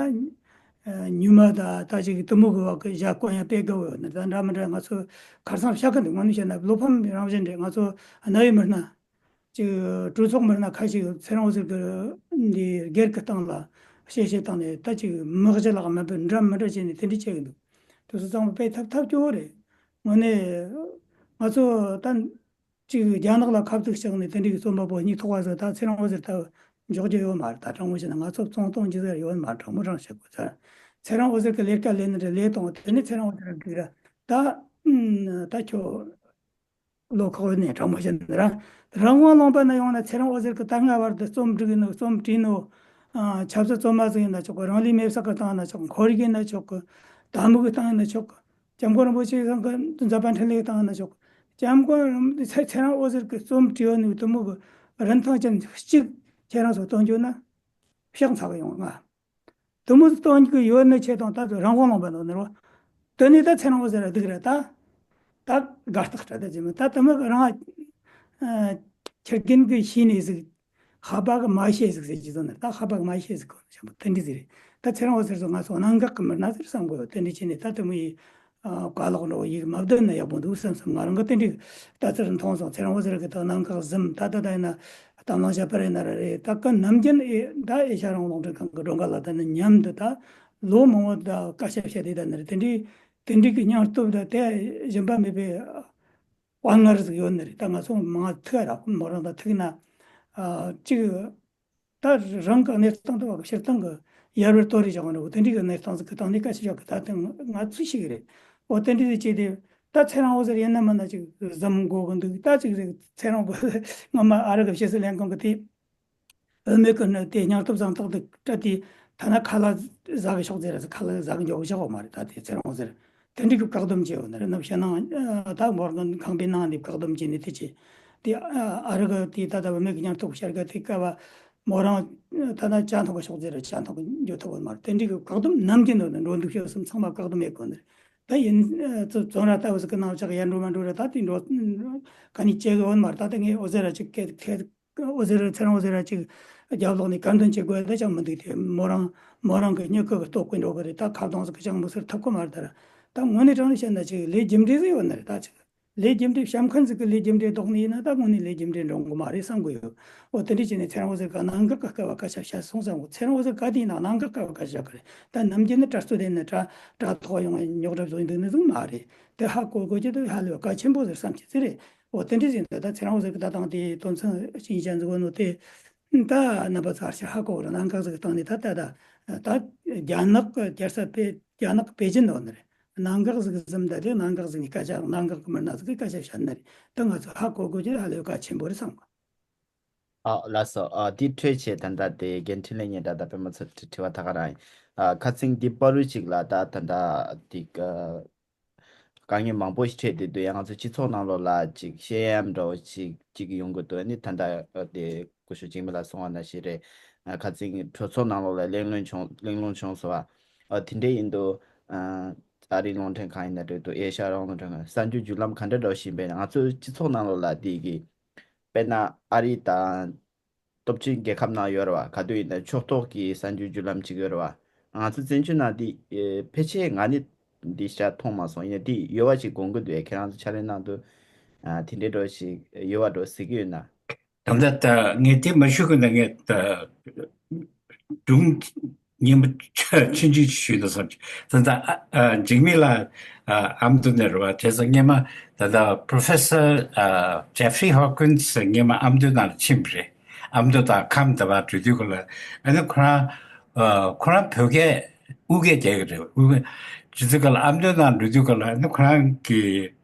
ཉུལ་མ་ད་ད་ཅིག་དུ་མོ་གི་བ་གི་ཞྭ་བསྐོན་ཡ་དཔེ་དགའ་བོ་ཡོད་ན་ད་འདྲ་མི་འདྲ་ང་ཚོ་ཁར་སང་བཤད་གི་འདུག་དངོས་གནས་བཤད་ན་བློ་ཕམ་རང་བཞིན་རེད། ང་ཚོ་གནའ་བོའི་མི་སྣ། ཅིག་གྲོས་ཚོགས་མི་སྣ་ཁ་ཤས་ཚེ་རིང་འོད་ཟེར་གྱི་འདི་སྒེར་གྱི་སྟེང་ལ་གཤེ་གཤེ་བཏང་ནས་ད་ཅིག་མི་གཞི་ལ་མི་འབུད་འདྲ་མི་འདྲ་བྱས་ནས་དེ་འདྲ་བྱེད་ཀྱི་འདུག་དེ་ཚོ་གཙང་མ་སྤེལ་ཐབས་ཐབས་སྐྱོ་བོ་རེད། དངོས་གནས་ང་ཚོ་ད་ཅིག་རྒྱ་ནག་ལ་ཁ་ཐུག་བཅག་ནས་དེ་འདྲའི་རྩོམ་པ་པོ་སྙིང་ཐག་པ་ཟེར་ད་ཚེ་རིང་འོད་ཟེར་ད་འཇོག་རྒྱུ་ཡོད་མ་རེད། ད་དྲང་མོ་བཤད་ན་ང་ཚོ་བཙོན་གཏོང་རྒྱུ་ཟེར་ཡོད་མ་རེད། དྲང་མོ་དྲང་བཤད་དགོས་ཚར། ཚེ་རིང་འོད་ཟེར་གྱི་ལས་ཀ་ལས་ནི་རེད། ལས་གཏོང་དེ་ནི་ཚེ་རིང་འོད་ཟེར་འགྲིག་ར་ད་ད་ཁྱོད། བློ་ཁོག་ནས་དྲང་མོ་བཤད་ན་རང་རང་དབང་ལུང་པ་ན་ཡོང་ན་ཚེ་རིང་འོད་ཟེར་གྱི་ད་སྔ་བར་དུ་རྩོམ་སྒྲིག་ཡིན་ནོ། རྩོམ་བྲིས་ནོ། ཨ་ཆབ་སྲིད་རྩོམ་པ་ཟིག་ཡིན་ན་ཆོག་གི། རང་ལུས་མེར་བསྲེགས་གི་བཏང་ན་ཆོག་གི། ཁོར་ཡུག་ཡིན་ན་ཆོག་གི། དམ་བུ་གི་བཏང་ཡིན་ན་ཆོག་གི། སྐྱབས་མགོན་རིན་པོ་ཆེ་ཚང་གི་མཛད་པ་འཕྲིན་ལས་བཏང་ཡིན་ན་ཆོག་གི། སྐྱབས་མགོན་རིན་ཚེ་ཚེ་རིང་འོད་ཟེར་གྱི་རྩོམ་བྲིས་ཡོད་ནི་དུ་མོ་གི་རིན་ཐང་ཅན་གཅིག་ཁྱེད་རང་ཚོ་སྟོན་རྒྱུ་ན་ཕྱག་འཚལ་གི་ཡོང་ང་། དུ་མོ་གཏོང་གི་ཡོད་ནི་ཆེད་དང་ད་རང་དབང་ལུང་པ་ནོ་ནི་རོ། དེ་ནས་ད་ཚེ་རིང་འོད་ཟེར་སྡུག་རེད་ད། ད་དགའ་རྟགས་སྤྲད་ད་ཅི་མ་ད་དུ་མོ་རང་ཨ་ཁྱི་རྒན་གི་ཤེས་ནས་ཟིག་ཧ་པ་གི་མ་ཤེས་ཟིག་ཟེར་གྱི་ཟོ་ནི་ད་ཧ་པ་གི་མ་ཤེས་ཟིག་གོ་ནི་ཞང་པོ་དེ་འདྲ་ཟིག་རེད། ད་ཚེ་རིང་འོད་ཟེར་ཚོ་ང་ཚོ་གནད་འགག་གི་མི་སྣ་ཟེར་བསམ་གོ་དེ་འདྲ་བྱས་ནས་ད་དུ་མོ་ཡི། ཨ་བཀའ་ལོག་འགྲོ་ཡིག་མ་བསྡད་ན་ཡག་པོ་འདུག་བསམ་བསམ་ང་རང་གི་དེ་འདྲའི་ལྟ་ཚུལ་མཐོང་སོང་། ཚེ་རིང་འོད་ཟེར་གི་ད་གནད་འགག་ཟིན་ད་ད་ད་ཡིན་ན་གཏམ་གླེང་བྱས་པ་རེད་ན་ར་རེད། ད་གི་ནམ་རྒྱུན་ཨེ་ད་ཨེ་ཤ་རང་དབང་རླུང་འཕྲིན་ཁང་གི་སྒྲོན་ཁ་ལ་ད་ནི་མཉམ་དུ་ད་ལོ་མང་བོ་ད་བཀའ་ཤག་བཤད་དེ་ད་ནི་རེད། དེ་འདྲའི་དེ་འདྲའི་གི་སྙིང་སྟོབས་ད་དེ་གཞན་པ་མེད་པའི་ དཔའ་ངར་ཟིག་ཡོད་ནི་རེད། ད་ང་ཚོ་མང་ཐུག་ར་མོ་རང་དང་ཐུག་ན་ཨ་གཅིག་ད་རང་གི་གནས་སྟངས་དང་སྤྱིར་བཏང་གི་ཡར་བར་དོ་རེ་བྱུང་བ་འདྲ་བོ་དེ་འདྲའི་གི་གནས་སྟངས་ཟིག་གི་སྟེང་ནས་སྐད་ཆ་བཤད་གི་ད་དེ་ང་ཚོས་ཤེས་གི་རེད། འོ་དེ་འདྲའི་ཟིག་བྱས་ཏེ་ད་ཚེ་རིང་འོད་ཟེར་ཡིན་ན་མིན་ན་ཅིག་གཟིམ་དགོས་གི་འདུག་ད་ཅིག་ཟིག་ཚེ་རིང་གི་སྔོན་མ་ཨ་རི་གི་ཕྱི་སྲིད་ལྷན་ཁང་གི་དེ། བུད་མེད་ཀྱི་ནི་དེ་སྙིང་སྟོབས་བཟང་དག་དེ་སྤྲད་དེ་ཐ་ན་ཁ་ལག་ཟ་གི་ཤོག་ཟེར་ར་ཁ་ལག་ཟ་གི་འཇོག་གི་ཤོག་མ་རེད། ད་དེ་ཚེ་རིང་ཟེར་དེ་འདྲའི་གི་བཀག་སྡོམ་བྱས་ཡོད་ནི་རེད། ནམ་ཕྱི་ནང་ད་འབོར་གི་ཁང་པའི་ནང་ནས་བཀག་སྡོམ་བྱས་ནས་དེ་བྱས་དེ་ཨ་རི་གི་དེ་ད་ལྟ་བུད་མེད་ཀྱི་སྙིང་སྟོབས་ཤར་གི་དེ་སྐབས་མོ་རང་ཐ་ན་ཇ་འཐུང་གི་ཤོག་ཟེར་ར་ཇ་འཐུང་གི་འཇོག་ཐུབ་གི་མ་རེད། དེ་འདྲའི་གི་བཀག་སྡོམ་ནམ་རྒྱུན་དུ་ནི་འགྲོ་འདུག་ཤོག་གསུམ་ཚང་མ་བཀག་སྡོམ་ཡེད་གི་ནི་རེད། ད་ཡིན་ཙོ་ཙོ་ར་ལྟ་བུ་ཟིག་གི་ནང་ཆགས་ཡར་འགྲོ་མ་འགྲོ་ར་ད་དེ་འགྲོ་ག་ནས་བྱེད་གི་ཡོད་མ་རེད། ད་ལྟ་ངས་འོད་ཟེར་ར་ཅིག་སྐད་སྐད། འོད་ཟེར་ཚེ་རིང་འོད་ཟེར་ར་ཅིག་རྒྱབ་ལོག་ནས་དཀར་འདོན་བྱེད་དགོས་ད་ཅང་མི་འདུག་དེ་མོ་རང་མོ་རང་གི་མྱིག་གི་ལྟོ་གོས་འགྲོ་གི་རེད། ད་ཁ་གདོང་ཟིག་གི་ཅང་མི་ཟེར་ཐུབ་ཀི་མ་རེད། ད་ར་ད་དངོས་གནས་དྲང་གནས་བཤད་ན་ཅིག་ལས་རྒྱུ་འབྲས་ཟིག་ཡོད་ནི་རེད། ད་ཅིག་ལས་རྒྱུ་འབྲས་བཤམས་མཁན་ཟིག་གི་ལས་རྒྱུ་འབྲས་ལྡོག་ནི་ཡིན་ན་ད་དངོས་གནས་ལས་རྒྱུ་འབྲས་འགྲོ་གི་མ་རེད་བསམ་གི་ཡོད། འོ་དེ་འདྲ་བྱས་ནས་ཚེ་རིང་འོད་ཟེར་ག་གནད་འགག་གི་སྐབས་བ་སྐད་ཆ་བཤད་སོང་བསམ་གི། ཚེ་རིང་འོད་ཟེར་ག་དེ་ཡིན་ན་གནད་འགག་གི་སྐབས་བ་སྐད་ཆ་བཤད་གི་རེད། ད་ནམ་རྒྱུན་ནི་དྲ་ཚོ་དེ་ནི་དྲ་དྲ་ཐོག་ཡོང་ཉོག་གྲབས་བཟོ་ཡིན་འདུག་ནི་ཟིག་མ་རེད། དེ་ཧ་གོ་དགོས་ཀྱི་འདུག་ཧ་ལས་པ་གལ་ཆེན་པོ་ཟེར་བསམ་གྱི་ཟེར་རེད། འོ་དེ་འདྲ་ཟིན་ད་ད་ཚེ་རིང་འོད་ཟེར་གྱི་ད་དང་དེ་དོན་ཚན་ཞིག་ཡིན་ཅན་ཟིག་འོ་ནོ་དེ་ད་རྣམ་པ་ཚོ་ཧར་ཤ་ཧ་གོ་ར་གནད་འགག་ཟིག་གི་སྟེང་ནས་ད་ད་ད་ད་རྒྱ་ནག་གི་རྒྱལ་ས་པེ་རྒྱ་ནག་པེ་ཅིན་འོ་ནི་རེད། གནད་འགག་ཟིག་གི་ཟིན་ད་དེ་གནད་འགག་ཟིག་ནས་སྐད་ཆ་གནད་འགག་གི་མི་སྣ་ཟིག་གི་སྐད་ཆ་བཤད་ནི་རེད། ད་ང་ཚོ་ཧ་གོ་དགོས་ཀྱི་ཧ་ལས་པ་གལ་ཆེན་པོ་རེད་བསམ་གི། ཨ་ལགས་སོ། ཨ་འདི་འཕྲོས་བྱས་ད་ལྟ་དེ་རྒན་འཕྲིན་ལས་ཉེ་དྲ་དང་པད་མ་ཚོ་དྲི་བ་ད་ག་རང་ཡིན། ཨ་ཁ་སང་འདི་བར་དུ་ཅིག་ལ་ད་ད་ལྟ་དེ་ཨ་དཀའ་ངལ་མང་པོ་ཞིག་འཕྲད་བསྡད་འདུག་ཡང་ང་ཚོ་སྤྱི་ཚོགས་ནང་ལོགས་ལ་ཅིག་བཤད་ཡམ་འདྲ་བོ་ཅིག་ཅིག་ཡོང་གི་འདུག་ཨ་ནི་ད་ལྟ་ཨ་དེ་སྐུ་ཞབས་འཇིགས་མེད་ལགས་གསུངས་པ་ནང་བཞིན་རེད། ཨ་ཁ་སང་གྲོས་ཚོགས་ནང་ལོགས་ལ་གླེང་སློང་བྱུང་གླེང་སློང་བྱུང་སོང་བ། ཨ་དེ་འདྲ་ཡིན་དུས་ཨ་ཨ་རིའི་རླུང་འཕྲིན་ཁང་ཡིན་ན་འགྲིག་འདུག་ཨེ་ཤ་ཡ་རང་རླུང་འཕྲིན་ཁང་གསར་འགྱུར་བརྒྱུད་ལམ་ག་འདྲ་འདྲ་བོ་ཞིག་ཡིན་པས་ང་ཚོའི་སྤྱི་ཚོགས་ནང་ལོགས་ལ་དེ་གི་དཔེར་ན་ཨ་རི་དང་སྟོབས་ཆེན་རྒྱལ་ཁབ་ནང་ཡོད་རེད་བ། ག་དུས་ཡིན་ན་ཕྱོགས་གཏོགས་ཀྱི་གསར་འགྱུར་བརྒྱུད་ལམ་ཅིག་ཡོད་རེད་བ། ང་ཚོ་བཙན་བྱོལ་ནང་འདི་ཨེ་ཕལ་ཆེར་ང་ནི་འདི་ཤ་མཐོང་མ་སོང་། ཡིན་ན་འདི་ཡོད་བ་ཅིག་དགོངས་ཀྱི་འདུག་ཨེ་ཁྱེད་རང་ཚོ་ཕྱག་ལས་གནང་དུས་ཨ་དེ་འདྲའི་འགྲོ་ཞིག་ཡོད་བ་འགྲོ་ཟེར་གྱི་ཡོད་ན། ད་ལྟ་ད་ངས་དེ་མ་ཞུ་གི་ན་ངས་ད་སྒྲུང་སྙན་པོ་ཆུང་ཆུང་ཞིག་ཞུས་ན་བསམ་གྱི། ད་ལྟ་ཨ་ཨ་འཇིགས་མེད་ལགས་ཨ་ཨ་མདོ་ནས་རེད་བ། བྱས་ཙང་སྔས་མ་ད་ལྟ་Professor ཨ་Jeffrey Hawkins སྔས་མ་ཨ་མདོ་ནང་ལ་ཕྱིན་པ་རེད། ཨ་མདོ་དང་ཁམས་དང་བར་འགྲོ་དུས་སྐབས་ལ་ཨ་ནི་ཁོ་རང་ཨ་ཁོ་རང་བོད་སྐད་ཨུ་སྐད་རྒྱག་གི་རེད། ཨུ་སྐད་བྱེད་དུས་སྐབས་ལ་ཨ་མདོ་ནང་འགྲོ་དུས་སྐབས་ལ་ཨ་ནི་ཁོ་རང་གི་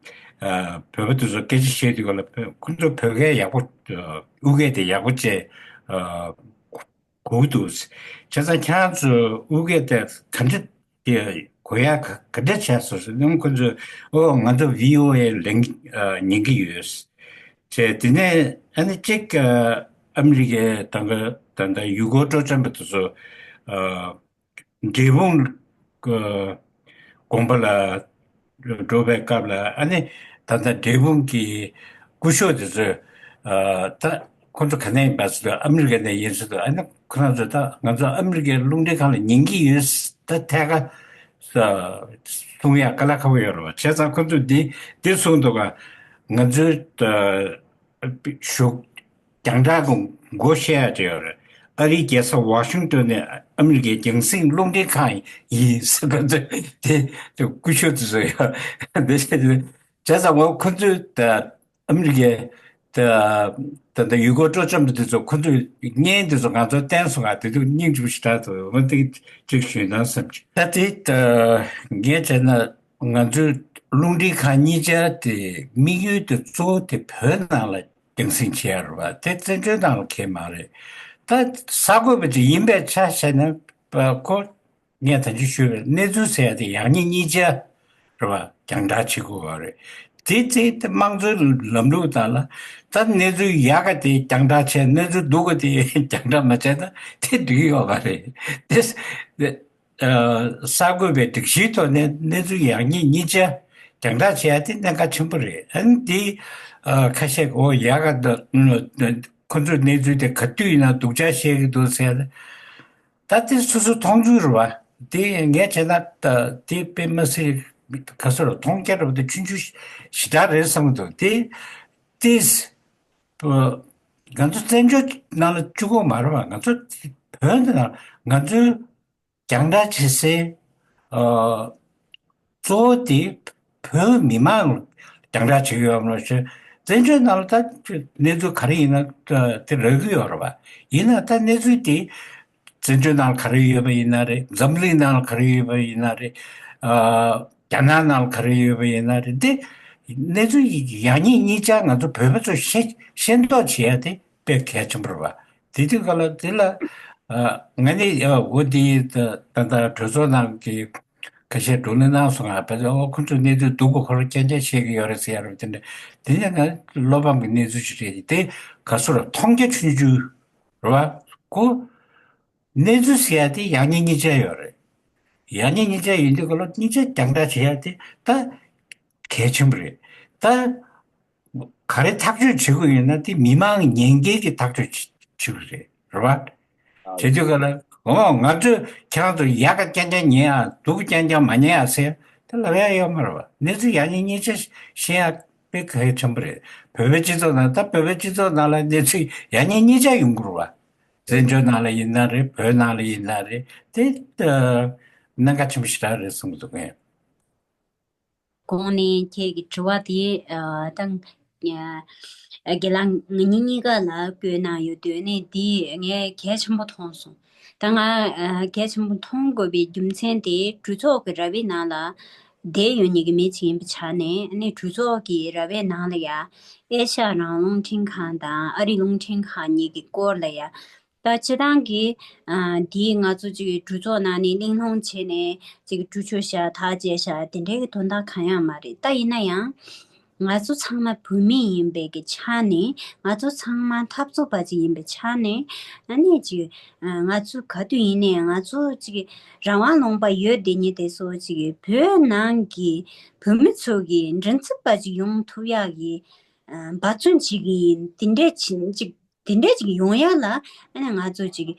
ཨ་བོད་པ་དེ་ཚོ་སྐད་ཆ་བཤད་དུས་སྐབས་ལ་ཁོ་ཚོ་བོད་སྐད་ཡག་པོ་ཨ་ཨུ་སྐད་དེ་ཡག་པོ་བྱས་ཨ་གོ་གི་འདུག་བྱས་ཙང་ཁྱེད་རང་ཚོས་ཨུ་སྐད་དེ་ག་འདྲ་དེ་གོ་ཡག་ག་ག་འདྲ་བྱས་སོང་ཟེར་ན་ཁོ་ཚོས་ཨོ་ང་ཚོ་བྷི་ཨོ་ཨེ་ལེན་ཨ་ཉན་གྱི་ཡོད་ཟེར། དེ་ནས་ཨ་ནི་གཅིག་ཨ་ཨ་མི་རི་ཀའི་ད་ག་ད་ད་ཡུལ་སྐོར་སྤྲོ་འཆམ་པ་དེ་ཚོ་ཨ་འབྲས་སྤུངས་ཨ་དགོན་པ་ལ་འགྲོ་བའི་སྐབས་ལ་ཨ་ནི་ད་ལྟ་འབྲས་སྤུངས་ཀྱི་སྐུ་ཞབས་དེ་ཚོས་ཨ་ད་ཁོ་ཚོ་ག་ནས་ཡིན་པ་ཟེར་དུས་ཨ་མི་རི་ཀ་ནས་ཡིན་ཟེར་དུས་ཨ་ནི་ཁོ་རང་ཚོས་ད་ང་ཚོ་ཨ་མི་རི་ཀའི་རླུང་འཕྲིན་ཁང་ལ་ཉན་གྱི་ཡོད་ད་ཐད་ཀ་གསུང་ཡག་དཀའ་ལས་ཁག་པོ་ཡོད་རེད་བ། བྱས་ཙང་ཁོ་ཚོས་འདི་འདི་གསུངས་འདུག་ག་ང་ཚོའི་ད་གཞུག་རྒྱང་བསྒྲགས་ཀྱི་མགོ་བཤད་ཡ་ཅིག་ཡོད་རེད། ཨ་རིའི་རྒྱལ་ས་ཝ་ཤིང་ཏོན་ནས་ཨ་མི་རི་ཀའི་རྒྱང་སྲིང་རླུང་འཕྲིན་ཁང་ཡིན་ཟེར་ག་ཚོད་དེ་དེ་སྐུ་ཞབས་དེ་ཚོ་ཡོད་འདི་བྱས་ཏེ་བྱས་ཙང་ངོ་ཁོ་ཚོས་ད་ཨ་མི་རི་ཀའི་ད་ད་ད་ཡུལ་སྐོར་སྤྲོ་འཆམ་དེ་ཚོ་ཁོ་ཚོས་བརྙན་དེ་ཚོ་ང་ཚོར་བསྟན་སོང་ང་དེ་དུས་སྙིང་རྗེ་པོ་ཞེ་དྲག་འདུག་འོ་དེ་ཅིག་ཞུས་ན་བསམ་གྱི། ད་དེ་ད་ངས་བྱས་ན་ང་ཚོའི་རླུང་འཕྲིན་ཁང་གཉིས་ཆར་དེ་དམིགས་ཡུལ་དེ་གཙོ་བོ་དེ་བོད་ནང་ལ་རྒྱང་སྲིང་བྱས་ཡོད་རེད་བ། དེ་བཙན་བྱོལ་ནང་ལ་གང་ཡང་མ་རེད། ད་གསར་འགོད་པ་ཅིག་ཡིན་པའི་ཆ་བཞག་ན་པ་ཁོ་ངས་ད་ཅི་ཞུས་པའི་གནས་ཚུལ་ཟེར་ཡ་དེ་ཡག་ཉེས་གཉིས་ཆ་རེད་བ། རྒྱང་བསྒྲགས་བྱེད་དགོས་པ་རེད། དེ་ཚེ་དེ་དམངས་གཙོའི་ལམ་ལུགས་དང་ལ་ད་གནས་ཚུལ་ཡག་ག་དེ་རྒྱང་བསྒྲགས་བྱས་གནས་ཚུལ་སྡུག་ག་དེ་རྒྱང་བསྒྲགས་མ་བྱས་ན་དེ་འགྲིག་ཡོད་མ་རེད། དེ་གསར་འགོད་པའི་སྒྲིག་གཞིའི་ཐོག་ནས་གནས་ཚུལ་ཡག་ཉེས་གཉིས་ཆ་རྒྱང་བསྒྲགས་བྱེད་ཡ་དེ་གནད་འགག་ཆེན་པོ་རེད། ཨ་ནི་དེ་ཁ་ཤས་འོ་ཡག་ག་ད་ཁོ་ཚོའི་གནས་ཚུལ་དེ་ག་དུས་ཡིན་ན་སྡུག་ཅག་བཤད་ཀྱི་འདུག་ཟེར་ཡ་ད་དེ་སོ་སོ་མཐོང་ཚུལ་རེད་བ། དེ་ངས་བྱས་ན་ད་དེ་དཔེ་མ་སྲིད་ག་ཚོད་རེད་མཐོང་རྒྱ་རེད་བ། དེ་ཆུང་ཆུང་ཞེ་དྲག་རེད་བསམ་གྱི་འདུག་དེ་དེ་ང་ཚོ་བཙན་བྱོལ་ནང་ལ་བཅུག་དགོས་མ་རེད་བ། ང་ཚོ་བོད་འདི་ནང་ང་ཚོའི་རྒྱང་བསྒྲགས་བྱེད་སའི་ཨ་གཙོ་བོ་དེ་བོད་མི་མང་ལ་ རྒྱང་བསྒྲགས་བྱེད་ཀྱི་ཡོད་མ་རེད་ཤག་བཙན་བྱོལ་ནང་ལ་ད་གནས་ཚུལ་ག་རེ་ཡིན་ན་དེ་རག་གི་ཡོད་རེད་པ། ཡིན་ན་ད་གནས་ཚུལ་དེ་བཙན་བྱོལ་ནང་ལ་ག་རེ་ཡོད་པ་ཡིན་ན་རེད། འཛམ་གླིང་ནང་ལ་ག་རེ་ཡོད་པ་ཡིན་ན་རེད། ཨ། རྒྱ་ནག་ནང་ལ་ག་རེ་ཡོད་པ་ཡིན་ན་རེད། འདི་གནས་ཚུལ་ཡག་ཉེས་གཉིས་ཆ་ང་ཚོ་བོད་པ་ཚོས་ཤེས་ཤེས་རྟོགས་བྱེད་ཡ་དེ་དཔེ་གལ་ཆེན་པོ་རེད་པ། དེ་དུས་ག་ལ་དེ་ལ་ཨ། ང་ནི་ཨ། འོ་དེ་ད་ད་ལྟ་གྲོས་ཚོགས་ནང་གི་ཁ་ཤས་བགྲོ་གླེང་གནང་སོང་ང་། བས་ཨོ་ཁོ་ཚོས་གནས་ཚུལ་སྡུག་གི་ཁོ་རང་རྐྱང་རྐྱང་བཤད་ཀྱི་ཡོད་རེད་ཟེར་ཡ་རེད། དེ་འདྲ་དེ་ནས་ང་བློ་ཕམ་གྱི་གནས་ཚུལ་ཞིག་རེད། དེ་ག་སུ་ར་མཐོང་རྒྱ་ཆུང་ཆུང་རེད་པ། ཁོ་གནས་ཚུལ་ཟེར་ཡ་དེ་ཡག་ཉེས་གཉིས་ཆ་ཡོད་རེད། ཡག་ཉེས་གཉིས་ཆ་ཡོད་དུས་ག་ལ་གཉིས་ཆ་རྒྱང་བསྒྲགས་བྱེད་ཡ་དེ་ད་གལ་ཆེན་པོ་རེད། ད་ག་རེ་ཐག་གཅོད་བྱེད་དགོས་ཡོད་ན་དེ་མི་མང་ཉེན་ཁའི་གི་ཐག་གཅོད་བྱེད་དགོས་རེད། རེད་པ། བྱེད་དུས་ག་ལ་འོ་ང་ཚོས་ཁྱེད་རང་ཚོ་ཡག་ག་རྐྱང་རྐྱང་ཉན་ཡ་སྡུག་ག་རྐྱང་རྐྱང་མ་ཉན་ཡ་ཟེར་དེ་ལབ་ཡ་ཡོད་མ་རེད་པ། གནས་ཚུལ་ཡག་ཉེས་གཉིས་ཆ་ཤེས་ཡ་དཔེ་གལ་ཆེན་པོ་རེད། བོད་པའི་སྤྱི་ཚོགས་ནང་ད་བོད་པའི་སྤྱི་ཚོགས་ནང་ལ་གནས་ཚུལ་ཡག་ཉེས་གཉིས་ཆ་ཡོང་གི་རེད་པ། བཙན་བྱོལ་ནང་ལ་ཡིན་ན་རེད། བོད་ནང་ལ་ཡིན་ན་རེད། དེ་གནད་འགག་ཆེན་པོ་ཞེ་དྲག་རེད་བསམ་གྱི་འདུག་ངས། གོང་ནས་ཁྱེད་ཀྱི་དྲི་བ་དེ་ཨ། ད་ཨ། རྒན་ལགས་ང་གཉིས་གཉིས་ཀ་ལ་བཀོད་གནང་ཡོད་དུས་ནས་དེ་ངས་གལ་ཆེན་པོ་མཐོང་སོང་། ད་ང་ཨ། གལ་ཆེན་པོ་མཐོང་དགོས་པའི་རྒྱུ་མཚན་དེ་གྲོས་ཚོགས་ཀྱི་ར་བའི་ནང་ལ་བསྡད་ཡོད་མཁན་གྱི་མི་ཅིག་ཡིན་པའི་ཆ་ནས། ཨ་ནི་གྲོས་ཚོགས་ཀྱི་ར་བའི་ནང་ལ་ཡ་ཨེ་ཤ་ཡ་རང་དབང་རླུང་འཕྲིན་ཁང་དང་ཨ་རིའི་རླུང་འཕྲིན་ཁང་གཉིས་ཀྱི་སྐོར་ལ་ཡ། ད་སྤྱིར་བཏང་གི་ཨ། འདིའི་ང་ཚོ་ཅིག་གྲོས་ཚོགས་ནང་ནས་གླེང་སློང་བྱས་ནས་ཅིག་གྲོས་ཆོད་བཞག་ཐག་བཅད་བཞག་དེ་འདྲའི་གི་དོན་དག་གང་ཡང་མ་རེད། ད་ཡིན་ན་ཡང་ང་ཚོ་ཚང་མ་བོད་མི་ཡིན་པའི་གི་ཆ་ནས། ང་ཚོ་ཚང་མ་འཐབ་རྩོད་པ་ཅིག་ཡིན་པའི་ཆ་ནས། ཨ་ནི་ཅིག་ཨ། ང་ཚོ་ག་དུས་ཡིན་ནའི་ང་ཚོ་ཅིག་རང་དབང་ལུང་པ་ཡོད་བསྡད་མཁན་དེ་ཚོ་ཅིག་བོད་ནང་གི་བོད་མི་ཚོ་གི་མགྲིན་ཚབ་པ་ཅིག་ཡོང་ཐུབ་ཡག་གི་ཨ། འབད་བརྩོན་བྱེད་ཀྱི་ཡིན། དེ་འདྲས་ཅིག་དེ་འདྲས་ཅིག་ཡོང་ཡ་ལ་ཨ་ནི་ང་ཚོ་ཅིག་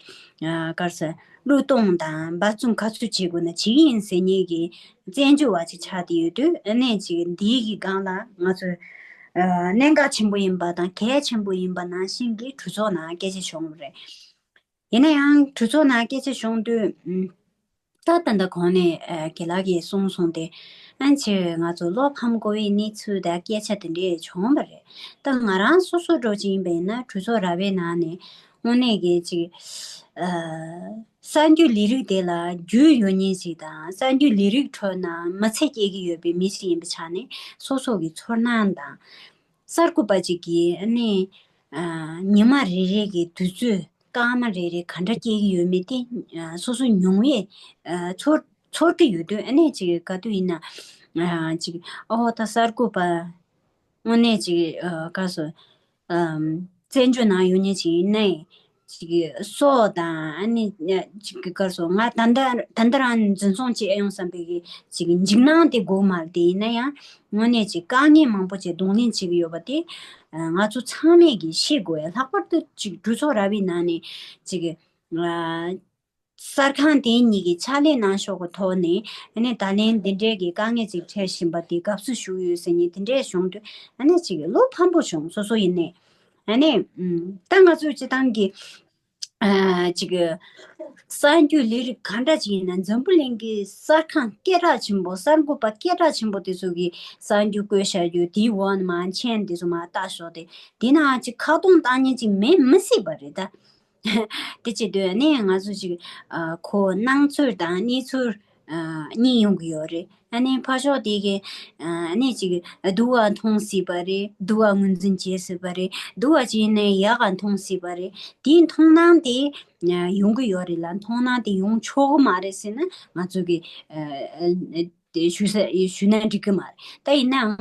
ཨ། ག་རེ་ཟེར། བློས་གཏོང་དང་འབད་བརྩོན་ག་ཚོད་བྱེད་དགོས་ན་བྱེད་ཀྱི་ཡིན་ཟེར་མཁན་གྱི་བཙན་བྱོལ་བ་ཅིག་ཆགས་བསྡད་ཡོད་དུས། ཨ་ནི་ཅིག་འདིའི་གི་སྒང་ལ་ང་ཚོས་ཨ། གནད་འགག་ཆེན་པོ་ཡིན་པ་དང་གལ་ཆེན་པོ་ཡིན་པ་ནང་བཞིན་གྱི་གྲོས་ཚོགས་ནང་སྐད་ཆ་བྱུང་བ་རེད། ཡིན་ན་ཡང་གྲོས་ཚོགས་ནང་སྐད་ཆ་བྱུང་དུས། ཨ། ད་ད་ལྟ་གོང་ནས་ཨ། རྒན་ལགས་ཀྱིས་གསུངས་སོང་སྟེ། ཨ་ནི་ང་ཚོ་བློ་ཕམ་དགོས་པའི་གནས་ཚུལ་དང་སྐད་ཆ་དེ་འདྲས་བྱུང་བ་རེད། ད་ང་རང་སོ་སོ་འདྲ་ཅིག་ཡིན་པ་ཡིན་ན་གྲོས་ཚོགས་ར་བའི་ནང་ནས་དངོས་གནས་ཀྱི་ཅིག་ཨ། གསར་འགྱུར་ལས་རིགས་དེ་ལ་རྒྱུས་ཡོད་མཁན་ཞིག་དང་། གསར་འགྱུར་ལས་རིགས་ཁྲོད་ནས་མི་ཚེ་སྐྱེལ་གྱི་ཡོད་པའི་མི་ཞིག་ཡིན་པའི་ཆ་ནས། སོ་སོ་གི་ཚོར་སྣང་དང་། གསར་འགོད་པ་ཅིག་གིས་ཨ་ནི་ཨ། ཉི་མ་རེ་རེ་གི་དུས་ཚོད་སྐར་མ་རེ་རེ་ག་འདྲ་སྐྱེལ་གྱི་ཡོད་མེད་དེ་ཨ། སོ་སོ་མྱོང་བས་ཨ། ཚོར་ཚོར་གྱི་ཡོད་དུས། ཨ་ནི་ཅིག་ག་དུས་ཡིན་ན་ཨ། ཅིག་ཨོ་ད་གསར་འགོད་པ་དངོས་གནས་ཅིག་ཨ། ག་སོ་ཨམ། བཙན་བྱོལ་ནང་ཡོད་མཁན་ཅིག་ཡིན་ནའི་ཅིག་སྲོག་དང་ཨ་ནི་ཅིག་ག་སོ་ང་ད་ལྟ་ད་ལྟ་རང་འཛིན་བཟུང་བྱས་ཡོང་བསམ་པའི་གི་ཅིག་འཇིགས་སྣང་དེ་དགོས་མ་རེད། དེ་ཡིན་ན་ཡང་དངོས་གནས་ཅིག་དཀའ་ངལ་མང་པོ་ཅིག་གདོང་ལེན་བྱེད་ཀྱི་ཡོད་པ་དེ་ང་ཚོ་ཚང་མས་གི་ཤེས་དགོས་ཡ། ལྷག་པར་དུ་ཅིག་གྲོས་ཚོགས་ར་བའི་ནང་ནས་ཅིག་ཨ། གསར་ཁང་དེ་གཉིས་ཀྱི་ཕྱག་ལས་གནང་ཕྱོགས་ཀྱི་ཐོག་ནས་ཨ་ནི་ད་ལན་འདི་འདྲའི་གི་དཀའ་ངལ་ཅིག་འཕྲད་བཞིན་པ་དེ་དགའ་བསུ་ཞུ་ཡོད་ཟེར་མཁན་དེ་འདྲས་བྱུང་དུས་ཨ་ནི་ཅིག་བློ་ཕམ་པོ་བྱུང་། སོ་སོ་ཡིན་ནའི། ཨ་ནི་ཨུམ། ད་ང་ཚོའི་སྤྱི་བཏང་གི་ཨ། ཅིག་གསར་འགྱུར་ལས་རིགས་ག་འདྲ་ཅིག་ཡིན་ན། འཛམ་བུ་གླིང་གི་གསར་ཁང་སྐད་གྲགས་ཆེན་པོ། གསར་འགོད་པ་སྐད་གྲགས་ཆེན་པོ་དེ་ཚོ་གི་གསར་འགྱུར་བཀོད་བཞག་རྒྱུ་དེའི་འོག་ནས་མར་མཆན་དེ་ཚོ་མར་བཏགས་ཞོག་དེ། དེ་ནང་ཅིག་ཁ་རྡུང་བཏང་མཁན་ཅིག་མེད་མི་སྲིད་པ་རེད་ད། དེ་བྱེད་དུས་ཨ་ནི་ང་ཚོ་ཅིག་ཨ། ཁོ་སྣང་ཚུལ་དང་གནས་ཚུལ་ཨ། གཉིས་ཡོང་གི་ཡོད་རེད། ཨ་ནི་ཕར་ཕྱོགས་དེ་གི་ཨ་ནི་ཅིག་སྡུག་པ་མཐོང་སྲིད་པ་རེད། སྡུག་པ་ངོས་འཛིན་བྱེད་སྲིད་པ་རེད། སྡུག་པ་ཅིག་ཡིན་ནའི་ཡག་ག་མཐོང་སྲིད་པ་རེད། དེའི་མཐོང་སྣང་དེ་ཡོང་གི་ཡོད་རེད་ལ། མཐོང་སྣང་དེ་ཡོང་ཆོག་གི་མ་རེད་ཟེར་ན་ང་ཚོ་གི་ཨ། དེ་ཞུ་ས་ཞུས་ན་འགྲིག་གི་མ་རེད། ད་ཡིན་ནའང་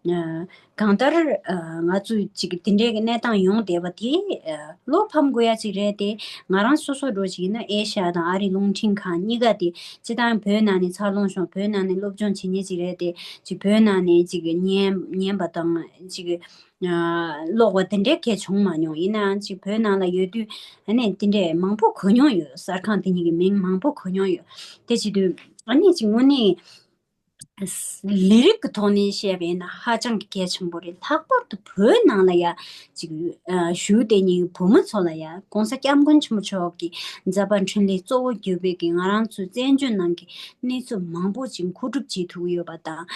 ཨ། གང་ལྟར་ཨ། ང་ཚོས་ཅིག་དེ་འདྲའི་གི་གནས་སྟངས་ཡོང་བསྡད་པ་དེ་ཨ། བློ་ཕམ་དགོས་ཡ་ཅིག་རེད་དེ། ང་རང་སོ་སོ་འདྲ་ཅིག་ཡིན་ན་ཨེ་ཤ་ཡ་དང་ཨ་རིའི་རླུང་འཕྲིན་ཁང་གཉིས་ཀ་དེ་སྤྱིར་བཏང་བོད་ནང་ནས་འཚར་ལོངས་བྱུང་། བོད་ནང་ནས་སློབ་སྦྱོང་བྱེད་མཁན་ཅིག་རེད་དེ། ཅིག་བོད་ནང་ནས་ཅིག་ཉན་ཉན་པ་དང་ཅིག་ཨ། ཀློག་པ་དེ་འདྲའི་གལ་བྱུང་མ་མྱོང་། ཡིན་ནའང་ཅིག་བོད་ནང་ལ་ཡོད་དུས་ཨ་ནི་དེ་འདྲའི་མང་པོ་གོ་མྱོང་ཡོད། གསར་ཁང་དེ་གཉིས་ཀྱི་མིང་མང་པོ་གོ་མྱོང་ཡོད། དེ་བྱེད་དུས་ཨ་ནི་ཅིག་དངོས་གནས། ལས་རིགས་ཀྱི་ཐོག་ནས་བཤད་པ་ཡིན་ན་ཧ་ཅང་གི་གལ་ཆེན་པོ་རེད། ལྷག་པར་དུ་བོད་ནང་ལ་ཡ་ཅིག་ཨ་བཞུགས་བསྡད་མཁན་བོད་མི་ཚོ་ལ་ཡ་༸གོང་ས་༸སྐྱབས་མགོན་ཆེན་པོ་མཆོག་གིས་མཛད་པ་འཕྲིན་ལས་གཙོ་བོ་གྱུར་པའི་གི་ང་རང་ཚོའི་བཙན་བྱོལ་ནང་གི་གནས་ཚུལ་མང་པོ་ཅིག་མཁོ་སྒྲུབ་བྱེད་ཐུབ་ཀྱི་ཡོད་པ་དང་།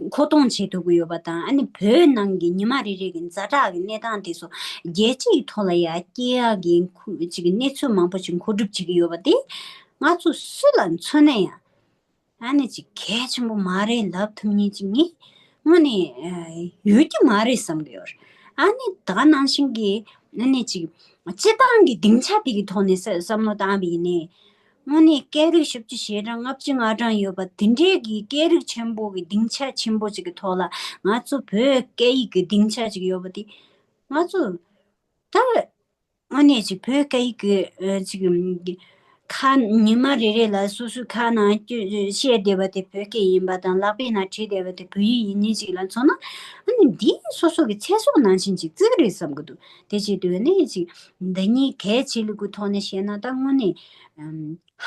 མཁོ་གཏོང་བྱེད་ཐུབ་ཀྱི་ཡོད་པ་དང་། ཨ་ནི་བོད་ནང་གི་ཉི་མ་རེ་རེ་གི་ཛ་དྲག་གི་གནས་སྟངས་དེ་ཚོ་རྒྱལ་སྤྱིའི་ཐོག་ལ་ཡ་སྐྱེལ་ཡག་གི་ཁུ་ཅིག་གནས་ཚུལ་མང་པོ་ཅིག་མཁོ་སྒྲུབ་བྱེད་ཀྱི་ཡོད་པ་དེ་ང་ཚོ་སུ་ལ་མཚོན་ན་ཡང་ཨ་ནི་ཅིག་གལ་ཆེན་པོ་མ་རེད་ལབ་ཐུབ་མཁན་ཅིག་ངས་དངོས་གནས་ཡོད་ཀྱི་མ་རེད་བསམ་གྱི་ཡོད་རེད། ཨ་ནི་ད་ག་ནང་བཞིན་གྱི་ཨ་ནི་ཅིག་སྤྱི་བཏང་གི་སྡིངས་ཆ་དེ་གི་ཐོག་ནས་བསམ་བསམ་བློ་བཏང་བ་ཡིན་ནའི། དངོས་གནས་སྐད་རིགས་བཞི་བཅུ་ཞེ་གྲངས་ལྔ་བཅུ་ང་གྲངས་ཡོད་པ་དེ་འདྲའི་གི་སྐད་རིགས་ཆེན་པོ་གི་སྡིངས་ཆ་ཆེན་པོ་ཅིག་གི་ཐོག་ལ་ང་ཚོ་བོད་སྐད་ཡིག་གི་སྡིངས་ཆ་ཅིག་ཡོད་པ་དེ་ང་ཚོ་ད་དངོས་གནས་ཅིག་བོད་སྐད་ཡིག་གི་ཨ་ཅིག་གི་ཁ་ཉི་མ་རེ་རེ་ལ་སོ་སོའི་ཁ་ནང་བཤད་བསྡད་པ་དེ་བོད་སྐད་ཡིན་པ་དང་། ལག་པའི་ནང་བྲིས་བསྡད་པ་དེ་བོད་ཡིག་ཡིན་མིན་ཅིག་ལ་མཚོན་ན། ཨ་ནི་འདི་སོ་སོ་གི་ཚེ་སྲོག་ནང་བཞིན་ཅིག་བརྩི་གི་རེད་བསམ་གི་འདུག་དེ་བྱེད་དུས་ནས་ཅིག་འདི་གཉིས་གལ་ཆེ་ལུགས་ཀྱི་ཐོག་ནས་བཤད་ན་ད་དངོས་གནས་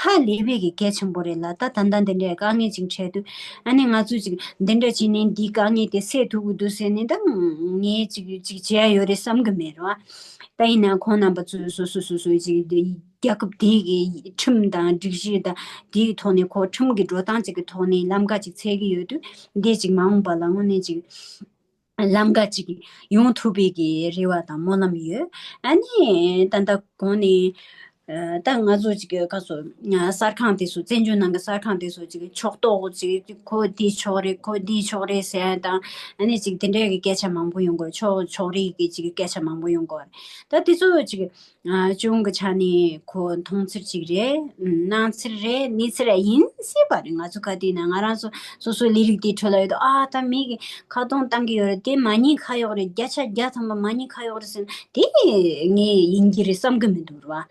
ཧ་ལས་པའི་གི་གལ་ཆེན་པོ་རེད་ལ། ད་ད་ལྟ་འདི་འདྲའི་དཀའ་ངལ་ཅིག་འཕྲད་དུས་ཨ་ནི་ང་ཚོས་ཅིག་འདི་འདྲ་བྱས་ནས་འདིའི་དཀའ་ངལ་དེ་སེལ་ཐུབ་ཀྱི་འདུག་ཟེར་ནས་ད་ངས་ཅིག་ཅིག་བྱས་ཡོད་རེད་བསམ་གི་མེད་རེད་བ། ད་ཡིན་ན་ཁོང་རྣམ་པ་ཚོས་སོ་སོ་སོ་སོའི་ཅིག་རྒྱལ་ཁབ་དེའི་གི་ཁྲིམས་དང་སྒྲིག་གཞི་དང་དེའི་ཐོག་ནས་ཁོ་ཁྲིམས་ཀྱི་འགྲོ་སྟངས་ཅིག་གི་ཐོག་ནས་ལམ་ཁ་ཅིག་འཚོལ་གི་ཡོད་དུས་འདི་ཅིག་མ་འོངས་པ་ལ་དངོས་གནས་ཅིག་ལམ་ཁ་ཅིག་ཡོང་ཐུབ་པའི་གི་རེ་བ་དང་སྨོན་ལམ་ཡོད། ཨ་ནི་ད་ལྟ་གོང་ནས་ཨ་ད་ང་ཚོ་ཅིག་ག་སོ་གསར་ཁང་དེ་ཚོ་བཙན་བྱོལ་ནང་གི་གསར་ཁང་དེ་ཚོ་ཅིག་ཕྱོགས་གཏོགས་ཅིག་ཁོ་འདི་ཕྱོགས་རེད། ཁོ་འདི་ཕྱོགས་རེད་ཟེར་ཡ་དང་། ཨ་ནི་ཅིག་དེ་འདྲའི་གི་སྐད་ཆ་མང་པོ་ཡོང་གི་ཡོད། ཕྱོགས་ཕྱོགས་རིས་ཀྱི་ཅིག་སྐད་ཆ་མང་པོ་ཡོང་གི་ཡོད་རེད། ད་དེ་ཚོ་ཅིག་ཨ་གཞུང་གི་ཆ་ནས་ཁོ་མཐོང་ཚུལ་ཅིག་རེད། སྣང་ཚུལ་རེད། གནས་ཚུལ་རེད། ཡིན་སྲིད་པ་རེད། ང་ཚོ་ག་དུས་ན་ང་རང་ཚོ་སོ་སོའི་ལས་རིགས་དེའི་ཁྲོད་ལ་ཡོད་དུས། ཨ་ད་མི་གི་ཁ་རྡུང་བཏང་གི་ཡོད་རེད། དེ་མ་ཉེས་ཁ་གཡོག་རེད། བརྒྱ་ཆ་བརྒྱ་ཐམ་པ་མ་ཉེས་ཁ་གཡོག་རེད་ཟེར་ན་དེ་ངས་ཡིན་གྱི་རེད་བསམ་གི་མི་འདུག་རེད་བ།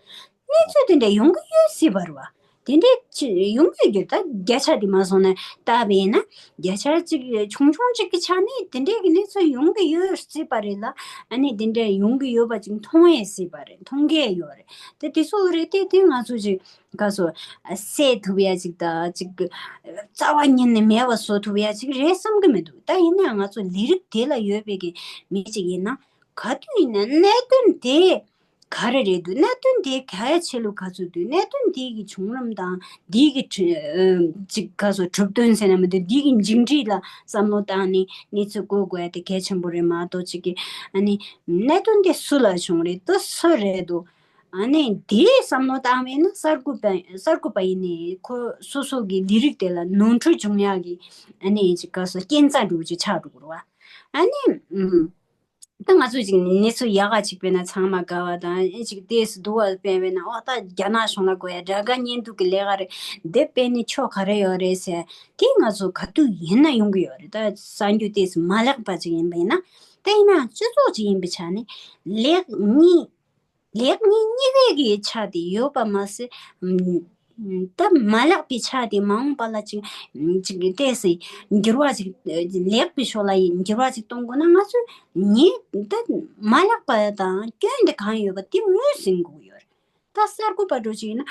གནས་ཚུལ་དེ་འདྲ་ཡོང་གི་ཡོད་སྲིད་པ་རེད་བ། དེ་འདྲའི་ཅི་ཡོང་གི་ཡོད། ད་བརྒྱ་ཆ་དེ་མ་སོང་ན་བལྟས་པ་ཡིན་ན་བརྒྱ་ཆ་གཅིག་ཆུང་ཆུང་གཅིག་གི་ཆ་ནས་དེ་འདྲའི་གི་གནས་ཚུལ་ཡོང་གི་ཡོད་སྲིད་པ་རེད་ལ། ཨ་ནི་དེ་འདྲ་ཡོང་གི་ཡོད་པ་ཅིག་མཐོང་ཡས་སྲིད་པ་རེད། མཐོང་གི་ཡོད་རེད། དེ་དེ་ཚོ་རེད་དེ། དེ་ང་ཚོ་ཅིག་ག་སོ་སེལ་ཐུབ་ཡ་ཅིག་དང་ཅིག་རྩ་བ་ཉིད་ནས་མེད་པ་བཟོ་ཐུབ་ཡ་ཅིག་རེད་བསམ་གི་མི་འདུག་ད་ཡིན་ན་ང་ཚོ་ལས་རིགས་དེ་ལ་ཡོད་པའི་གི་མི་ཅིག་ཡིན་ན་ག་དུས་ཡིན་ན་གནད་དོན་དེ་ག་རེ་རེད་འདུག་གནད་དོན་དེ་གལ་ཆེ་ལུགས་ག་ཚོད་འདུག་གནད་དོན་དེ་གི་བྱུང་རིམ་དང་། དེ་གི་ཁྲི་ཨ་ཅིག་ག་སོ་གྲུབ་དོན་ཟེར་ན་མི་འདུག་དེ་གི་མཇུག་འབྲས་ལ་བསམ་བློ་བཏང་ནས་གནས་ཚུལ་བཀོད་དགོས་ཡ་དེ་གལ་ཆེན་པོ་རེད་མ་གཏོགས། ཅིག་གི་ཨ་ནི་གནད་དོན་དེ་སུ་ལ་བྱུང་རེད། དེ་སུ་རེད་འདུག་ཨ་ནི་དེའི་བསམ་བློ་བཏང་བས་ན་གསར་འགོད་པ་གསར་འགོད་པ་ཡིན་ནའི་ཁོ་སོ་སོ་གི་ལས་རིགས་དེ་ལ་ནོར་འཁྲུལ་བྱུང་ཡག་གི་ཨ་ནི་ཅིག་ག་སོ་རྐྱེན་རྩ་འགྲོ་ཅིག་ཆགས་འགྲོ་གི་རེད་བ། ཨ་ནི་ཨུམ། ད་ང་ཚོས་ཅིག་གནས་ཚུལ་ཡག་ག་ཅིག་སྤེལ་ན་ཚང་མ་དགའ་བ་དང་། ཨེ་ཅིག་ཏོག་ཙམ་སྡུག་པ་སྤེལ་བས་ན་ཨོ་ད་རྒྱ་ནག་གཞུང་ལ་དགོས་ཡ་དགྲ་དགའ་གཉེན་སྡུག་གི་ལས་ཀ་རེད། འདི་སྤེལ་ནས་ཆོ་ག་རེ་ཡོད་རེད་ཟེར། དེ་ང་ཚོ་ག་དུས་ཡིན་ན་ཡོང་གི་ཡོད་རེད། ད་གསར་འགྱུར་ཏོག་ཙམ་མ་ལེགས་པ་ཅིག་ཡིན་པ་ཡིན་ན། ད་ཡིན་ན་སྤྱི་ཚོགས་ཅིག་ཡིན་པའི་ཆ་ནས་ལེགས་ཉེས། ལེགས་ཉེས་གཉིས་ཀའི་གི་ཆ་དེ་ཡོད་པ་མ་ཟད། ཨམ། ད་མ་ལེགས་པའི་ཆ་དེ་མ་འོངས་པ་ལ་ཅིག་ཅིག་ཏོག་ཙམ་འགྱུར་བ་ཅིག་ལེགས་པའི་ཕྱོགས་ལ་འགྱུར་བ་ཅིག་གཏོང་དགོས་ན། ང་ཚོས་ཉེས་ད་མ་ལེགས་པ་དང་སྐྱོན་དེ་གང་ཡོད་པ་དེ་ངོས་ཟིན་དགོས་ཡོད་རེད། ད་གསར་འགོད་པ་འདྲ་ཅིག་ཡིན་ན་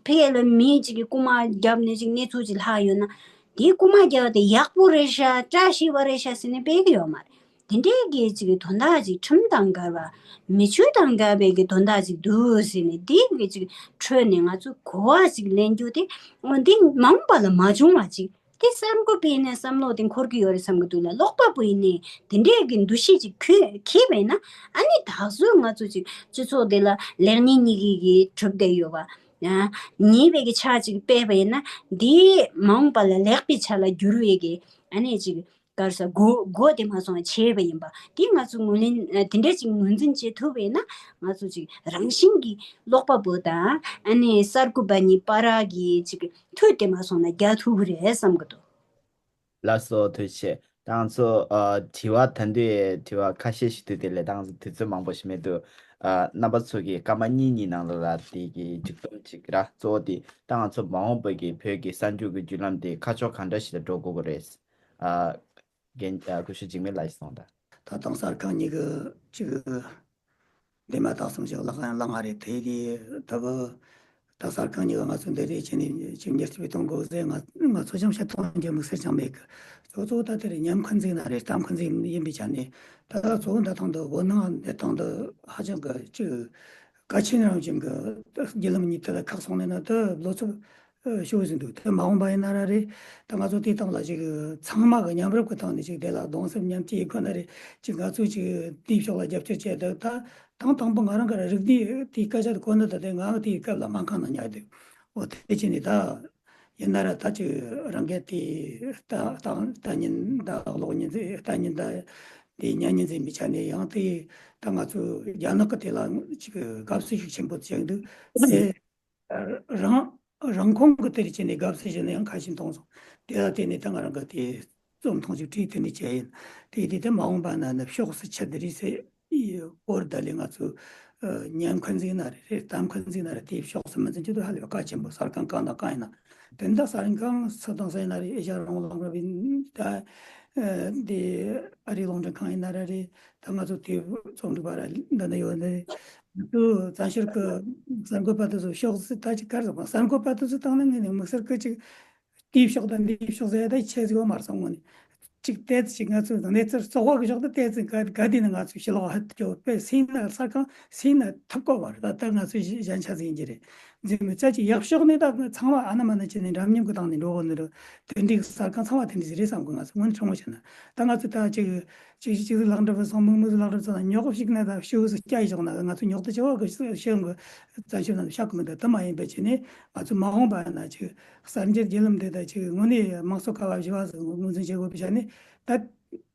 ཕ་གི་ལ་མི་ཅིག་གིས་རྐུ་མ་བརྒྱབ་ནས་ཅིག་གནས་ཚུལ་ཅིག་ལྷག་ཡོད་ན། དེའི་རྐུ་མ་བརྒྱབ་པ་དེ་ཡག་པོ་རེད་ཤག་བཀྲ་ཤིས་པ་རེད་ཤག་ཟེར་ནས་སྤེལ་གི་ཡོད་མ་རེད། དེ་འདྲའི་གི་ཅིག་དོན་དག་ཅིག་ཁྲིམས་དང་འགལ་བ། མི་ཆོས་དང་འགལ་བའི་གི་དོན་དག་ཅིག་འདུག་ཟེར་ནས་དེའི་གི་ཅིག་ཁྲོད་ནས་ང་ཚོས་གོ་བ་ཅིག་ལེན་རྒྱུ་དེ། འོ་འདི་མ་འོངས་པ་ལ་མ་བྱུང་བ་ཅིག་དེ་གསར་འགོད་པ་ཡིན་ནའི་བསམ་བློ་དེ་འཁོར་གི་ཡོད་རེད་བསམ་གི་འདུག་ལ། ཀློག་པ་པོ་ཡིན་ནའི་དེ་འདྲའི་གི་འདུ་ཤེས་ཅིག་འཁྱེར་འཁྱེར་བས་ན། ཨ་ནི་ད་གཟོད་ང་ཚོ་ཅིག་སྤྱི་ཚོགས་དེ་ལ་ལེགས་ཉེས་གཉིས་ཀྱི་གི་གྲུབ་བསྡད་ཡོད་པ། ཉེས་པའི་གི་ཆ་ཅིག་སྤེལ་བ་ཡིན་ན་དེ་མ་འོངས་པ་ལ་ལེགས་པའི་ཆ་ལ་འགྱུར་བའི་གི་ཨ་ནི་ཅིག་ག་རེ་ཟེར། སྒོ་སྒོ་དེ་མ་སོང་བ་བྱས་པ་ཡིན་པ་དེ་ང་ཚོ་ངོས་ལེན་དེ་འདྲ་ཅིག་ངོས་འཛིན་བྱེད་ཐུབ་པ་ཡིན་ན། ང་ཚོ་ཅིག་རང་བཞིན་གྱིས་ཀློག་པ་པོ་དང་ཨ་ནི་གསར་འགོད་པ་གཉིས་བར་གྱི་ཅིག་མཐུད་དེ་མ་སོང་ན་རྒྱག་ཐུབ་ཀྱི་རེད་བསམ་གི་འདུག་ལགས་སོ། ཐུགས་རྗེ་ཆེ། ད་ང་ཚོ་ཨ་དྲི་བ་ད་དུང་དྲི་བ་ཁ་ཤས་ཤིག་འདུག་དེ་ལས་ད་ང་ཚོ་དུས་ཚོད་མང་པོ་ཞིག་མི་འདུག་ཨ་རྣམ་པ་ཚོ་གིས་སྐར་མ་གཉིས་གཉིས་ནང་ལ་ལ་དེ་གི་མཇུག་སྡོམ་ཅིག་ར། གཙོ་བོ་དེ་ད་ང་ཚོ་མ་འོངས་པ་གི་བོད་ཀྱི་གསར་འགྱུར་གྱི་བརྒྱུད་ལམ་དེ་ཁ་ཕྱོགས་གང་འདྲ་ཞིག་ལ་འགྲོ་དགོས་ཀྱི་རེད། ཨ་རྒན་ཨ་སྐུ་ཞབས་འཇིགས་མེད་ལགས་ཀྱིས་གསུངས་དང་། ད་དུང་གསར་ཁང་གཉིས་ཀྱི་ཅིག་འདི་མ་དག་སོང་ཞིག་ལག་ལེན་བླང་བ་རེད། དེ་གི་ད་བུ་ ད་གསར་ཁང་གཉིས་ཀ་ང་ཚོ་འདི་རེད་བྱས་ནས་ཅིག་མྱུར་སྐྱོབ་གཏོང་དགོས་ཟེར། ང་ང་ཚོ་ཅང་བཤད་གཏོང་རྒྱུ་དམིགས་བསལ་ཅང་མེད་གི། གཙོ་གཙོ་ད་དེ་རེད། ཉམས་མཁན་ཟིག་ན་རེད། གཏམ་མཁན་ཟིག་ཡིན་པའི་ཆ་ནས། ད་གཙོ་བོ་འདི་སྟེང་དུ་བོད་ནང་འདི་སྟེང་དུ་ཧ་ཅང་གི་ཅིག་གལ་ཆེན་རང་བཞིན་གི་བརྒྱུད་ལམ་གཉིས་དེ་ལ་ཁག་སོང་ནས་ན། དེ་ལོ་ཚབ་ཨ་ཞུ་བ་ཟིན་འདུག་དེ་མ་འོངས་པ་ཡིན་ན་ར་རེད། ད་ང་ཚོ་དེའི་སྟེང་ལ་ཅིག་ཚང་མ་གི་མཉམ་རུབ་ཀྱི་སྟེང་ནས་ཅིག་དེ་ལ་གདུང་སེམས་མཉམ་སྐྱེད་ཡེད་དགོས་ན་རེད། ཅིག་ང་ཚོས་ཅིག་དེའི་ཕྱོགས་ལ་རྒྱབ་སྐྱོར་བྱས། ད་ད་དང་དང་པོ་ང་རང་གི་རིག་གནས་དེའི་སྐད་ཆ་དེ་གོ་ནི། ད་དེ་ང་དེའི་སྐབས་ལ་སྨན་ཁང་ནང་ཉར་འདུག་འོ་དེ་བྱས་ནས་ད་ཡིན་ན་ར་ད་ཅིག་རང་སྐད་དེ་ལྟ་ལྟ་ལྟ་ཉན་ད་ཀློག་ཉན་ཟེར། ལྟ་ཉན་ད་དེ་ཉན་ཉན་ཟེར་མི་ཆ་ནས། ཡང་དེ་ད་ང་ཚོ་རྒྱ་ནག་གི་དེ་ལ་ཅིག་དགའ་བསུ་ཤུགས་ཆེན་པོ་བྱུང་འདུག་དེ་རང་རང་ཁོང་གི་དེར་བྱས་ནས་དགའ་བསུ་བྱས་ནས་ཡང་ཁ་ཞིག་མཐོང་སོང་། དེ་ལ་བརྟེན་ནས་ད་ང་རང་གི་དེ་རྩོམ་ཐུང་ཞིག་བྲིས་དེ་འདྲ་བྱས་ཡིན། དེ་དེ་དེ་མ་འོངས་པ་ན་ནི་ཕྱོགས་སུ་ཆུད་དེ་རེད་ཟེར། ཨི་སྐོར་ད་ལས་ང་ཚོ་ཨ་ཉན་མཁན་ཟིག་ན་རེད། རེད། གཏམ་མཁན་ཟིག་ན་རེད། དེ་ཕྱོགས་སུ་མི་འཛིན་རྒྱུ་དེ་ཧ་ལས་པ་གལ་ཆེན་པོ། གསར་ཁང་གང་དང་གང་ཡིན་ན། དེ་འདྲ་གསར་ཁང་སུ་དང་སུ་ཡིན་ན་རེད། ཨེ་ཤ་ཡ་རང་དབང་རླུང་འཕྲིན་ཡིན་ད། ཨ་དེ་ཨ་རིའི་རླུང་འཕྲིན་ཁང་ཡིན་ན་ར་རེད། ད་ང་ཚོ་དེ་རྩོམ་སྒྲིག་པ་ར་འདི་ན་ཡོད་ནི་རེད། ང་ཚོ་བཙན་བྱོལ་གི་གསར་འགོད་པ་དེ་ཚོ་ཕྱོགས་སུ་ད་ཅིག་གར་སོང་། གསར་འགོད་པ་དེ་ཚོ་བཏང་ན་ངས་ནས་དམིགས་བསལ་གི་ཅིག་དེའི་ཕྱོགས་དང་འདིའི་ཕྱོགས་ཟེར་ཡ་ད་ཆེ་ཟིག་ཡོད་མ་རེད་བསམ། དངོས་གནས་ཅིག་ཏོག་ཙམ་ཅིག་ང་ཚོ་གནས་ཚུལ་བཙོག་པ་གི་ཕྱོགས་དེ་ཏོག་ཙམ་ག་ག་དེ་ནས་ང་ཚོ་ཕྱི་ལོགས་ཧད་སྐྱོ་བོ་དཔེ་སེམས་ན་གསར་ཁང་སེམས་ན་ཐུབ་དགོས་པ་རེད། ད་ལྟ་ང་ཚོ་གཞན་ཆ་ཟིག་ཡིན་གྱི་རེད། འཛིན་མི་ཚད་ཅིག་ཡག་ཕྱོགས་ནས་ད་ཚང་མ་ཨ་ན་མ་ན་བྱས་ནས་འདྲ་མཉམ་གྱི་སྟེང་ནས་འགྲོ་དགོས་ནི་རེད། དེ་འདྲའི་གསར་ཁང་ཚང་མ་དེ་འདྲ་ཟིག་རེད་བསམ་གི། ང་ཚོ་དངོས་གནས་དྲང་མོ་བཤད་ན། ད་ང་ཚོ་ད་ཅིག་ཅིག་ཅིག་ལག་འགྲུབ་སོང་། མིག་མིག་ལག་འགྲུབ་སོང་ན་ཉོག་ཞིག་ན་ད་ཤུགས་སུ་སྐྱ་ཡི་ཞོག་ན་ང་ཚོ་ཉོག་ཏུ་ཆེ་བ་གི་ཤེས་གི་བཙན་བྱོལ་ནང་བཞག་གི་མི་འདུག་དེ་མ་ཡིན་པ་བྱས་ནས་ང་ཚོ་མ་འོངས་པ་ན་ཅིག་གསར་འགྱུར་བརྒྱུད་ལམ་འདི་ད་ཅིག་དངོས་གནས་དམངས་གཙོ་ཁ་བ་བཞི་བ་ཟིག་ངོས་འཛིན་བྱེད་དགོས་པའི་ཆ་ནས། ད་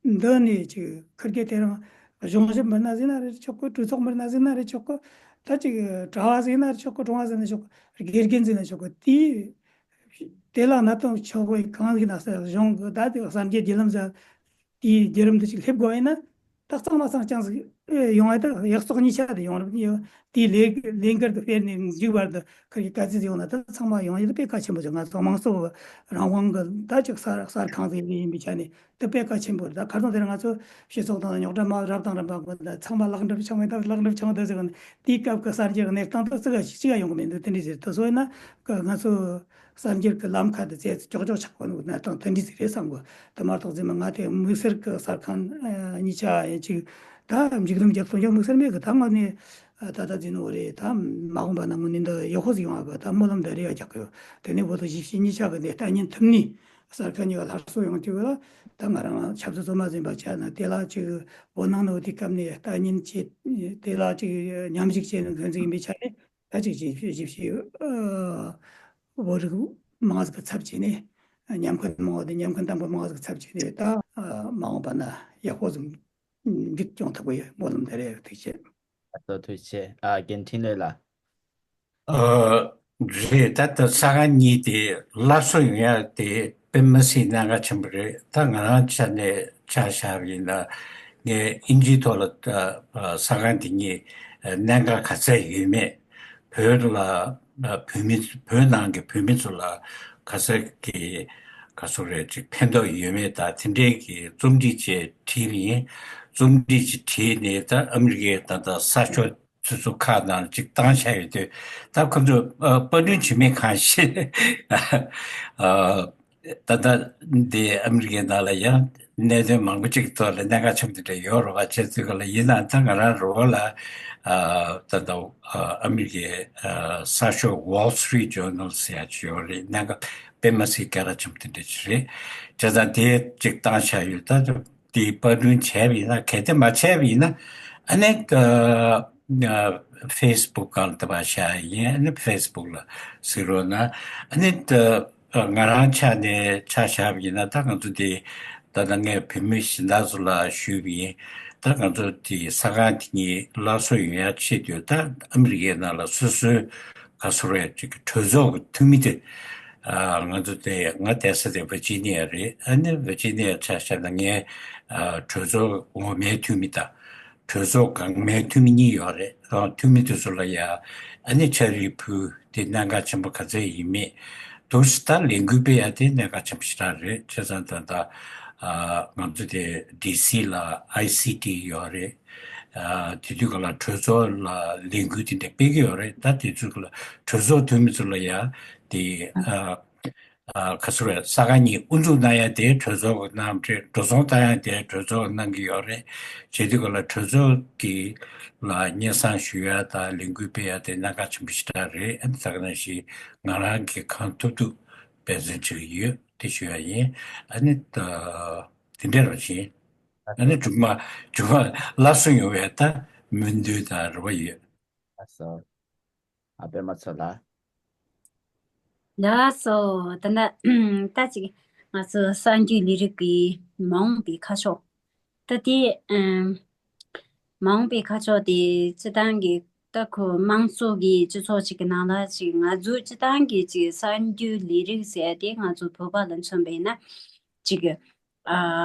འདི་ནས་ཅིག་ཁུར་གེ་དེ་རང་གཞུང་ཞབས་མི་སྣ་ཟིག་ན་རེད་ཆོག་གི། གྲོས་ཚོགས་མི་སྣ་ཟིག་ན་རེད་ཆོག་གི། ད་ཅིག་གྲྭ་བ་ཟིག་ན་རེད་ཆོག་གི། གྲོང་བ་ཟིག་ན་ཆོག་གི། དགེ་རྒན་ཟིག་ན་ཆོག་གི། དེ་དེ་ལ་གནད་དོན་ཆོག་གི་གང་ཟིག་ན་ཟེར། གཞུང་གི་ད་དེ་གསར་འགྱུར་བརྒྱུད་ལམ་ཟེར། དེའི་བརྒྱུད་རིམ་དུ་ཅིག་སླེབས་དགོས་ཡིན་ན། ད་གཙང་མ་གཙང་རྐྱང་ཟིག་ཨེ་ཡོང་བ་ད་ཡག་བཙོག་གཉིས་ཆ་དེ་ཡོང་རབས་ཡོད། དེའི་ལས་ལས་འགུལ་དུ་སྤེལ་ནས་མཇུག་བར་དུ་ཁ་གི་ག་ཚོད་ཡོང་ན་ད་ཚང་མ་ཡོང་ཡ་ད་དཔེ་གལ་ཆེན་པོ་ཅིག་ང་ཚོ་དམངས་གཙོ་གི་རང་དབང་གི་ད་ཅིག་གསར་གསར་ཁང་ཟིག་ཡིན་པའི་ཆ་ནས་ད་དཔེ་གལ་ཆེན་པོ་རེད། ད་ཁ་སང་དེར་ང་ཚོ་སྤྱི་ཚོགས་དང་རྙོག་དྲ་མ་རབ་དང་རིམ་པ་གོ་ད་ཚང་མ་ལག་འགྲུབ་བྱུང་བས་ད་ལག་འགྲུབ་བྱུང་བ་ད་ཟེར་གི་ནས། དེའི་སྐབས་ཀྱི་གསར་འགྱུར་གནས་སྟངས་དེ་ཙི་ག་ཅི་ག་ཡོང་གི་མི་འདུག་དེ་འདྲ་ཟེར་དུ་སོང་ན་ང་ཚོ་གསར་འགྱུར་གྱི་ལམ་ཁ་དེ་ཙེ་ཙེ་ཀྱོག་ཀྱོག་ཆགས་པ་ནི་གནས་སྟངས་དེ་འདྲ་ཟིག་རེད་བསམ་གོ། དེ་མ་གཏོགས་ཙེ་མ་ང་དེ་དམིགས་བསལ་གྱི་གསར་ཁང་གཉིས་ཆ་ཡིན་ཅིག་ད་མཇུག་རིམ་རྒྱབ་སྟོང་ཀྱང་དམིགས་བསལ་མེད་གི། ད་ང་ནི་ད་ད་ཟིན་ནོ་རེད། ད་མ་འོངས་པ་ན་ངོ་ནི་འདི་ཡག་པོ་ཟིག་ཡོང་བ་གི་ད་སྨོན་ལམ་འདི་རེ་བ་རྒྱག་གི་ཡོད། དེ་ནས་བོད་དང་གཞིས་བྱེས་གཉིས་ཆ་གི་འདི་ལྟ་ཉན་ཐུབ་ནི། གསར་ཁང་གཉིས་ཀ་སླར་གསོ་ཡོང་རྒྱུ་ལ་ད་ང་རང་ཆབ་སྲིད་བཟོ་མ་ཟིན་པ་བྱས་ན་དེ་ལ་ཅིག་བོད་ནང་ནང་དེ་སྐབས་ནས་ལྟ་ཉན་བྱེད་དེ་ལ་ཅིག་མཉམ་ཞུགས་བྱས་ནས་འགན་འཛིན་ཡིན་པའི་ཆ་ནས་ད་ཅིག་ཅིག་ཞིབ་ཞིབ་བོད་རིགས་མང་ཟིག་གི་ཚབ་བྱས་ནས་ཉམས་མཁན་མང་བ་དེ་ཉམས་མཁན་དམ་པོ་མང་ཟིག་གི་ཚབ་བྱས་ནས་ད་མ་འོངས་པ་ན་ཡག་པོ་ཟིག་འགྲིག་སྐྱོང་ཐུབ་ཀྱི་ཡོད་སྨོན་ལམ་དེ་རེད། ཐུགས་རྗེ་ཆེ། ཐུགས་རྗེ་ཆེ། ཨ་རྒན་འཕྲིན་ལས་ལགས། ཨ། རེད། ད་ལྟ་གསར་ཁང་གཉིས་དེ་སླར་གསོ་ཡོང་ཡ་དེ་དཔེ་མི་སྲིད་གནད་འགག་ཆེན་པོ་རེད། ད་ང་རང་ཆ་ནས་ཆ་བཞག་པ་ཡིན་ན་ངས་ཨིན་ཇིའི་ཐོག་ལ་ད་གསར་ཁང་དེ་གཉིས་གནད་འགག་ག་ཚད་ཡོད་མེད། བོད་ལ་བོད་མི་བོད་ནང་གི་བོད་མི་ཚོ་ལ་ག་ཚད་ཀྱི་ག་ཚོད་རེད་ཅིག་ཕན་ཐོགས་ཡོད་མེད་ད་དེ་འདྲའི་གི་རྩོམ་བྲིས་བྱས་བྲིས་པ་ཡིན། རྩོམ་བྲིས་ཅིག་བྲིས་ནས་ད་ཨ་མི་རི་ཀའི་ད་ལྟ་གསར་ཤོག་སོ་སོ་ཁག་ནང་གཅིག་བཏང་བཞག་ཡོད་དུས་ད་ཁོ་ཚོས་ཨ་པར་སྐྲུན་བྱེད་མེད་གང་ཤེས། ཨ་ད་ལྟ་འདི་ཨ་མི་རི་ཀའི་ནང་ལ་ཡང་གནད་དོན་མང་པོ་གཅིག་ཐོག་ལ་གནད་འགག་ཆེན་པོ་དེ་འདྲ་ཡོད་རེད་བ། བྱས་ཚུལ་ག་ལ་ཡིན་ན་ད་ང་རང་རོ་ལ་ཨ་ད་ལྟ་ཨ་ཨ་མི་རི་ཀའི་ཨ་གསར་ཤོག་Wall Street Journal ཟེར་ཡ་ཅིག་ཡོད་རེད། གནད་འགག་དཔེ་མ་སྲིད་སྐད་གྲགས་ཆེན་པོ་དེ་འདྲ་ཅིག་རེད། བྱས་ཙང་དེ་གཅིག་བཏང་བཞག་ཡོད། ད་དེ་པར་སྐྲུན་བྱས་པ་ཡིན་ན་གལ་ཏེ་མ་བྱས་པ་ཡིན་ན་ཨ་ནི་ཨ་ཨ་Facebook སྒང་ལ་ད་པར་བཞག་ཡིན། ཨ་ནི་Facebook ལ་གཟིགས་རོགས་གནང་། ཨ་ནི་ད་ང་རང་ཆ་ནས་ཆ་བཞག་པ་ཡིན་ན་ད་ང་ཚོ་དེ་ད་ལྟ་ངས་བོད་མི་གཞན་དག་ཚོ་ལ་ཞུས་པ་ཡིན། ད་ང་ཚོ་དེ་གསར་ཁང་དེ་གཉིས་སླར་གསོ་ཡོང་ཡ་ཆེད་དུ་ད་ཨ་མི་རི་ཀའི་ནང་ལ་སོ་སོའི་ག་ཚོད་རེད་ཅིག་གྲོས་ཚོགས་ཀྱི་འཐུས་མི་དེ། ཨ་ང་ཚོ་དེ་ང་བསྡད་ས་དེ་ཝར་ཇི་ནི་ཡ་རེད། ཨ་ནི་ཝར་ཇི་ནི་ཡ་ཆ་བཞག་ན་ངའི་ཨ་གྲོས་ཚོགས་འོག་མའི་འཐུས་མི་དང་གྲོས་ཚོགས་སྒང་མའི་འཐུས་མི་གཉིས་ཡོད་རེད། ཨ་འཐུས་མི་དེ་ཚོ་ལ་ཡ་ཨ་ནི་ཕྱག་བྲིས་ཕུལ་དེ་གནད་འགག་ཆེན་པོ་ག་ཚད་ཡིན་མེད་འདུག་སེ་ད་ལས་འགུལ་སྤེལ་ཡ་དེ་གནད་འགག་ཆེན་པོ་ཞེ་དྲག་རེད། བྱས་ཙང་ད་ལྟ་ཨ་ང་ཚོ་དེ་ཌི་སི་ལ་ཨའི་སི་ཊི་ཡོད་རེད། ཨ་དེ་དུས་ག་ལ་གྲོས་ཚོགས་ལ་ལས་འགུལ་དེ་འདྲ་སྤེལ་གི་ཡོད་རེད། ད་དེ་ཚོ་ག་ལ་གྲོས་ཚོགས་འཐུས་མི་ཚོ་ལ་ཡ་དེ་ཨ་ཨ་ག་ཚོད་རེད། ས་ག་གཉིས་དབུ་འཛུགས་གནང་ཡ་དེ་གྲོས་ཚོགས་གི་གནང་རེད། འགྲོ་སོང་བཏང་ཡ་དེ་གྲོས་ཚོགས་གནང་གི་ཡོད་རེད། བྱེད་དུས་ག་ལ་གྲོས་ཚོགས་ཀྱི་ལ་སྙན་སེང་ཞུ་ཡ་དང་ལས་འགུལ་སྤེལ་ཡ་དེ་གནད་འགག་ཆེན་པོ་ཞེ་དྲག་རེད། ཨ་ནི་ད་ག་ནང་བཞིན་ང་རང་གིས་གང་ཐུབ་ཐུབ་འབད་བརྩོན་བྱེད་ཀྱི་ཡོད། དེ་ཞུ་ཡ་ཡིན། ཨ་ནི་ད་དེ་འདྲ་རང་བཞིན། ཨ་ནི་མཇུག་མ་མཇུག་མ་སླར་གསོ་ཡོང་བའི་ད་སྨོན་འདུན་དང་རེ་བ་ཡོད། ལགས་སོ། ཨ་པད་མ་མཚོ་ལགས། ལགས་སོ། ད་ལྟ་ད་ཅིག་ང་ཚོ་གསར་འགྱུར་ལས་རིགས་ཀྱི་མ་འོངས་པའི་ཁ་ཕྱོགས། ད་དེ་ཨམ། མ་འོངས་པའི་ཁ་ཕྱོགས་དེ་སྤྱི་བཏང་གི་ད་ཁོ་དམངས་གཙོ་གི་སྤྱི་ཚོགས་ཅིག་གི་ནང་ལ་ཅིག་ང་ཚོ་སྤྱི་བཏང་གི་ཅིག་གསར་འགྱུར་ལས་རིགས་ཟེར་ཏེ་ང་ཚོ་བོད་པ་ལ་མཚོན་པ་ཡིན་ན་ཅིག་ཨ་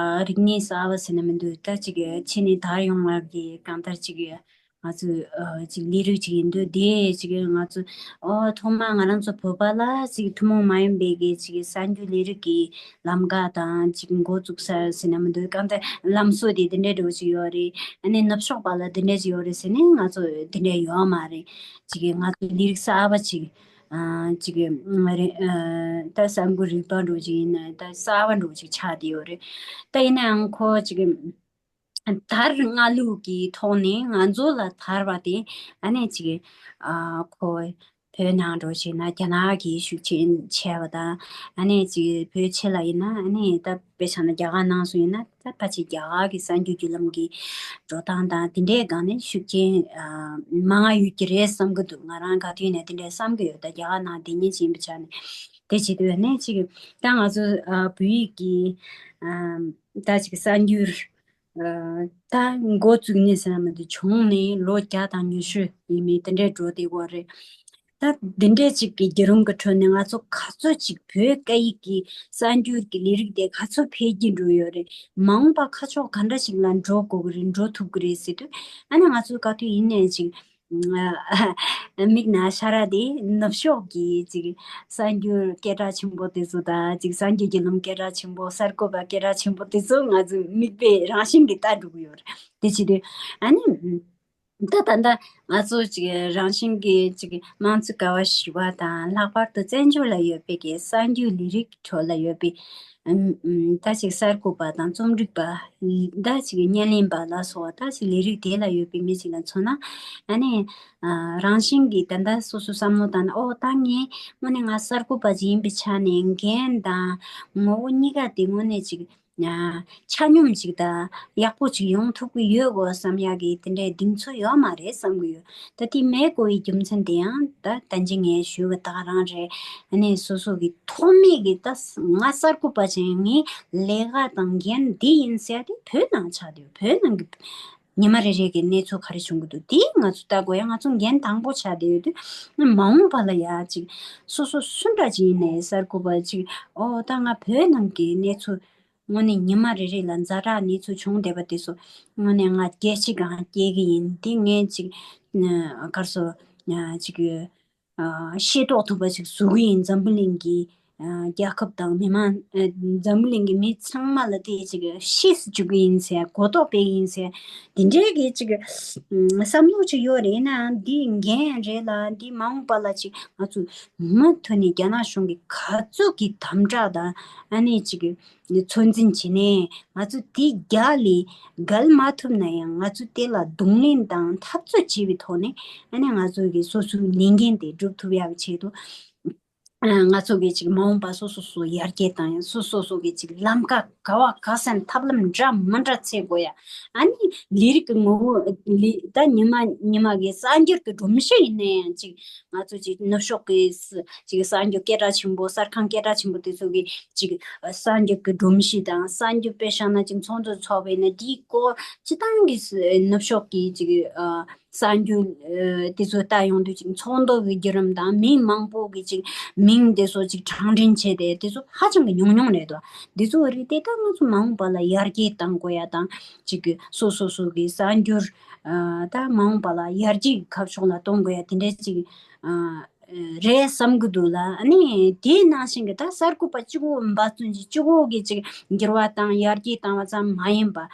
རིག་གནས་གསར་བ་ཟེར་ན་མི་འདུག་ད་ཅིག་ཕྱི་ནས་དར་ཡོང་བ་གི་གང་ལྟར་ཅིག་ང་ཚོ་ཨ་ཅིག་ལས་རིགས་ཅིག་ཡིན་དུས་དེ་ཅིག་ང་ཚོ་ཨོ་ཐོག་མ་ང་རང་ཚོ་བོད་པ་ལ་ཅིག་ཐུན་མོང་མ་ཡིན་པའི་གི་ཅིག་གསར་འགྱུར་ལས་རིགས་ཀྱི་ལམ་ཀ་དང་ཅིག་འགོ་བཙུགས་ས་ཟེར་ན་མི་འདུག་གང་ལྟར་ལམ་སྲོལ་དེ་འདི་འདྲའི་འགྲོ་ཅིག་ཡོད་རེད། ཨ་ནི་ནུབ་ཕྱོགས་པ་ལ་འདི་འདྲའི་ཅིག་ཡོད་རེད་ཟེར་ནས་ང་ཚོ་འདི་འདྲའི་ཡོད་མ་རེད། ཅིག་ང་ཚོ་ལས་རིགས་གསར་བ་ཅིག་ཨ་ཅིག་ང་རེ་ཨ་ད་གསར་འགྱུར་རིག་པ་འགྲོ་ཅིག་ཡིན་ན་ད་གསར་བ་འགྲོ་ཅིག་ཆགས་བསྡད་ཡོད་རེད། ད་ཡིན་ནའང་ཁོ་ཅིག་དར་སྔ་ལུགས་ཀྱི་ཐོག་ནས་ང་ཚོ་ལ་དར་བ་དེ་ཨ་ནི་ཅིག་ཨ་ཁོ་བོད་ནང་འགྲོ་ཅིག་ན་རྒྱ་ནག་གི་ཤུགས་རྐྱེན་ཆེ་བ་དང་ཨ་ནི་ཅིག་བོད་ཕྱི་ལ་ཡིན་ན་ཨ་ནི་ད་དཔེ་བཞག་ན་རྒྱ་གར་ནང་སུ་ཡིན་ན་ད་ཕལ་ཆེར་རྒྱ་གར་གི་གསར་འགྱུར་བརྒྱུད་ལམ་གྱི་འགྲོ་སྟངས་དང་དེ་འདྲའི་སྒང་ནས་ཤུགས་རྐྱེན་ཨ་མང་ང་ཡོད་ཀྱི་རེད་བསམ་གི་འདུག་ང་རང་ག་དུས་ནས་དེ་འདྲའི་བསམ་གི་ཡོད། ད་རྒྱ་གར་ནང་དེ་ཉིད་ཅིག་ཡིན་པ་ཆ་ནས་དེ་བྱེད་དུས་ནས་ཅིག་ད་ང་ཚོ་ཨ་བོད་ཡིག་གི་ཨ་ད་ཅིག་གསར་འགྱུར་ཨ་ད་འགོ་བཙུགས་ནས་ཟེར་ན་མི་འདུག་བྱུང་ནས་ལོ་བརྒྱ་དང་ཉི་ཤུ་ཡིན་མིན་དེ་འདྲའི་འགྲོ་བསྡད་ཡོད་རེད། ད་འདི་འདྲའི་ཅིག་གི་བརྒྱུད་རིམ་གྱི་ཁྲོད་ནས་ང་ཚོ་ག་ཚོད་ཅིག་བོད་སྐད་ཡིག་གི་གསར་འགྱུར་གྱི་ལས་རིགས་དེ་ག་ཚོད་འཕེལ་རྒྱས་འགྲོ་ཡོད་རེད། མ་འོངས་པ་ཁ་ཕྱོགས་ག་འདྲ་ཞིག་ལ་འགྲོ་དགོས་ཀྱི་རེད། འགྲོ་ཐུབ་ཀྱི་རེད་ཟེར་དུས་ཨ་ནི་ང་ཚོ་ག་དུས་ཡིན་ནའི་ཅིག་མིག་ནང་ཤར་ར་དེ་ནུབ་ཕྱོགས་ཀྱི་ཅིག་གསར་འགྱུར་སྐད་གྲགས་ཆེན་པོ་དེ་ཚོ་དང་ཅིག་གསར་འགྱུར་བརྒྱུད་ལམ་སྐད་གྲགས་ཆེན་པོ་གསར་འགོད་པ་སྐད་གྲགས་ཆེན་པོ་དེ་ཚོ་ང་ཚོ་མིག་དཔེ་རང་བཞིན་གྱིས་ལྟ་འགྲོ་གི་ཡོད་རེད། དེ་བྱེད་དུས་ཨ་ནི། ད་ད་ལྟ་ང་ཚོ་ཅིག་རང་བཞིན་གྱི་ཅིག་དམངས་གཙོའི་ཀ་བ་བཞི་པ་དང་ལྷག་པར་དུ་བཙན་བྱོལ་ལ་ཡོད་པའི་གི་གསར་འགྱུར་ལས་རིགས་ཁྲོད་ལ་ཡོད་པའི་ཨམ་ཨམ་ད་ཅིག་གསར་འགོད་པ་དང་རྩོམ་སྒྲིག་པ་ད་ཅིག་བརྙན་ལེན་པ་ལ་སོགས་ད་ཅིག་ལས་རིགས་དེ་ལ་ཡོད་པའི་མི་ཅིག་ལ་མཚོན་ན་ཨ་ནི་ཨ་རང་བཞིན་གྱི་ད་ལྟ་སོ་སོ་བསམ་བློ་བཏང་ན་ཨོ་ད་ངས་དངོས་གནས་ང་གསར་འགོད་པ་ཅིག་ཡིན་པའི་ཆ་ནས་འགན་དང་ངོ་བོ་གཉིས་ཀ་དེ་དངོས་གནས་ཅིག་ཆ་སྙོམས་ཅིག་དང་ཡག་པོ་ཅིག་ཡོང་ཐུབ་ཀྱི་ཡོད་དགོས་བསམ་ཡག་གི་དེ་འདྲའི་གདེང་ཚོད་ཡོད་མ་རེད་བསམ་གྱི་ཡོད། ད་དེ་མེད་དགོས་པའི་རྒྱུ་མཚན་དེ་ཡང་ད་ད་ཅི་ངས་ཞུས་པ་ད་ག་རང་རེད། ཨ་ནི་སོ་སོ་གི་ཐོག་མེད་ཀྱི་ད་ང་གསར་འགོད་པ་ཅིག་ཡིན། ངའི་ལས་ཀ་དང་འགན་འདི་ཡིན་ཟེར་ཏེ་བོད་ནང་ཆགས་བསྡད་ཡོད། བོད་ནང་གི་ཉི་མ་རེ་རེ་གི་གནས་ཚུལ་ག་རེ་བྱུང་གི་འདུག་དེ་ང་ཚོ་ལྟ་དགོས་ཡ་ང་ཚོ་འགན་དང་པོ་ཆགས་བསྡད་ཡོད་དུས་མ་འོངས་པ་ལ་ཡ་ཅིག་སོ་སོ་སུ་འདྲ་ཅིག་ཡིན་ནའི་གསར་འགོད་པ་ཅིག་ཨོ་ད་ང་བོད་ནང་གི་གནས་ཚུལ་དངོས་གནས་ཉི་མ་རེ་རེ་ལ་ཛ་དྲག་གནས་ཚུལ་བྱུང་བསྡད་པ་དེ་ཚོ་དངོས་གནས་ང་སྐད་ཆ་གང་སྐྱེ་གི་ཡིན། དེ་ངས་ཅིག་གར་སོ་ཅིག་ཤེས་རྟོགས་ཐུབ་པ་ཅིག་བཟོ་གི་ཡིན། འཛམ་བུ་གླིང་གི་རྒྱལ་ཁབ་དང་མི་མང་འཛམ་བུ་གླིང་གི་མི་ཚང་མ་ལ་དེ་ཅིག་ཤེས་སུ་འཇུག་གི་ཡིན་ཟེར་གོ་རྟོགས་སྤེལ་གི་ཡིན་ཟེར་དེ་འདྲའི་གི་ཅིག་བསམ་བློ་ཅིག་ཡོད་རེད། ཡིན་ནའང་འདི་འགན་རེད་ལ་འདི་མ་འོངས་པ་ལ་ཅིག་ང་ཚོ་མུ་མཐུད་ནས་རྒྱ་ནག་གཞུང་གི་ག་ཚོད་ཀྱི་དམ་དྲག་དང་ཨ་ནི་ཅིག་ཚོད་འཛིན་བྱས་ནས་ང་ཚོ་དེ་རྒྱ་ལས་འགལ་མ་ཐུབ་ན་ཡང་ང་ཚོ་དེ་ལ་གདོང་ལེན་དང་འཐབ་རྩོད་བྱེད་པའི་ཐོག་ནས་ཨ་ནི་ང་ཚོ་གི་སོ་སོའི་ལས་འགན་དེ་སྒྲུབ་ཐུབ་ཡག་གི་ཆེད་དུ་ང་ཚོ་གི་ཅིག་མ་འོངས་པ་སོ་སོ་སོ་ཡར་རྒྱས་དང་སོ་སོ་སོ་གི་ཅིག་ལམ་ཀ་ག་བ་ག་ས་ནས་ཐབས་ལམ་འདྲ་མི་འདྲ་འཚོལ་དགོས་ཡ། ཨ་ནི་ལས་རིགས་ཀྱི་ངོ་བོ་ལས་ད་ཉི་མ་ཉི་མ་གི་གསར་འགྱུར་གྱི་སྒྲོམ་གཞི་ཡིན་ན་ཡང་ཅིག་ང་ཚོ་ཅིག་ནུབ་ཕྱོགས་ཀྱི་ཅིག་གསར་འགྱུར་སྐད་གྲགས་ཆེན་པོ་གསར་ཁང་སྐད་གྲགས་ཆེན་པོ་དེ་ཚོ་གི་ཅིག་གསར་འགྱུར་གྱི་སྒྲོམ་གཞི་དང་གསར་འགྱུར་དཔེ་བཞག་ན་ཅིག་ཚོགས་འདུ་ཚོགས་པ་ཡིན་ན་དེའི་སྐོར་སྤྱི་བཏང་གི་ནུབ་ཕྱོགས་ཀྱི་ཅིག་གསར་འགྱུར་དེ་ཚོ་ལྟ་ཡོང་དུས་ཅིག་ཚོགས་འདུ་གི་བརྒྱུད་རིམ་དང་མི་མང་པོ་གི་ཅིག་མིང་དེ་ཚོ་ཅིག་དྲང་འདྲེན་བྱས་ཏེ་དེ་ཚོ་ཧ་ཅང་གི་ཉུང་ཉུང་རེད་དོ། དེ་ཚོ་རིགས་དེ་ད་ང་ཚོ་མ་འོངས་པ་ལ་ཡར་རྒྱས་གཏང་དགོས་ཡ་དང་ཅིག་གི་སོ་སོ་སོ་གི་གསར་འགྱུར་ད་མ་འོངས་པ་ལ་ཡར་རྒྱས་ཀྱི་ཁ་ཕྱོགས་ལ་གཏོང་དགོས་ཡ་དེ་འདྲ་ཅིག་རེད་བསམ་གི་འདུག་ལ། ཨ་ནི་དེའི་ནང་བཞིན་གྱི་ད་གསར་འགོད་པ་གཅིག་པོ་འབད་བརྩོན་གྱིས་གཅིག་པོ་གིས་ཅིག་འགྱུར་བ་བཏང་ཡར་རྒྱས་བཏང་བ་ཙམ་མ་ཡིན་པ།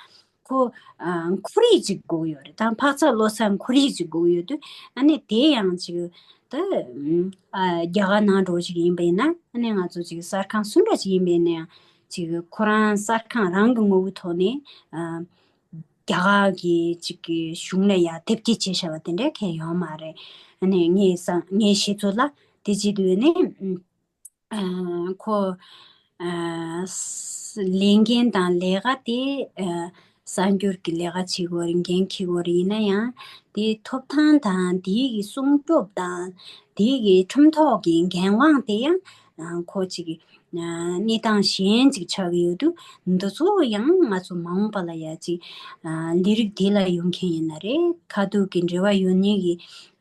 ཁོ་ཨ་ཁོར་ཡུག་ཅིག་དགོས་ཡོད་རེད། ད་འཕག་འཚག་ལོ་གསར་ཁོར་ཡུག་ཅིག་དགོས་ཡོད་དུས། ཨ་ནི་དེ་ཡང་ཅིག་ད་ཨ་རྒྱ་གར་ནང་འགྲོ་ཅིག་ཡིན་པ་ཡིན་ན། ཨ་ནི་ང་ཚོ་ཅིག་གསར་ཁང་སུ་འདྲ་ཅིག་ཡིན་པ་ཡིན་ན་ཡང་ཅིག་ཁོ་རང་གསར་ཁང་རང་གི་ངོ་བོའི་ཐོག་ནས་ཨ་རྒྱ་གར་གྱི་ཅིག་གི་གཞུང་ལ་ཡ་དེབ་སྐྱེལ་བྱས་བཞག་པ་དེ་འདྲ་གང་ཡང་ཡོད་མ་རེད། ཨ་ནི་ངའི་བསམ་ངའི་ཤེས་ཚོད་ལ་དེ་བྱེད་དུས་ནི་ཨ་ཁོ་ཨ་ལས་འགན་དང་ལས་ཀ་དེ་ཨ་གསར་འགྱུར་གྱི་ལས་ཀ་བྱེད་དགོས་རེད། འགན་འཁྱེར་དགོས་རེད། ཡིན་ན་ཡང་དེའི་ཐོབ་ཐང་དང་དེའི་གི་སྲུང་སྐྱོབ་དང་དེའི་གི་ཁྲིམས་ཐོག་གི་འགན་དབང་དེ་ཡང་ཨ་ཁོ་ཅིག་གི་ཨ་གནས་སྟངས་གཞན་ཅིག་ཆགས་ཀྱི་ཡོད་དུས། འདི་ཚོ་ཡང་ང་ཚོ་མ་འོངས་པ་ལ་ཡ་ཅིག་ཨ་ལས་རིགས་དེ་ལ་ཡོང་མཁན་ཡིན་ན་རེད། ཁ་ཐུག་གི་འབྲེལ་བ་ཡོད་མཁན་གྱི་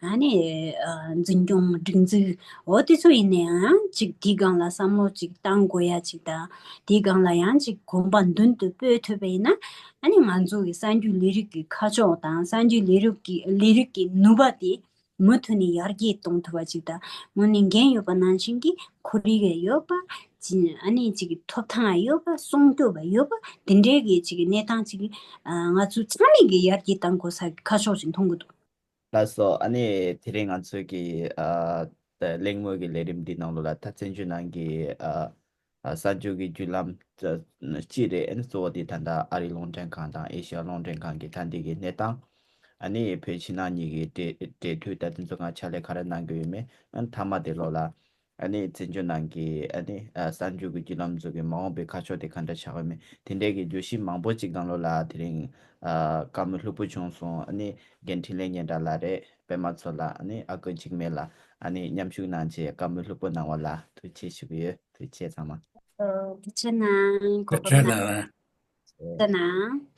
ཨ་ནི་ཨ་འཛིན་སྐྱོང་སྒྲིག་འཛུགས་འོ་དེ་ཚོ་ཡིན་ན་ཡང་ཅིག་དེའི་སྒང་ལ་བསམ་བློ་ཅིག་བཏང་དགོས་ཡ་ཅིག་དང་། དེའི་སྒང་ལ་ཡང་ཅིག་གོམ་པ་མདུན་དུ་སྤོས་ཐུབ་པ་ཡིན་ན། ཨ་ནི་ང་ཚོ་གི་གསར་འགྱུར་ལས་རིགས་ཀྱི་ཁ་ཕྱོགས་དང་གསར་འགྱུར་ལས་རིགས་ཀྱི་ལས་རིགས་ཀྱི་ནུས་པ་དེ་མུ་མཐུད་ནས་ཡར་རྒྱས་གཏོང་ཐུབ་པ་ཅིག་དང་། དངོས་གནས་འགན་ཡོད་པ་ནང་བཞིན་གྱི་ཁོར་ཡུག་ཡོད་པ། ཅི་ཨ་ནི་ཅིག་གི་ཐོབ་ཐང་ཡོད་པ། སྲུང་སྐྱོབ་པ་ཡོད་པ། དེ་འདྲའི་གི་ཅིག་གི་གནས་སྟངས་ཅིག་གི་ཨ་ང་ཚོ་ཚང་མས་གི་ཡར་རྒྱས་གཏང་དགོས་ས་གི་ཁ་ཕྱོགས་ཅིག་མཐོང་གི་འདུག། ལགས་སོ། ཨ་ནི་དེ་རིང་ང་ཚོའི་གི་ཨ་གླེང་མོལ་གི་ལས་རིམ་འདི་ནང་ལོགས་ལ་ད་བཙན་བྱོལ་ནང་གི་ཨ་ཨ་གསར་འགྱུར་གྱི་བརྒྱུད་ལམ་ཅིག་རེད། ཨ་ནི་གཙོ་བོ་དེ་ད་ལྟ་ཨ་རིའི་རླུང་འཕྲིན་ཁང་དང་ཨེ་ཤི་ཡ་རླུང་འཕྲིན་ཁང་གི་ད་འདི་གི་གནས་སྟངས། ཨ་ནི་བོད་ཕྱི་ནང་གཉིས་ཀྱི་འབྲེལ་འབྲེལ་མཐུད་ད་དེ་ཚོ་ང་ཕྱག་ལས་ག་རེ་གནང་གི་ཡོད་མེད། ཨ་ནི་མཐའ་མ་དེ་ལོགས་ལ་ཨ་ནི་བཙན་བྱོལ་ནང་གི་ཨ་ནི་ཨ་གསར་འགྱུར་གྱི་བརྒྱུད་ལམ་ཚོ་གི་མ་འོངས་པའི་ཁ་ཕྱོགས་དེ་ག་འདྲ་ཆགས་ཀྱི་ཡོད་མེད། དེ་འདྲའི་གི་བརྗོད་གཞི་མང་པོ་ཅིག་ནང་ལོགས་ལ་དེ་རིང་ཨ་བཀའ་མོལ་ལྷུག་པོ་བྱུང་སོང་། ཨ་ནི་རྒན་འཕྲིན་ལས་སྙན་གྲགས་ལགས་རེད། པད་མ་མཚོ་ལགས། ཨ་ནི་ཨ་ཀོ་འཇིགས་མེད་ལགས། ཨ་ནི་མཉམ་ཞུགས་གནང་བྱས་བཀའ་མོལ་ལྷུག་པོ་གནང་བ་ལ་ཐུགས་རྗེ་ཆེ་ཞུ་གི་ཡོད། ཐུགས་རྗེ་ཆེ་ཚང་མ། ཨོ་ཐུགས་རྗེ་གནང་། གོ་སྐབས་གནང་། ཐུགས་རྗེ་གནང་།